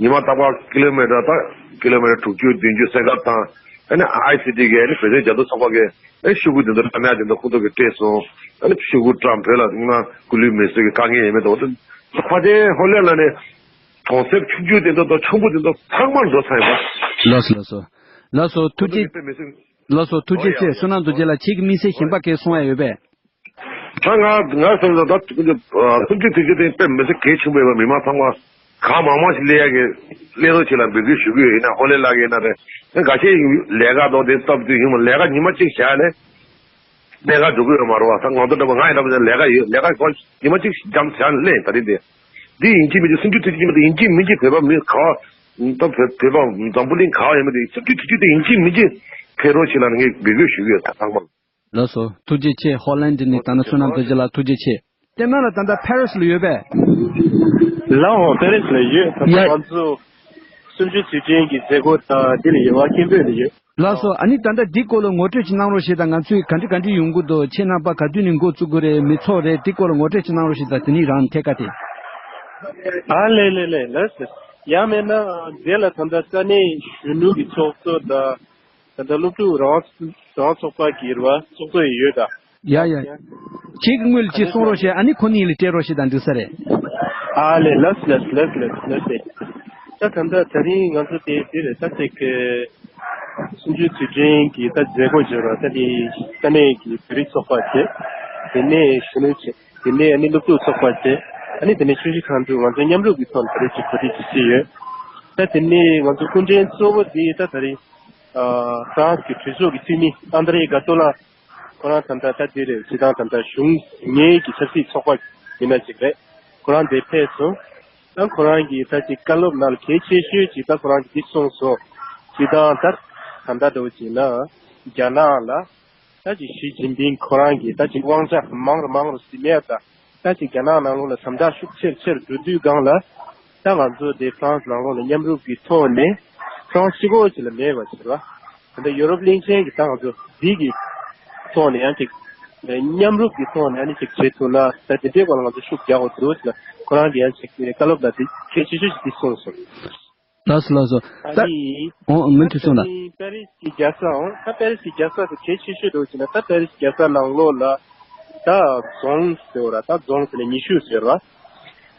ཉི་མ་རྟག་པར་ཀི་ལོ་མི་ཊར་དང་ཀི་ལོ་མི་ཊར་དྲུག་ཅུ་བདུན་ཅུ་སེ་གལ་དང་། ཨ་ནི་ཨའི་སི་ཊི་གི་ཨ་ནི་བོད་དོན་རྒྱབ་སྐྱོར་ཚོགས་པ་གི་ཨ་ནི་ཤོག་གུ་དེ་ཚོ་བཀྲམ་ཡ་དེ་ཚོ་ཁོ་ཚོ་གིས་སྤྲད་སོང་། ཨ་ནི་ཤོག་གུ་བཀྲམ་བོད་ལ་སྔོན་མ་སྐུ་ལུས་མེ་གསོད་ཀྱི་དཀའ་ངལ་ཡོད་མེད་དང་། ཕལ་ཆེར་ཧོ་ལན་ལ་ནི་གྲོང་གསེབ་ཆུང་ཆུང་དེ་ཚོ་དང་ཆུང་པོ་དེ་ཚོ་ཚང་མར་འགྲོ་ཚར་ཡོད་པ། ལགས་སོ་ལགས་སོ། ལགས་སོ་ཐུགས་རྗེ། ཁོ་ཚོ་གིས་དཔེ་མི་སྲིད། ལགས་སོ་ཐུགས་རྗེ་ཆེ། བསོད་ནམས་རྡོ་རྗེ་ལགས། ཁྱེད་ཀྱི་དམིགས་བསལ་གཞན་པ་སྐད་གསུང་ཡ་ཡོད་པས། ད་ང་ང་བསམ་ཚུལ་ད་ཁོང་ཚོ་སུམ་ཅུ་དུས་ཆེན་དེ་དཔེ་མི་སྲིད་གལ་ཆེན་པོ་ཡོད་པ། མི་མང་ཚང་མ་གང་མང་མང་ཞིག་སླེབས་ཡ་གི་སླེབས་རོགས་བྱེད་ལ་འབོད་སྐུལ་ཞུ་གི་ཡོད། ཡིན་ན་ཧོ་ལན་ལགས་ཡིན་ན་རེད། ད་འགའ་ཤས་ལས་ཀ་དང་དེ་སྟབས་བསྟུན་ཡིན་མོད་ལས་ཀ་ཉི་མ་གཅིག་བྱས་ནས་གནད་འགག་འགྲོ་གི་ཡོད་མ་རེད་བ། ད་ང་ཚོ་འདྲ་པོ་ང་ཡིན་འདྲ་པོ་ལས་ཀ་ཡོད། ལས་ཀ་གོ་ཉི་མ་གཅིག་འཇམ་བྱས་ནས་སླེབས་ད་རེས་དེ་འདི་ཡིན་གཅིག་མིན་གཅིག་སུམ་ཅུ་དུས་ཆེན་ཉིན་མོ་དེ་ཡིན་གཅིག་མིན་གཅིག་བོད་པ་མི་ག་བ་ད་བོད་བོད་པ་འཛམ་བུ་གླིང་ག་བ་ཡིན་མོད་དེ་སུམ་ཅུ་དུས་ཆེན་དེ་ཡིན་གཅིག་མིན་གཅིག་ཕེབས་རོགས་བྱེད་ལ་ངས་འབོད་སྐུལ་ཞུ་གི་ཡོད། ད་ཚང་མ། ལགས་སོ། ཐུགས་རྗེ་ཆེ། ཧོ་ལན་ཌི་ནས་ད་ནི་བསོད་ནམས་རྡོ་རྗེ་ལགས་ཐུགས་རྗེ་ཆེ། ལྟད་མོ་ལགས་ད་ལྟ་ཕ་རི་སི་ལ་ཡོད་པས། ལགས་འོང་ཕ་རི་སི་ལ་ཡོད། ད་ལྟ་ཡ། ང་ཚོ་སུམ་ཅུ་དུས་ཆེན་གྱི་མཛད་སྒོ་དང་འདི་ལ་ཡོད་པ་སྐད་འབོད་ལ་ཡོད། ལགས་སོ། ཨ་ནི་ད་ལྟ་འདི་སྐོར་ལ་ངོ་སྤྲོད་ཅིག་གནང་རོགས་ཞེས་དང་། ང་ཚོས་ག་འདྲ་ག་འདྲ་ཡོང་གི་འདུག་ཁྱེད་རྣམ་པ་ག་དུས་ནས་འགོ་བཙུགས་དགོས་རེད། མི་ཚོགས་རེད། འདི་སྐོར་ལ་ངོ་སྤྲོད་ཅིག་གནང་རོགས་ཞེས་དང་། དེ་ནས་རང་ཐད་ཀ་དེ། ཨ་ལེ་ལེ་ལེ་ལགས་སོ། ཡང་མིན་ན་རྗེས་ལ་ད་ལྟ་ས་གནས་གཞོན་ནུ་གི་ཚོགས་གཙོ་དང་། ད་ལྟ་སློབ་ཕྲུག་རང་རང་ཚོགས་པ་གི་རེད་བ། ཚོགས་གཙོ་ཡི་ཡོད་ད། ཡ་ཡ། ཁྱེད་ཀྱི་ངོས་ལ་ཅིག་གསུང་རོགས་ཞེས། ཨ་ནི་ཁོ་གཉིས་ལ་སྤྲད་རོགས་ཞེས་དང་འགྲིག་ས་རེད། ཨ་ལེ་ལགས་ལགས་ལགས་ལགས་ལགས་ལགས། ད་ད་ལྟ་དེ་རིང་ང་ཚོ་དེ་དེ་རེད། ད་ཅིག་གསུམ་བཅུའི་དུས་དྲན་གྱི་ད་མཛད་སྒོ་བྱས་པ། ད་དེ་ས་གནས་ཀྱི་བོད་རིགས་ཚོགས་པ་བྱས། དེ་ནས་གཞོན་ནུ་བྱས། དེ་ནས་ཨ་ནི་སློབ་ཕྲུག་ཚོགས་པ་བྱས། ཨ་ནི་དེ་ནས་ཆུ་བཞི་སྒང་དྲུག་ང་ཚོ་མཉམ་རུབ་ཀྱི་ཐོག་ནས་དེ་རིང་ཅིག་གོ་སྒྲིག་ཅིག་བྱས་ཡོད། ད་དེ་ནས་ང་ཚོ་སྐུ་མགྲོན་གཙོ་བོ་དེ་ད་དེ་རིང་ཨ་ཧྥ་རན་སི་གི་གྲོས་ཚོགས་ཀྱི་འཐུས་མི་ཨན་དྲེ་ག་ཏོ་ལགས། ཁོ་རང་ད་ལྟ་ད་འདི་རེད། སྤྱིར་བཏང་ད་ལྟ་གཞུང་ངེས་ཀྱི་ཆབ་སྲིད་ཚོགས་པ་ཡིན་ན་ཅིག་རེད། ཁོ་རང་འདིར་ཕེབས་སོང་། ད་ཁོ་རང་གིས་ད་ཅིག་བཀའ་སློབ་ནང་ལ་གལ་ཆེ་ཤོས་ཅིག་ད་ཁོ་རང་གིས་འདི་གསུངས་སོང་། སྤྱིར་བཏང་ད་ད་ལྟ་འདྲ་བོ་ཅིག་ན་རྒྱ་ནག་ལ་ད་ཅིག་ཞི་ཅིན་ཕིང་ཁོ་རང་གིས་ད་ཅིག་དབང་ཆ་མང་རུ་མང་རུ་ཟིན་ཡས་ད། ད་ཅིག་རྒྱ་ནག་ནང་ལོགས་ལ་དམ་དྲག་ཤུགས་ཆེར་ཆེར་འགྲོ་དུས་སྒང་ལ། ད་ང་ཚོ་དེ་ཧྥ་རན་སི་ནང་ལོགས་ལ་མཉམ་རུབ་ཀྱི་ཐོག་ནས་ཧྥ་རན་སི་གཅིག་པོ་ཅིག་ལ་མེད་པ་བྱས་པ། ད་ལྟ་ཡོ་རོབ་གླིང་ཆེན་གྱི་ད་ང་ཚོ་འདི་གི་ཐོག་ནས་ཡང་ཅིག་མཉམ་རུབ་ཀྱི་ཐོག་ནས་ཨ་ནི་ཅིག་བྱེད་ཐུབ་ན། ད་དེ་འདྲའི་སྐོར་ལ་ང་ཚོ་ཤུགས་རྒྱག་དགོས་འདུག་ཟེར་ན། ཁོ་རང་གིས་ཡང་ཅིག་བཀའ་སློབ་ལ་དེ་གལ་ཆེ་ཤོས་ཤིག་འདི་གསུངས་སོང་། ལགས་སོ་ལགས་སོ། ད་ཨ་ནི་ཨོ་མུ་མཐུད་གསུངས་དང་། པེ་རི་སི་གི་རྒྱལ་ས་འོང་། ད་པེ་རི་སི་གི་རྒྱལ་ས་དེ་གལ་ཆེ་ཤོས་འདྲ་བོ་ཅིག་ན། ད་པེ་རི་སི་གི་རྒྱལ་ས་ནང་ལོགས་ལ་ད་རྫོང་ཟེར་བ་ར། ད་རྫོང་ཟེར་ནས་ཉི་ཤུ་ཟེར་བ།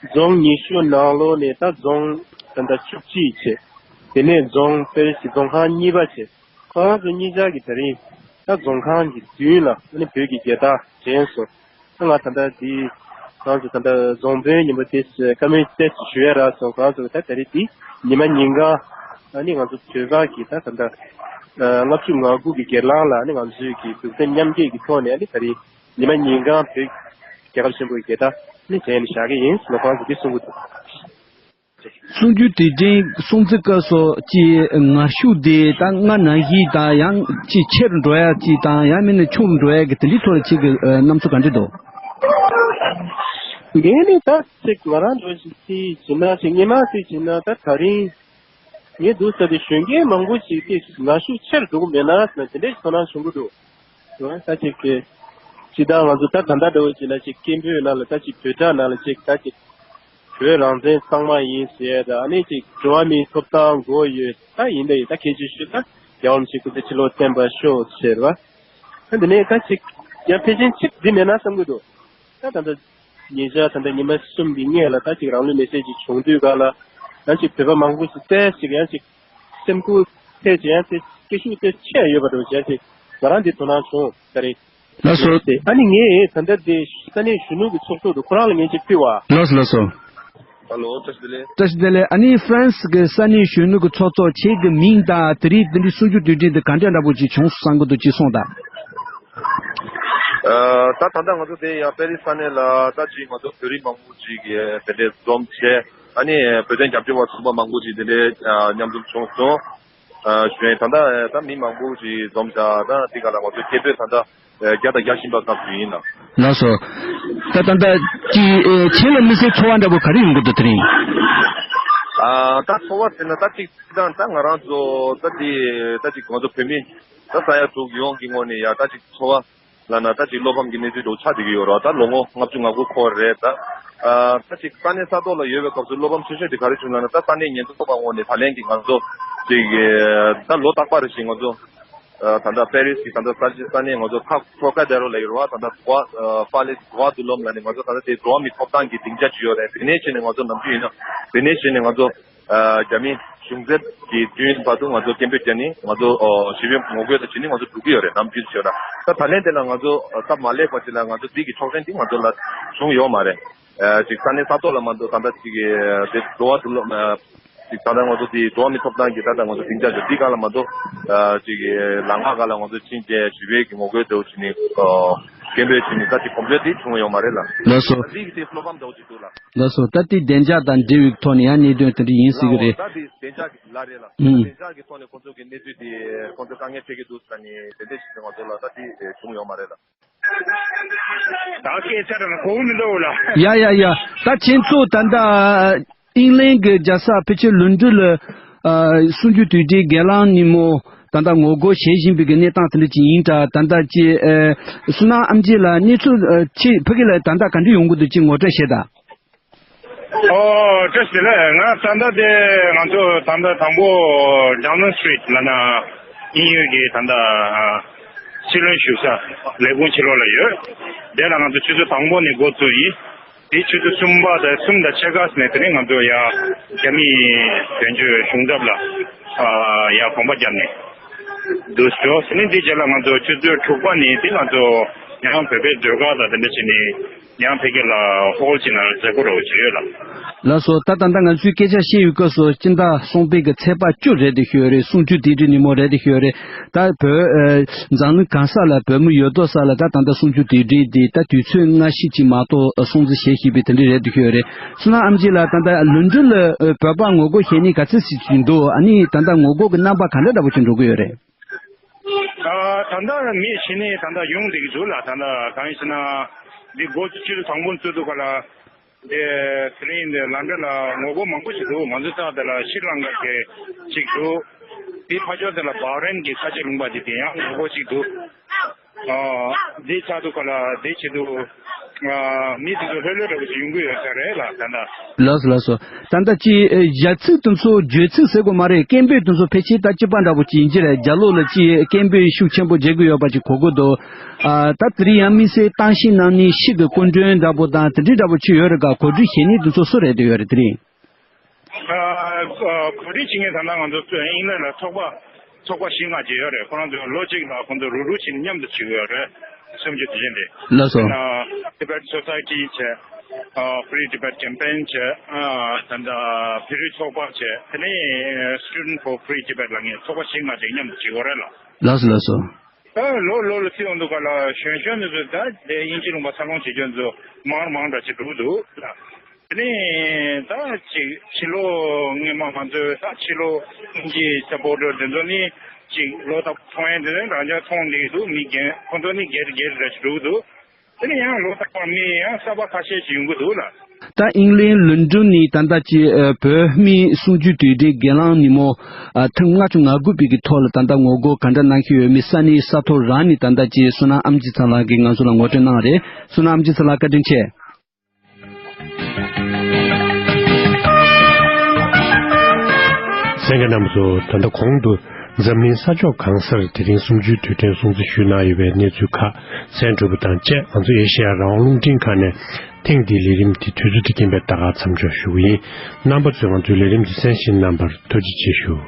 རྫོང་ཉི་ཤུ་ནང་ལོགས་ནས་ད་རྫོང་ད་ལྟ་བཅུ་གཅིག་བྱས། དེ་ནས་རྫོང་པེ་རི་སི་རྫོང་ཁག་གཉིས་པ་བྱས། ཁོ་རང་ཚོ་གཉིས་ཆ་གི་དེ་རིང་ད་རྫོང་ཁག་གི་མདུན་ལ་ཨ་ནི་བོད་ཀྱི་རྒྱལ་དར་བསྒྲེངས་སོང་། ད་ང་ད་ལྟ་འདི་ཁོ་རང་ཚོ་ད་ལྟ་རྫོང་དཔོན་ཉིན་མོ་དེ་བཀའ་མོལ་ཏོག་ཙམ་ཞུ་ཡ་རག་སོང་། ཁོ་རང་ཚོ་ད་དེ་རིང་འདི་ཉི་མ་ཉིན་གང་ཨ་ནི་ང་ཚོ་བོད་པ་གི་ད་ད་ལྟ་ལྔ་བཅུ་ང་དགུ་གི་སྒེར་ལངས་ལ་ཨ་ནི་ང་ཚོས་ཀྱི་གདུང་སེམས་མཉམ་སྐྱེད་ཀྱི་ཐོག་ནས་ཨ་ནི་དེ་རིང་ཉི་མ་ཉིན་གང་བོད་རྒྱལ་ཁབ་ཆེན་པོའི་རྒྱལ་དར་ཨ་ནི་བསྒྲེངས་ནས་བཞག་གི་ཡིན་ཟེར་ནས་ཁོ་རང་ཚོ་འདི་གསུང་གི་འདུག། གསུང་རྒྱུན་དེ་འདྲའི་སྲུང་བརྩི་སྐབས་སུ་ཀྱི་ངར་ཤུགས་དེ་ད་སྔར་ནང་བཞིན་དང་ཡང་ཅིག་ཆེ་རུ་འགྲོ་ཡ་ཅིག་དང་ཡང་མིན་ན་ཆུང་རུ་འགྲོ་ཡ་གི་དེ་འདྲའི་ཐོག་ལ་ཁྱེད་ཀྱི་ཨ་རྣམ་ཚོར་ག་འདྲ་འདུག། འདི་ནི་ད་ཅིག་ང་རང་འདྲ་ཞིག་ཅིག་བྱས་ན་ཅིག་སྔོན་མ་ཅིག་བྱས་ན་ད་དེ་རིང་ངས་འདུག་ས་དེ་གཞོན་སྐྱེས་མང་པོ་ཞིག་དེ་ངར་ཤུགས་ཆེར་འགྲོ་གི་མེད་ན་ཟེར་ན་དེ་འདྲའི་ཚོར་སྣང་བྱུང་གི་འདུག། ད་ཅིག་གི་སྤྱིར་བཏང་ང་ཚོ་ད་ད་ལྟ་འདྲ་བོ་ཅིག་ལ་ཅིག་སྐད་འབོད་ནང་ལ་ད་ཅིག་བོད་སྒྲ་ནང་ལ་ཅིག་ད་ཅིག་བོད་རང་བཙན་གཙང་མ་ཡིན་ཟེར་ད་ཨ་ནི་ཅིག་འགྲོ་བ་མིའི་ཐོབ་ཐང་དགོས་ཡོད། ད་ཡིན་ད་ཡིན་ད་གལ་ཆེ་ཤོས་ད་རྒྱལ་བ་རིན་པོ་ཆེ་སྐུ་ཚེ་ཁྲི་ལོ་བརྟན་པར་ཤོག་ཟེར་བ། ད་འདི་ནས་ད་ཅིག་ཡང་ཕལ་ཆེར་ཅིག་འདི་མེད་ན་བསམ་གི་འདུག། ད་ད་ལྟ་ཉེ་ཆར་ད་ལྟ་ཉི་མ་གསུམ་གྱི་སྔས་ལ་ད་ཅིག་རང་ལུས་མེར་སྲེག་ཅིག་བྱུང་དུས་ག་ལ་ད་ཅིག་བོད་པ་མང་པོ་ཞིག་ཏོག་ཙམ་ཅིག་ཡང་ཅིག་སེམས་འགུལ་ཐེབས་ཅིག་ཡང་ཅིག་སྐད་ཤུགས་ཏོག་ཙམ་ཆེ་ཡོད་པ་འདྲ་བོ་ཅིག་ཡང་ཅིག་ང་རང་འདི་དོ་སྣང་བྱུང་ད་རེད། ལགས་སོ། ཨ་ནི་ངས་ད་ལྟ་འདི་ས་གནས་གཞོན་ནུ་གི་ཚོགས་གཙོ་དུ་ཁོ་རང་ལ་ངས་ཅིག་ཕུལ་བ། ལགས་སོ་ལགས་སོ། ཧ་ལོ། བཀྲ་ཤིས་བདེ་ལེགས། བཀྲ་ཤིས་བདེ་ལེགས། ཨ་ནི་ཧྥ་རན་སི་གི་ས་གནས་གཞོན་ནུ་གི་ཚོགས་གཙོ་ཁྱེད་ཀྱི་མིང་དང་དེ་རིང་འདི་འདྲའི་གསུང་རྒྱུན་དུས་དྲན་འདི་ག་འདྲ་འདྲ་པོ་ཅིག་བྱུང་སོང་བསམ་གི་འདུག་ཅེས་གསུངས་དང་། ཨ། ད་ད་ལྟ་ང་ཚོ་དེ་ཡང་པེ་རི་ས་གནས་ལ་ད་ཅིག་ང་ཚོ་བོད་རིགས་མང་པོ་ཅིག་གིས་དེ་འདྲའི་འཛོམས་བྱས། ཨ་ནི་བོད་དོན་རྒྱབ་སྐྱོར་བ་ཚོགས་པ་མང་པོ་ཅིག་དེ་འདྲའི་མཉམ་འཛོམས་བྱུང་སོང་། ཨ། ཞུ་ཡིན། ད་ལྟ་ད་མི་མང་པོ་ཅིག་འཛོམས་ཤག། ད་འདི་ག་ལ་ང་ཚོ་སྐད་འབོད་ད་ལྟ་རྒྱག་དང་རྒྱག་བཞིན་པ་སྐབས་སུ་ཡིན་ལ། ལགས་སོ། ད་ད་ལྟ་ཅིག་ཨེ། ཁྱེད་ལ་དམིགས་བསལ་ཚོར་བ་འདྲ་པོ་ག་རེ་ཡོང་གི་འདུག་དེ་རིང་། ཨ། ད་ཚོར་བ་ཟེར་ན་ད་ཅིག་ད་ད་ང་རང་ཚོ་ད་དེ་ད་ཅིག་ང་ཚོ་བོད་མི་ད་ས་ཡ་དྲུག་ཡོངས་ཀྱི་ངོས་ནས་ཡ་ད་ཅིག་ཚོར་བ་ལབ་ན་ད་ཅིག་བློ་ཕམ་གྱི་གནས་ཚུལ་འདྲ་པོ་ཆགས་བསྡད་ཀྱི་ཡོད་རེད། ད་ལོ་ངོ་ལྔ་བཅུ་ང་དགུ་འཁོར་རེད་ད། ཨ། ད་ཅིག་ས་གནས་ས་ཐོག་ལ་ཡོད་པའི་སྐབས་སུ་བློ་ཕམ་ཆེ་ཤོས་དེ་ག་རེ་བྱུང་ལབ་ན། ད་ས་གནས་ཉེན་རྟོག་པ་ངོས་ནས་ད་ལན་གྱིས་ང་ཚོ་ཅིག་ད་ལོ་རྟག་པར་བཞིན་ང་ཚོ་ཨ། ད་ལྟ་པེ་རིས་ཀྱི་ད་ལྟ་ས་ས་གནས་ང་ཚོ་ཐག་ཐོ་ཀ་དེ་རོ་ལ་ཡོད་རེད་བ། ད་ལྟ་དྲུ་ཝ་ཨ། ཕ་ལེ་སི་དྲུ་ཝ་དུ་ལོམ་ལབ་ནས་ང་ཚོ་ད་ལྟ་དེ་འགྲོ་བ་མིའི་ཐོབ་ཐང་གི་སྡིངས་ཆ་ཅིག་ཡོད་རེད། དེ་ནས་བྱས་ནས་ང་ཚོ་ནམ་རྒྱུན་ཡིན་ན་དེ་ནས་བྱས་ནས་ང་ཚོ་ཨ། རྒྱ་མི་གཞུང་འཛིན་གྱི་མདུན་བར་དུ་ང་ཚོ་སྐད་འབོད་བརྒྱབ་ནས་ང་ཚོ་ཨོ་ཞི་བའི་ངོ་རྒོལ་དང་བྱས་ནས་ང་ཚོ་འགྲོ་གི་ཡོད་རེད། ནམ་རྒྱུན་བྱས་ན། ད་ད་ལན་དེ་ལ་ང་ཚོ་སྟབས་མ་ལེགས་པ་ཅིག་ལ་ང་ཚོ་འདི་གི་ཆོག་མཆན་འདི་ང་ཚོ་ལ་བྱུང་ཡོད་མ་རེད། ཨ། ཅིག་ས་གནས་ས་ཐོག་ལ་མ་གཏོགས་ད་ལྟ་ཅིག་གི་དེ་འགྲོ་བ་དུ་ལོ་ཨ། ཅིག་ད་ལྟ་ང་ཚོ་དེ་འགྲོ་བ་མིའི་ཐོབ་ཐང་གི་ད་ལྟ་ང་ཚོ་སྡིངས་ཆ་ཅིག་འདི་སྒང་ལ་མ་གཏོགས་ཨ། ཅིག་གི་ལམ་ཁ་སྒང་ལ་ང་ཚོ་ཕྱིན་བྱས་ཞི་བའི་གི་ངོ་རྒོལ་འདྲ་པོ་བྱས་ནས་ཨ། སྐད་འབོད་བྱས་ནས་ད་ཅིག་གོམ་བགྲོད་དེ་བྱུང་ཡོད་མ་རེད་ལ། ལགས་སོ། འདི་གི་དེ་བློ་ཕམ་འདྲ་པོ་ཅིག་འདུག་ལ། ལགས་སོ། ད་དེ་བདེ་འཇགས་དང་འབྲེལ་བའི་ཐོག་ནས་ཡང་གནད་དོན་དེ་འདྲ་ཡིན་སྲིད་ཀྱི་རེད། ད་དེ་བདེ་འཇགས་ཀྱི་ལ་རེད་ལ། ཨུམ། བདེ་འཇགས་ཀྱི་ཐོག་ནས་ཁོང་ཚོ་གི་གནས་ཚུལ་དེ་ཁོང་ཚོ་དཀའ་ངལ་འཕྲད་ཀྱི་འདུག་ཟེར་ནས་དེ་འདྲ་ཞིག་ང་ཚོ་ལ་ད་དེ་བྱུང་ཡོད་མ་རེད་ལ། ད་སྐད་ཆ་དང་གོ་མི་འདུག་ལ། ཡ་ཡ་ཡ། ད་ཁྱེད་ཚོ་ད་ལྟ་ཨིང་ལན་གྱི་རྒྱལ་ས་ཕལ་ཆེར་ལོན་ཌོན་ལ་ཨ། གསུམ་བཅུའི་དུས་དྲན་སྒེར་ལངས་ཉིན་མོ། ད་ལྟ་ངོ་རྒོལ་བྱེད་བཞིན་པའི་གི་གནས་སྟངས་དེ་འདྲ་ཅིག་ཡིན་འདྲ། ད་ལྟ་ཅིག་ཨེ་བསོད་ནམས་ཨེམ་ཆི་ལགས་གནས་ཚུལ་ཨེ་ཅིག་ཕ་གི་ལ་ད་ལྟ་ག་འདྲ་ཡོང་གི་འདུག་ཅིག་ངོ་སྤྲོད་བྱེད་དང་། ཨོ་བཀྲ་ཤིས་བདེ་ལེགས། ང་ད་ལྟ་དེ་ང་ཚོ་ད་ལྟ་དང་པོ་ཌའོ་ནིང་སི་ཊི་རིཊ་ལབ་ན་དབྱིན་ཡུལ་གྱི་ད་ལྟ་སྲིད་བློན་བཞུགས་ས་ལས་ཁུངས་ཕྱི་ལོགས་ལ་ཡོད། དེ་ལ་ང་ཚོ་ཆུ་ཚོད་དང་པོ་ནས་འགོ་བཙུགས་ཡིན། དེ་ཆུ་ཚོད་གསུམ་པ་དང་གསུམ་དང་ཕྱེད་ཀ་ནས་དེ་ནས་ང་ཚོ་ཡ་རྒྱ་མིའི་དོན་གཅོད་གཞུང་ཚབ་ལ་ཨ་ཡ་གོམ་པ་བརྒྱབ་ནས་འདུག་སོ། དེ་ནས་དེ་རྗེས་ལ་ང་ཚོ་ཆུ་ཚོད་དྲུག་པ་ནས་དེ་ང་ཚོ་ཡང་བོད་པའི་ཟློས་གར་དང་དེ་འདྲ་བྱས་ནས་ཡང་ཕ་གི་ལ་ཧོལ་གཅིག་ནང་ལ་མཛད་སྒོ་རོགས་བྱས་ཡོད་ལ། ལགས་སོ། ད་ད་ལྟ་ང་ཚོས་སྐད་ཆ་བཤད་ཡོད་སྐབས་སུ་སྤྱི་ཟླ་གསུམ་པའི་གི་ཚེས་པ་བཅུ་རེད་དེ་ཤོད་རེད། གསུམ་བཅུ་དུས་དྲན་ཉིན་མོ་རེད་དེ་ཤོད་རེད། ད་བོད་ཨ་འཛམ་གླིང་གང་ས་ལ་བོད་མི་ཡོད་དོ་ས་ལ་ད་ད་ལྟ་གསུམ་བཅུ་དུས་དྲན་འདི་ད་དུས་ཚོད་སྔ་ཕྱི་ཅིག་མ་གཏོགས་སྲུང་བརྩི་བྱེད་བཞིན་པའི་དེ་འདྲ་རེད་དེ་ཤོད་རེད། བསོད་ནམས་ཨེམ་ཆི་ལགས་ད་ལྟ་ལོན་ཌོན་ལ་ཨ་བོད་པ་ངོ་རྒོལ་བྱེད་མཁན་ག་ཚོད་ཅིག་འདུག་ཨ་ནི་ད་ལྟ་ངོ་རྒོལ་གྱི་རྣམ་པ་ག་འདྲ་འདྲ་པོ་ཅིག་འགྲོ་གི་ཡོད་རེད། ཨ་ད་ལྟ་མི་ཤི་ནས་ད་ལྟ་ཡོང་བསྡད་ཀྱི་འདུག་ལ། ད་ལྟ་གང་ཡིན་ཟེར་ན་འདི་འགོ་ཚུགས་ཆུ་ཚོད་དང་པོ་ཚུགས་དུས་ག་ལ། དེ་དེ་རིང་འདི་ལན་ཌོན་ལ་ངོ་རྒོལ་མང་པོ་ཞིག་འདུག་ང་ཚོ་ས་དེ་ལ་ཤྲི་ལང་ཀ་གི་ཅིག་འདུག་དེ་ཕ་ཕྱོགས་དེ་ལ་བྷ་རེན་གྱི་ས་ཆ་ལུང་པ་དེ་དེ་ཡང་ངོ་རྒོལ་ཅིག་འདུག་ཨ་དེ་ཆགས་དུས་ག་ལ་དེ་བྱེད་དུས་ཨ་མི་དེ་ཚོ་ལྷོད་ལྷོད་འདྲ་པོ་ཞིག་ཡོང་གི་ཡོད་ས་རེད་ལ་ད་ལྟ། ལགས་སོ་ལགས་སོ། ད་ལྟ་ཅི་ཨེ་བཞའ་ཚིག་དེ་ཚོ་བརྗོད་ཚིག་ཟེར་དགོས་མ་རེད། སྐད་འབོད་དེ་ཚོ་ཕལ་ཆེར་ད་གཅིག་པ་འདྲ་པོ་ཅིག་ཡིན་གྱི་རེད། རྒྱ་ལོགས་ལ་ཅི་སྐད་འབོད་ཤུགས་ཆེན་པོ་བརྗེ་གི་ཡོད་པ་ཅིག་གོ་གི་འདུག་ཨ་ད་དེ་རིང་ཡང་དམིགས་བསལ་བཏང་ཤིང་གནང་ནི་ཤིག་གི་སྐུ་མགྲོན་འདྲ་པོ་དང་དེ་འདྲའི་འདྲ་པོ་ཅིག་ཡོད་རེད་ག་གོ་སྒྲིག་བྱེད་ནི་དེ་ཚོ་སུ་རེད་དེ་ཡོད་རེད་དེ་རིང་། ཨ་ཨ་གོ་སྒྲིག་བྱེད་མཁན་ད་ལྟ་ང་ཚོ་ཨིང་ལན་ལ་ཚོགས་པ་ཚོགས་པ་བཞི་ལྔ་ཅིག་ཡོད་རེད། ཁོ་རང་ཚོ་ལོ་གཅིག་ལ་ཁོང་ཚོ་རུག་རུག་བྱས་ནས་མཉམ་དུ་བྱེད་ཀྱི་ཡོད་རེད། སུམ་ཅུ་དུས་ཆེན་དེ། ལགས་སོ། ཨ་Tibet Society བྱས། ཨ་Free Tibet Campaign བྱས། ཨ་ད་ལྟ་བོད་རིགས་ཚོགས་པ་བྱས། དེ་ནས་Student for Free Tibet ལབ་མཁན་ཚོགས་པ་བཞི་ལྔ་ཅིག་མཉམ་དུ་བྱེད་ཀྱི་ཡོད་རེད་ལ། ལགས་སོ་ལགས་སོ། ད་ལོ་ལོ་ལ་བརྩི་ཡོང་དུས་ག་ལ་གཞོན་གཞོན་ནས་ཚོ་ད་དེ་དབྱིན་ཇི་ལུང་པ་འཚར་ལོངས་བྱེད་རྒྱུ་ཚོ་མང་རུ་མང་རུ་འདྲ་ཅིག་འགྲོ་གི་འདུག་ལ། དེ་ནས་ད་ཅིག་ཕྱི་ལོགས་སྔོན་མ་ང་ཚོའི་ད་ཕྱི་ལོགས་དབྱིན་ཇིའི་སཔོར་ཊར་དེ་ཚོ་ནི་ཅིག་ལོ་ད་མཐོང་ཡས་དེ་ཚོ་རང་ཅག་མཐོང་བསྡད་ཀྱི་འདུག་མི་རྒན་ཁོང་ཚོ་ནི་སྒེར་སྒེར་རེ་འགྲོ་གི་འདུག་དེ་ནས་ཡང་ལོ་རྟག་པར་མི་ཡང་གསར་པ་ཁ་ཤས་ཅིག་ཡོང་གི་འདུག་ལ། ད་ཨིང་ལན་ལོན་ཌོན་ནས་ད་ལྟ་ཅིག་ཨ་བོད་མིའི་གསུམ་བཅུའི་དུས་དྲན་སྒེར་ལངས་ཉིན་མོ་ཨ་ཐེངས་ལྔ་བཅུ་ང་དགུ་པའི་གི་ཐོག་ལ་ད་ལྟ་ངོ་རྒོལ་ག་འདྲ་གནང་གི་ཡོད་མེད་ས་གནས་ས་ཐོག་རང་ནས་ད་ལྟ་ཅིག་བསོད་ནམས་ཨེམ་ཆི་ཚང་ལགས་ཀྱིས་ང་ཚོ་ལ་ངོ་སྤྲོད་གནང་བ་རེད། བསོད་ནམས་ཨེམ་ཆི་ཚང་ལགས་བཀའ་དྲིན་ཆེ། གསན་མཁན་རྣམ་པ་ཚོ། ད་ལྟ་གོང་དུ་འཛམ་གླིང་ས་ཕྱོགས་གང་སར་དེ་རིང་གསུམ་བཅུའི་དུས་དྲན་སྲུང་བརྩི་ཞུས་གནང་ཡོད་པའི་གནས་ཚུལ་ཁག་གསན་གྲུབ་པ་དང་བཅས། ང་ཚོ་ཨེ་ཤེ་ཡ་རང་དབང་རླུང་འཕྲིན་ཁང་ནས་ཐེངས་འདིའི་ལས་རིམ་དེ་དུས་ཚོད་དེ་རྐྱེན་པས་ད་ག་མཚམས་འཇོག་ཞུ་གི་ཡིན། རྣམ་པ་ཚོས་ང་ཚོའི་ལས་རིམ་དེ་གསན་བཞིན་གནང་བར་ཐུགས་རྗེ་ཆེ་ཞུ།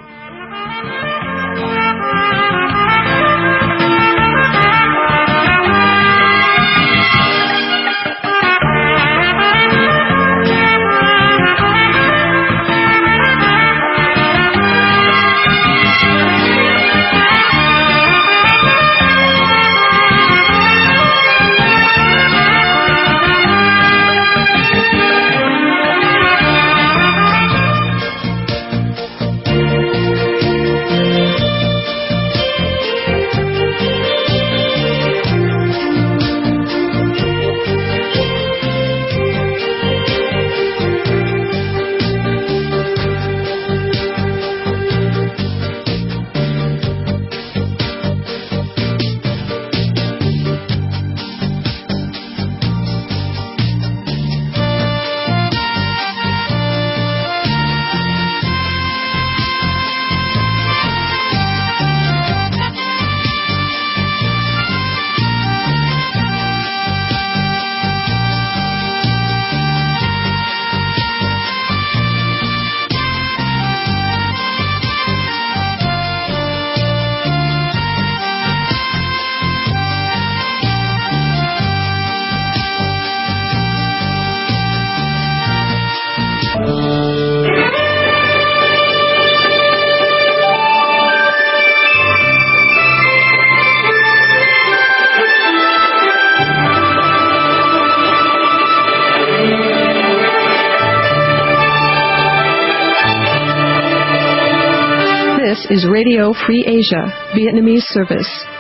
This is Radio Free Asia, Vietnamese service.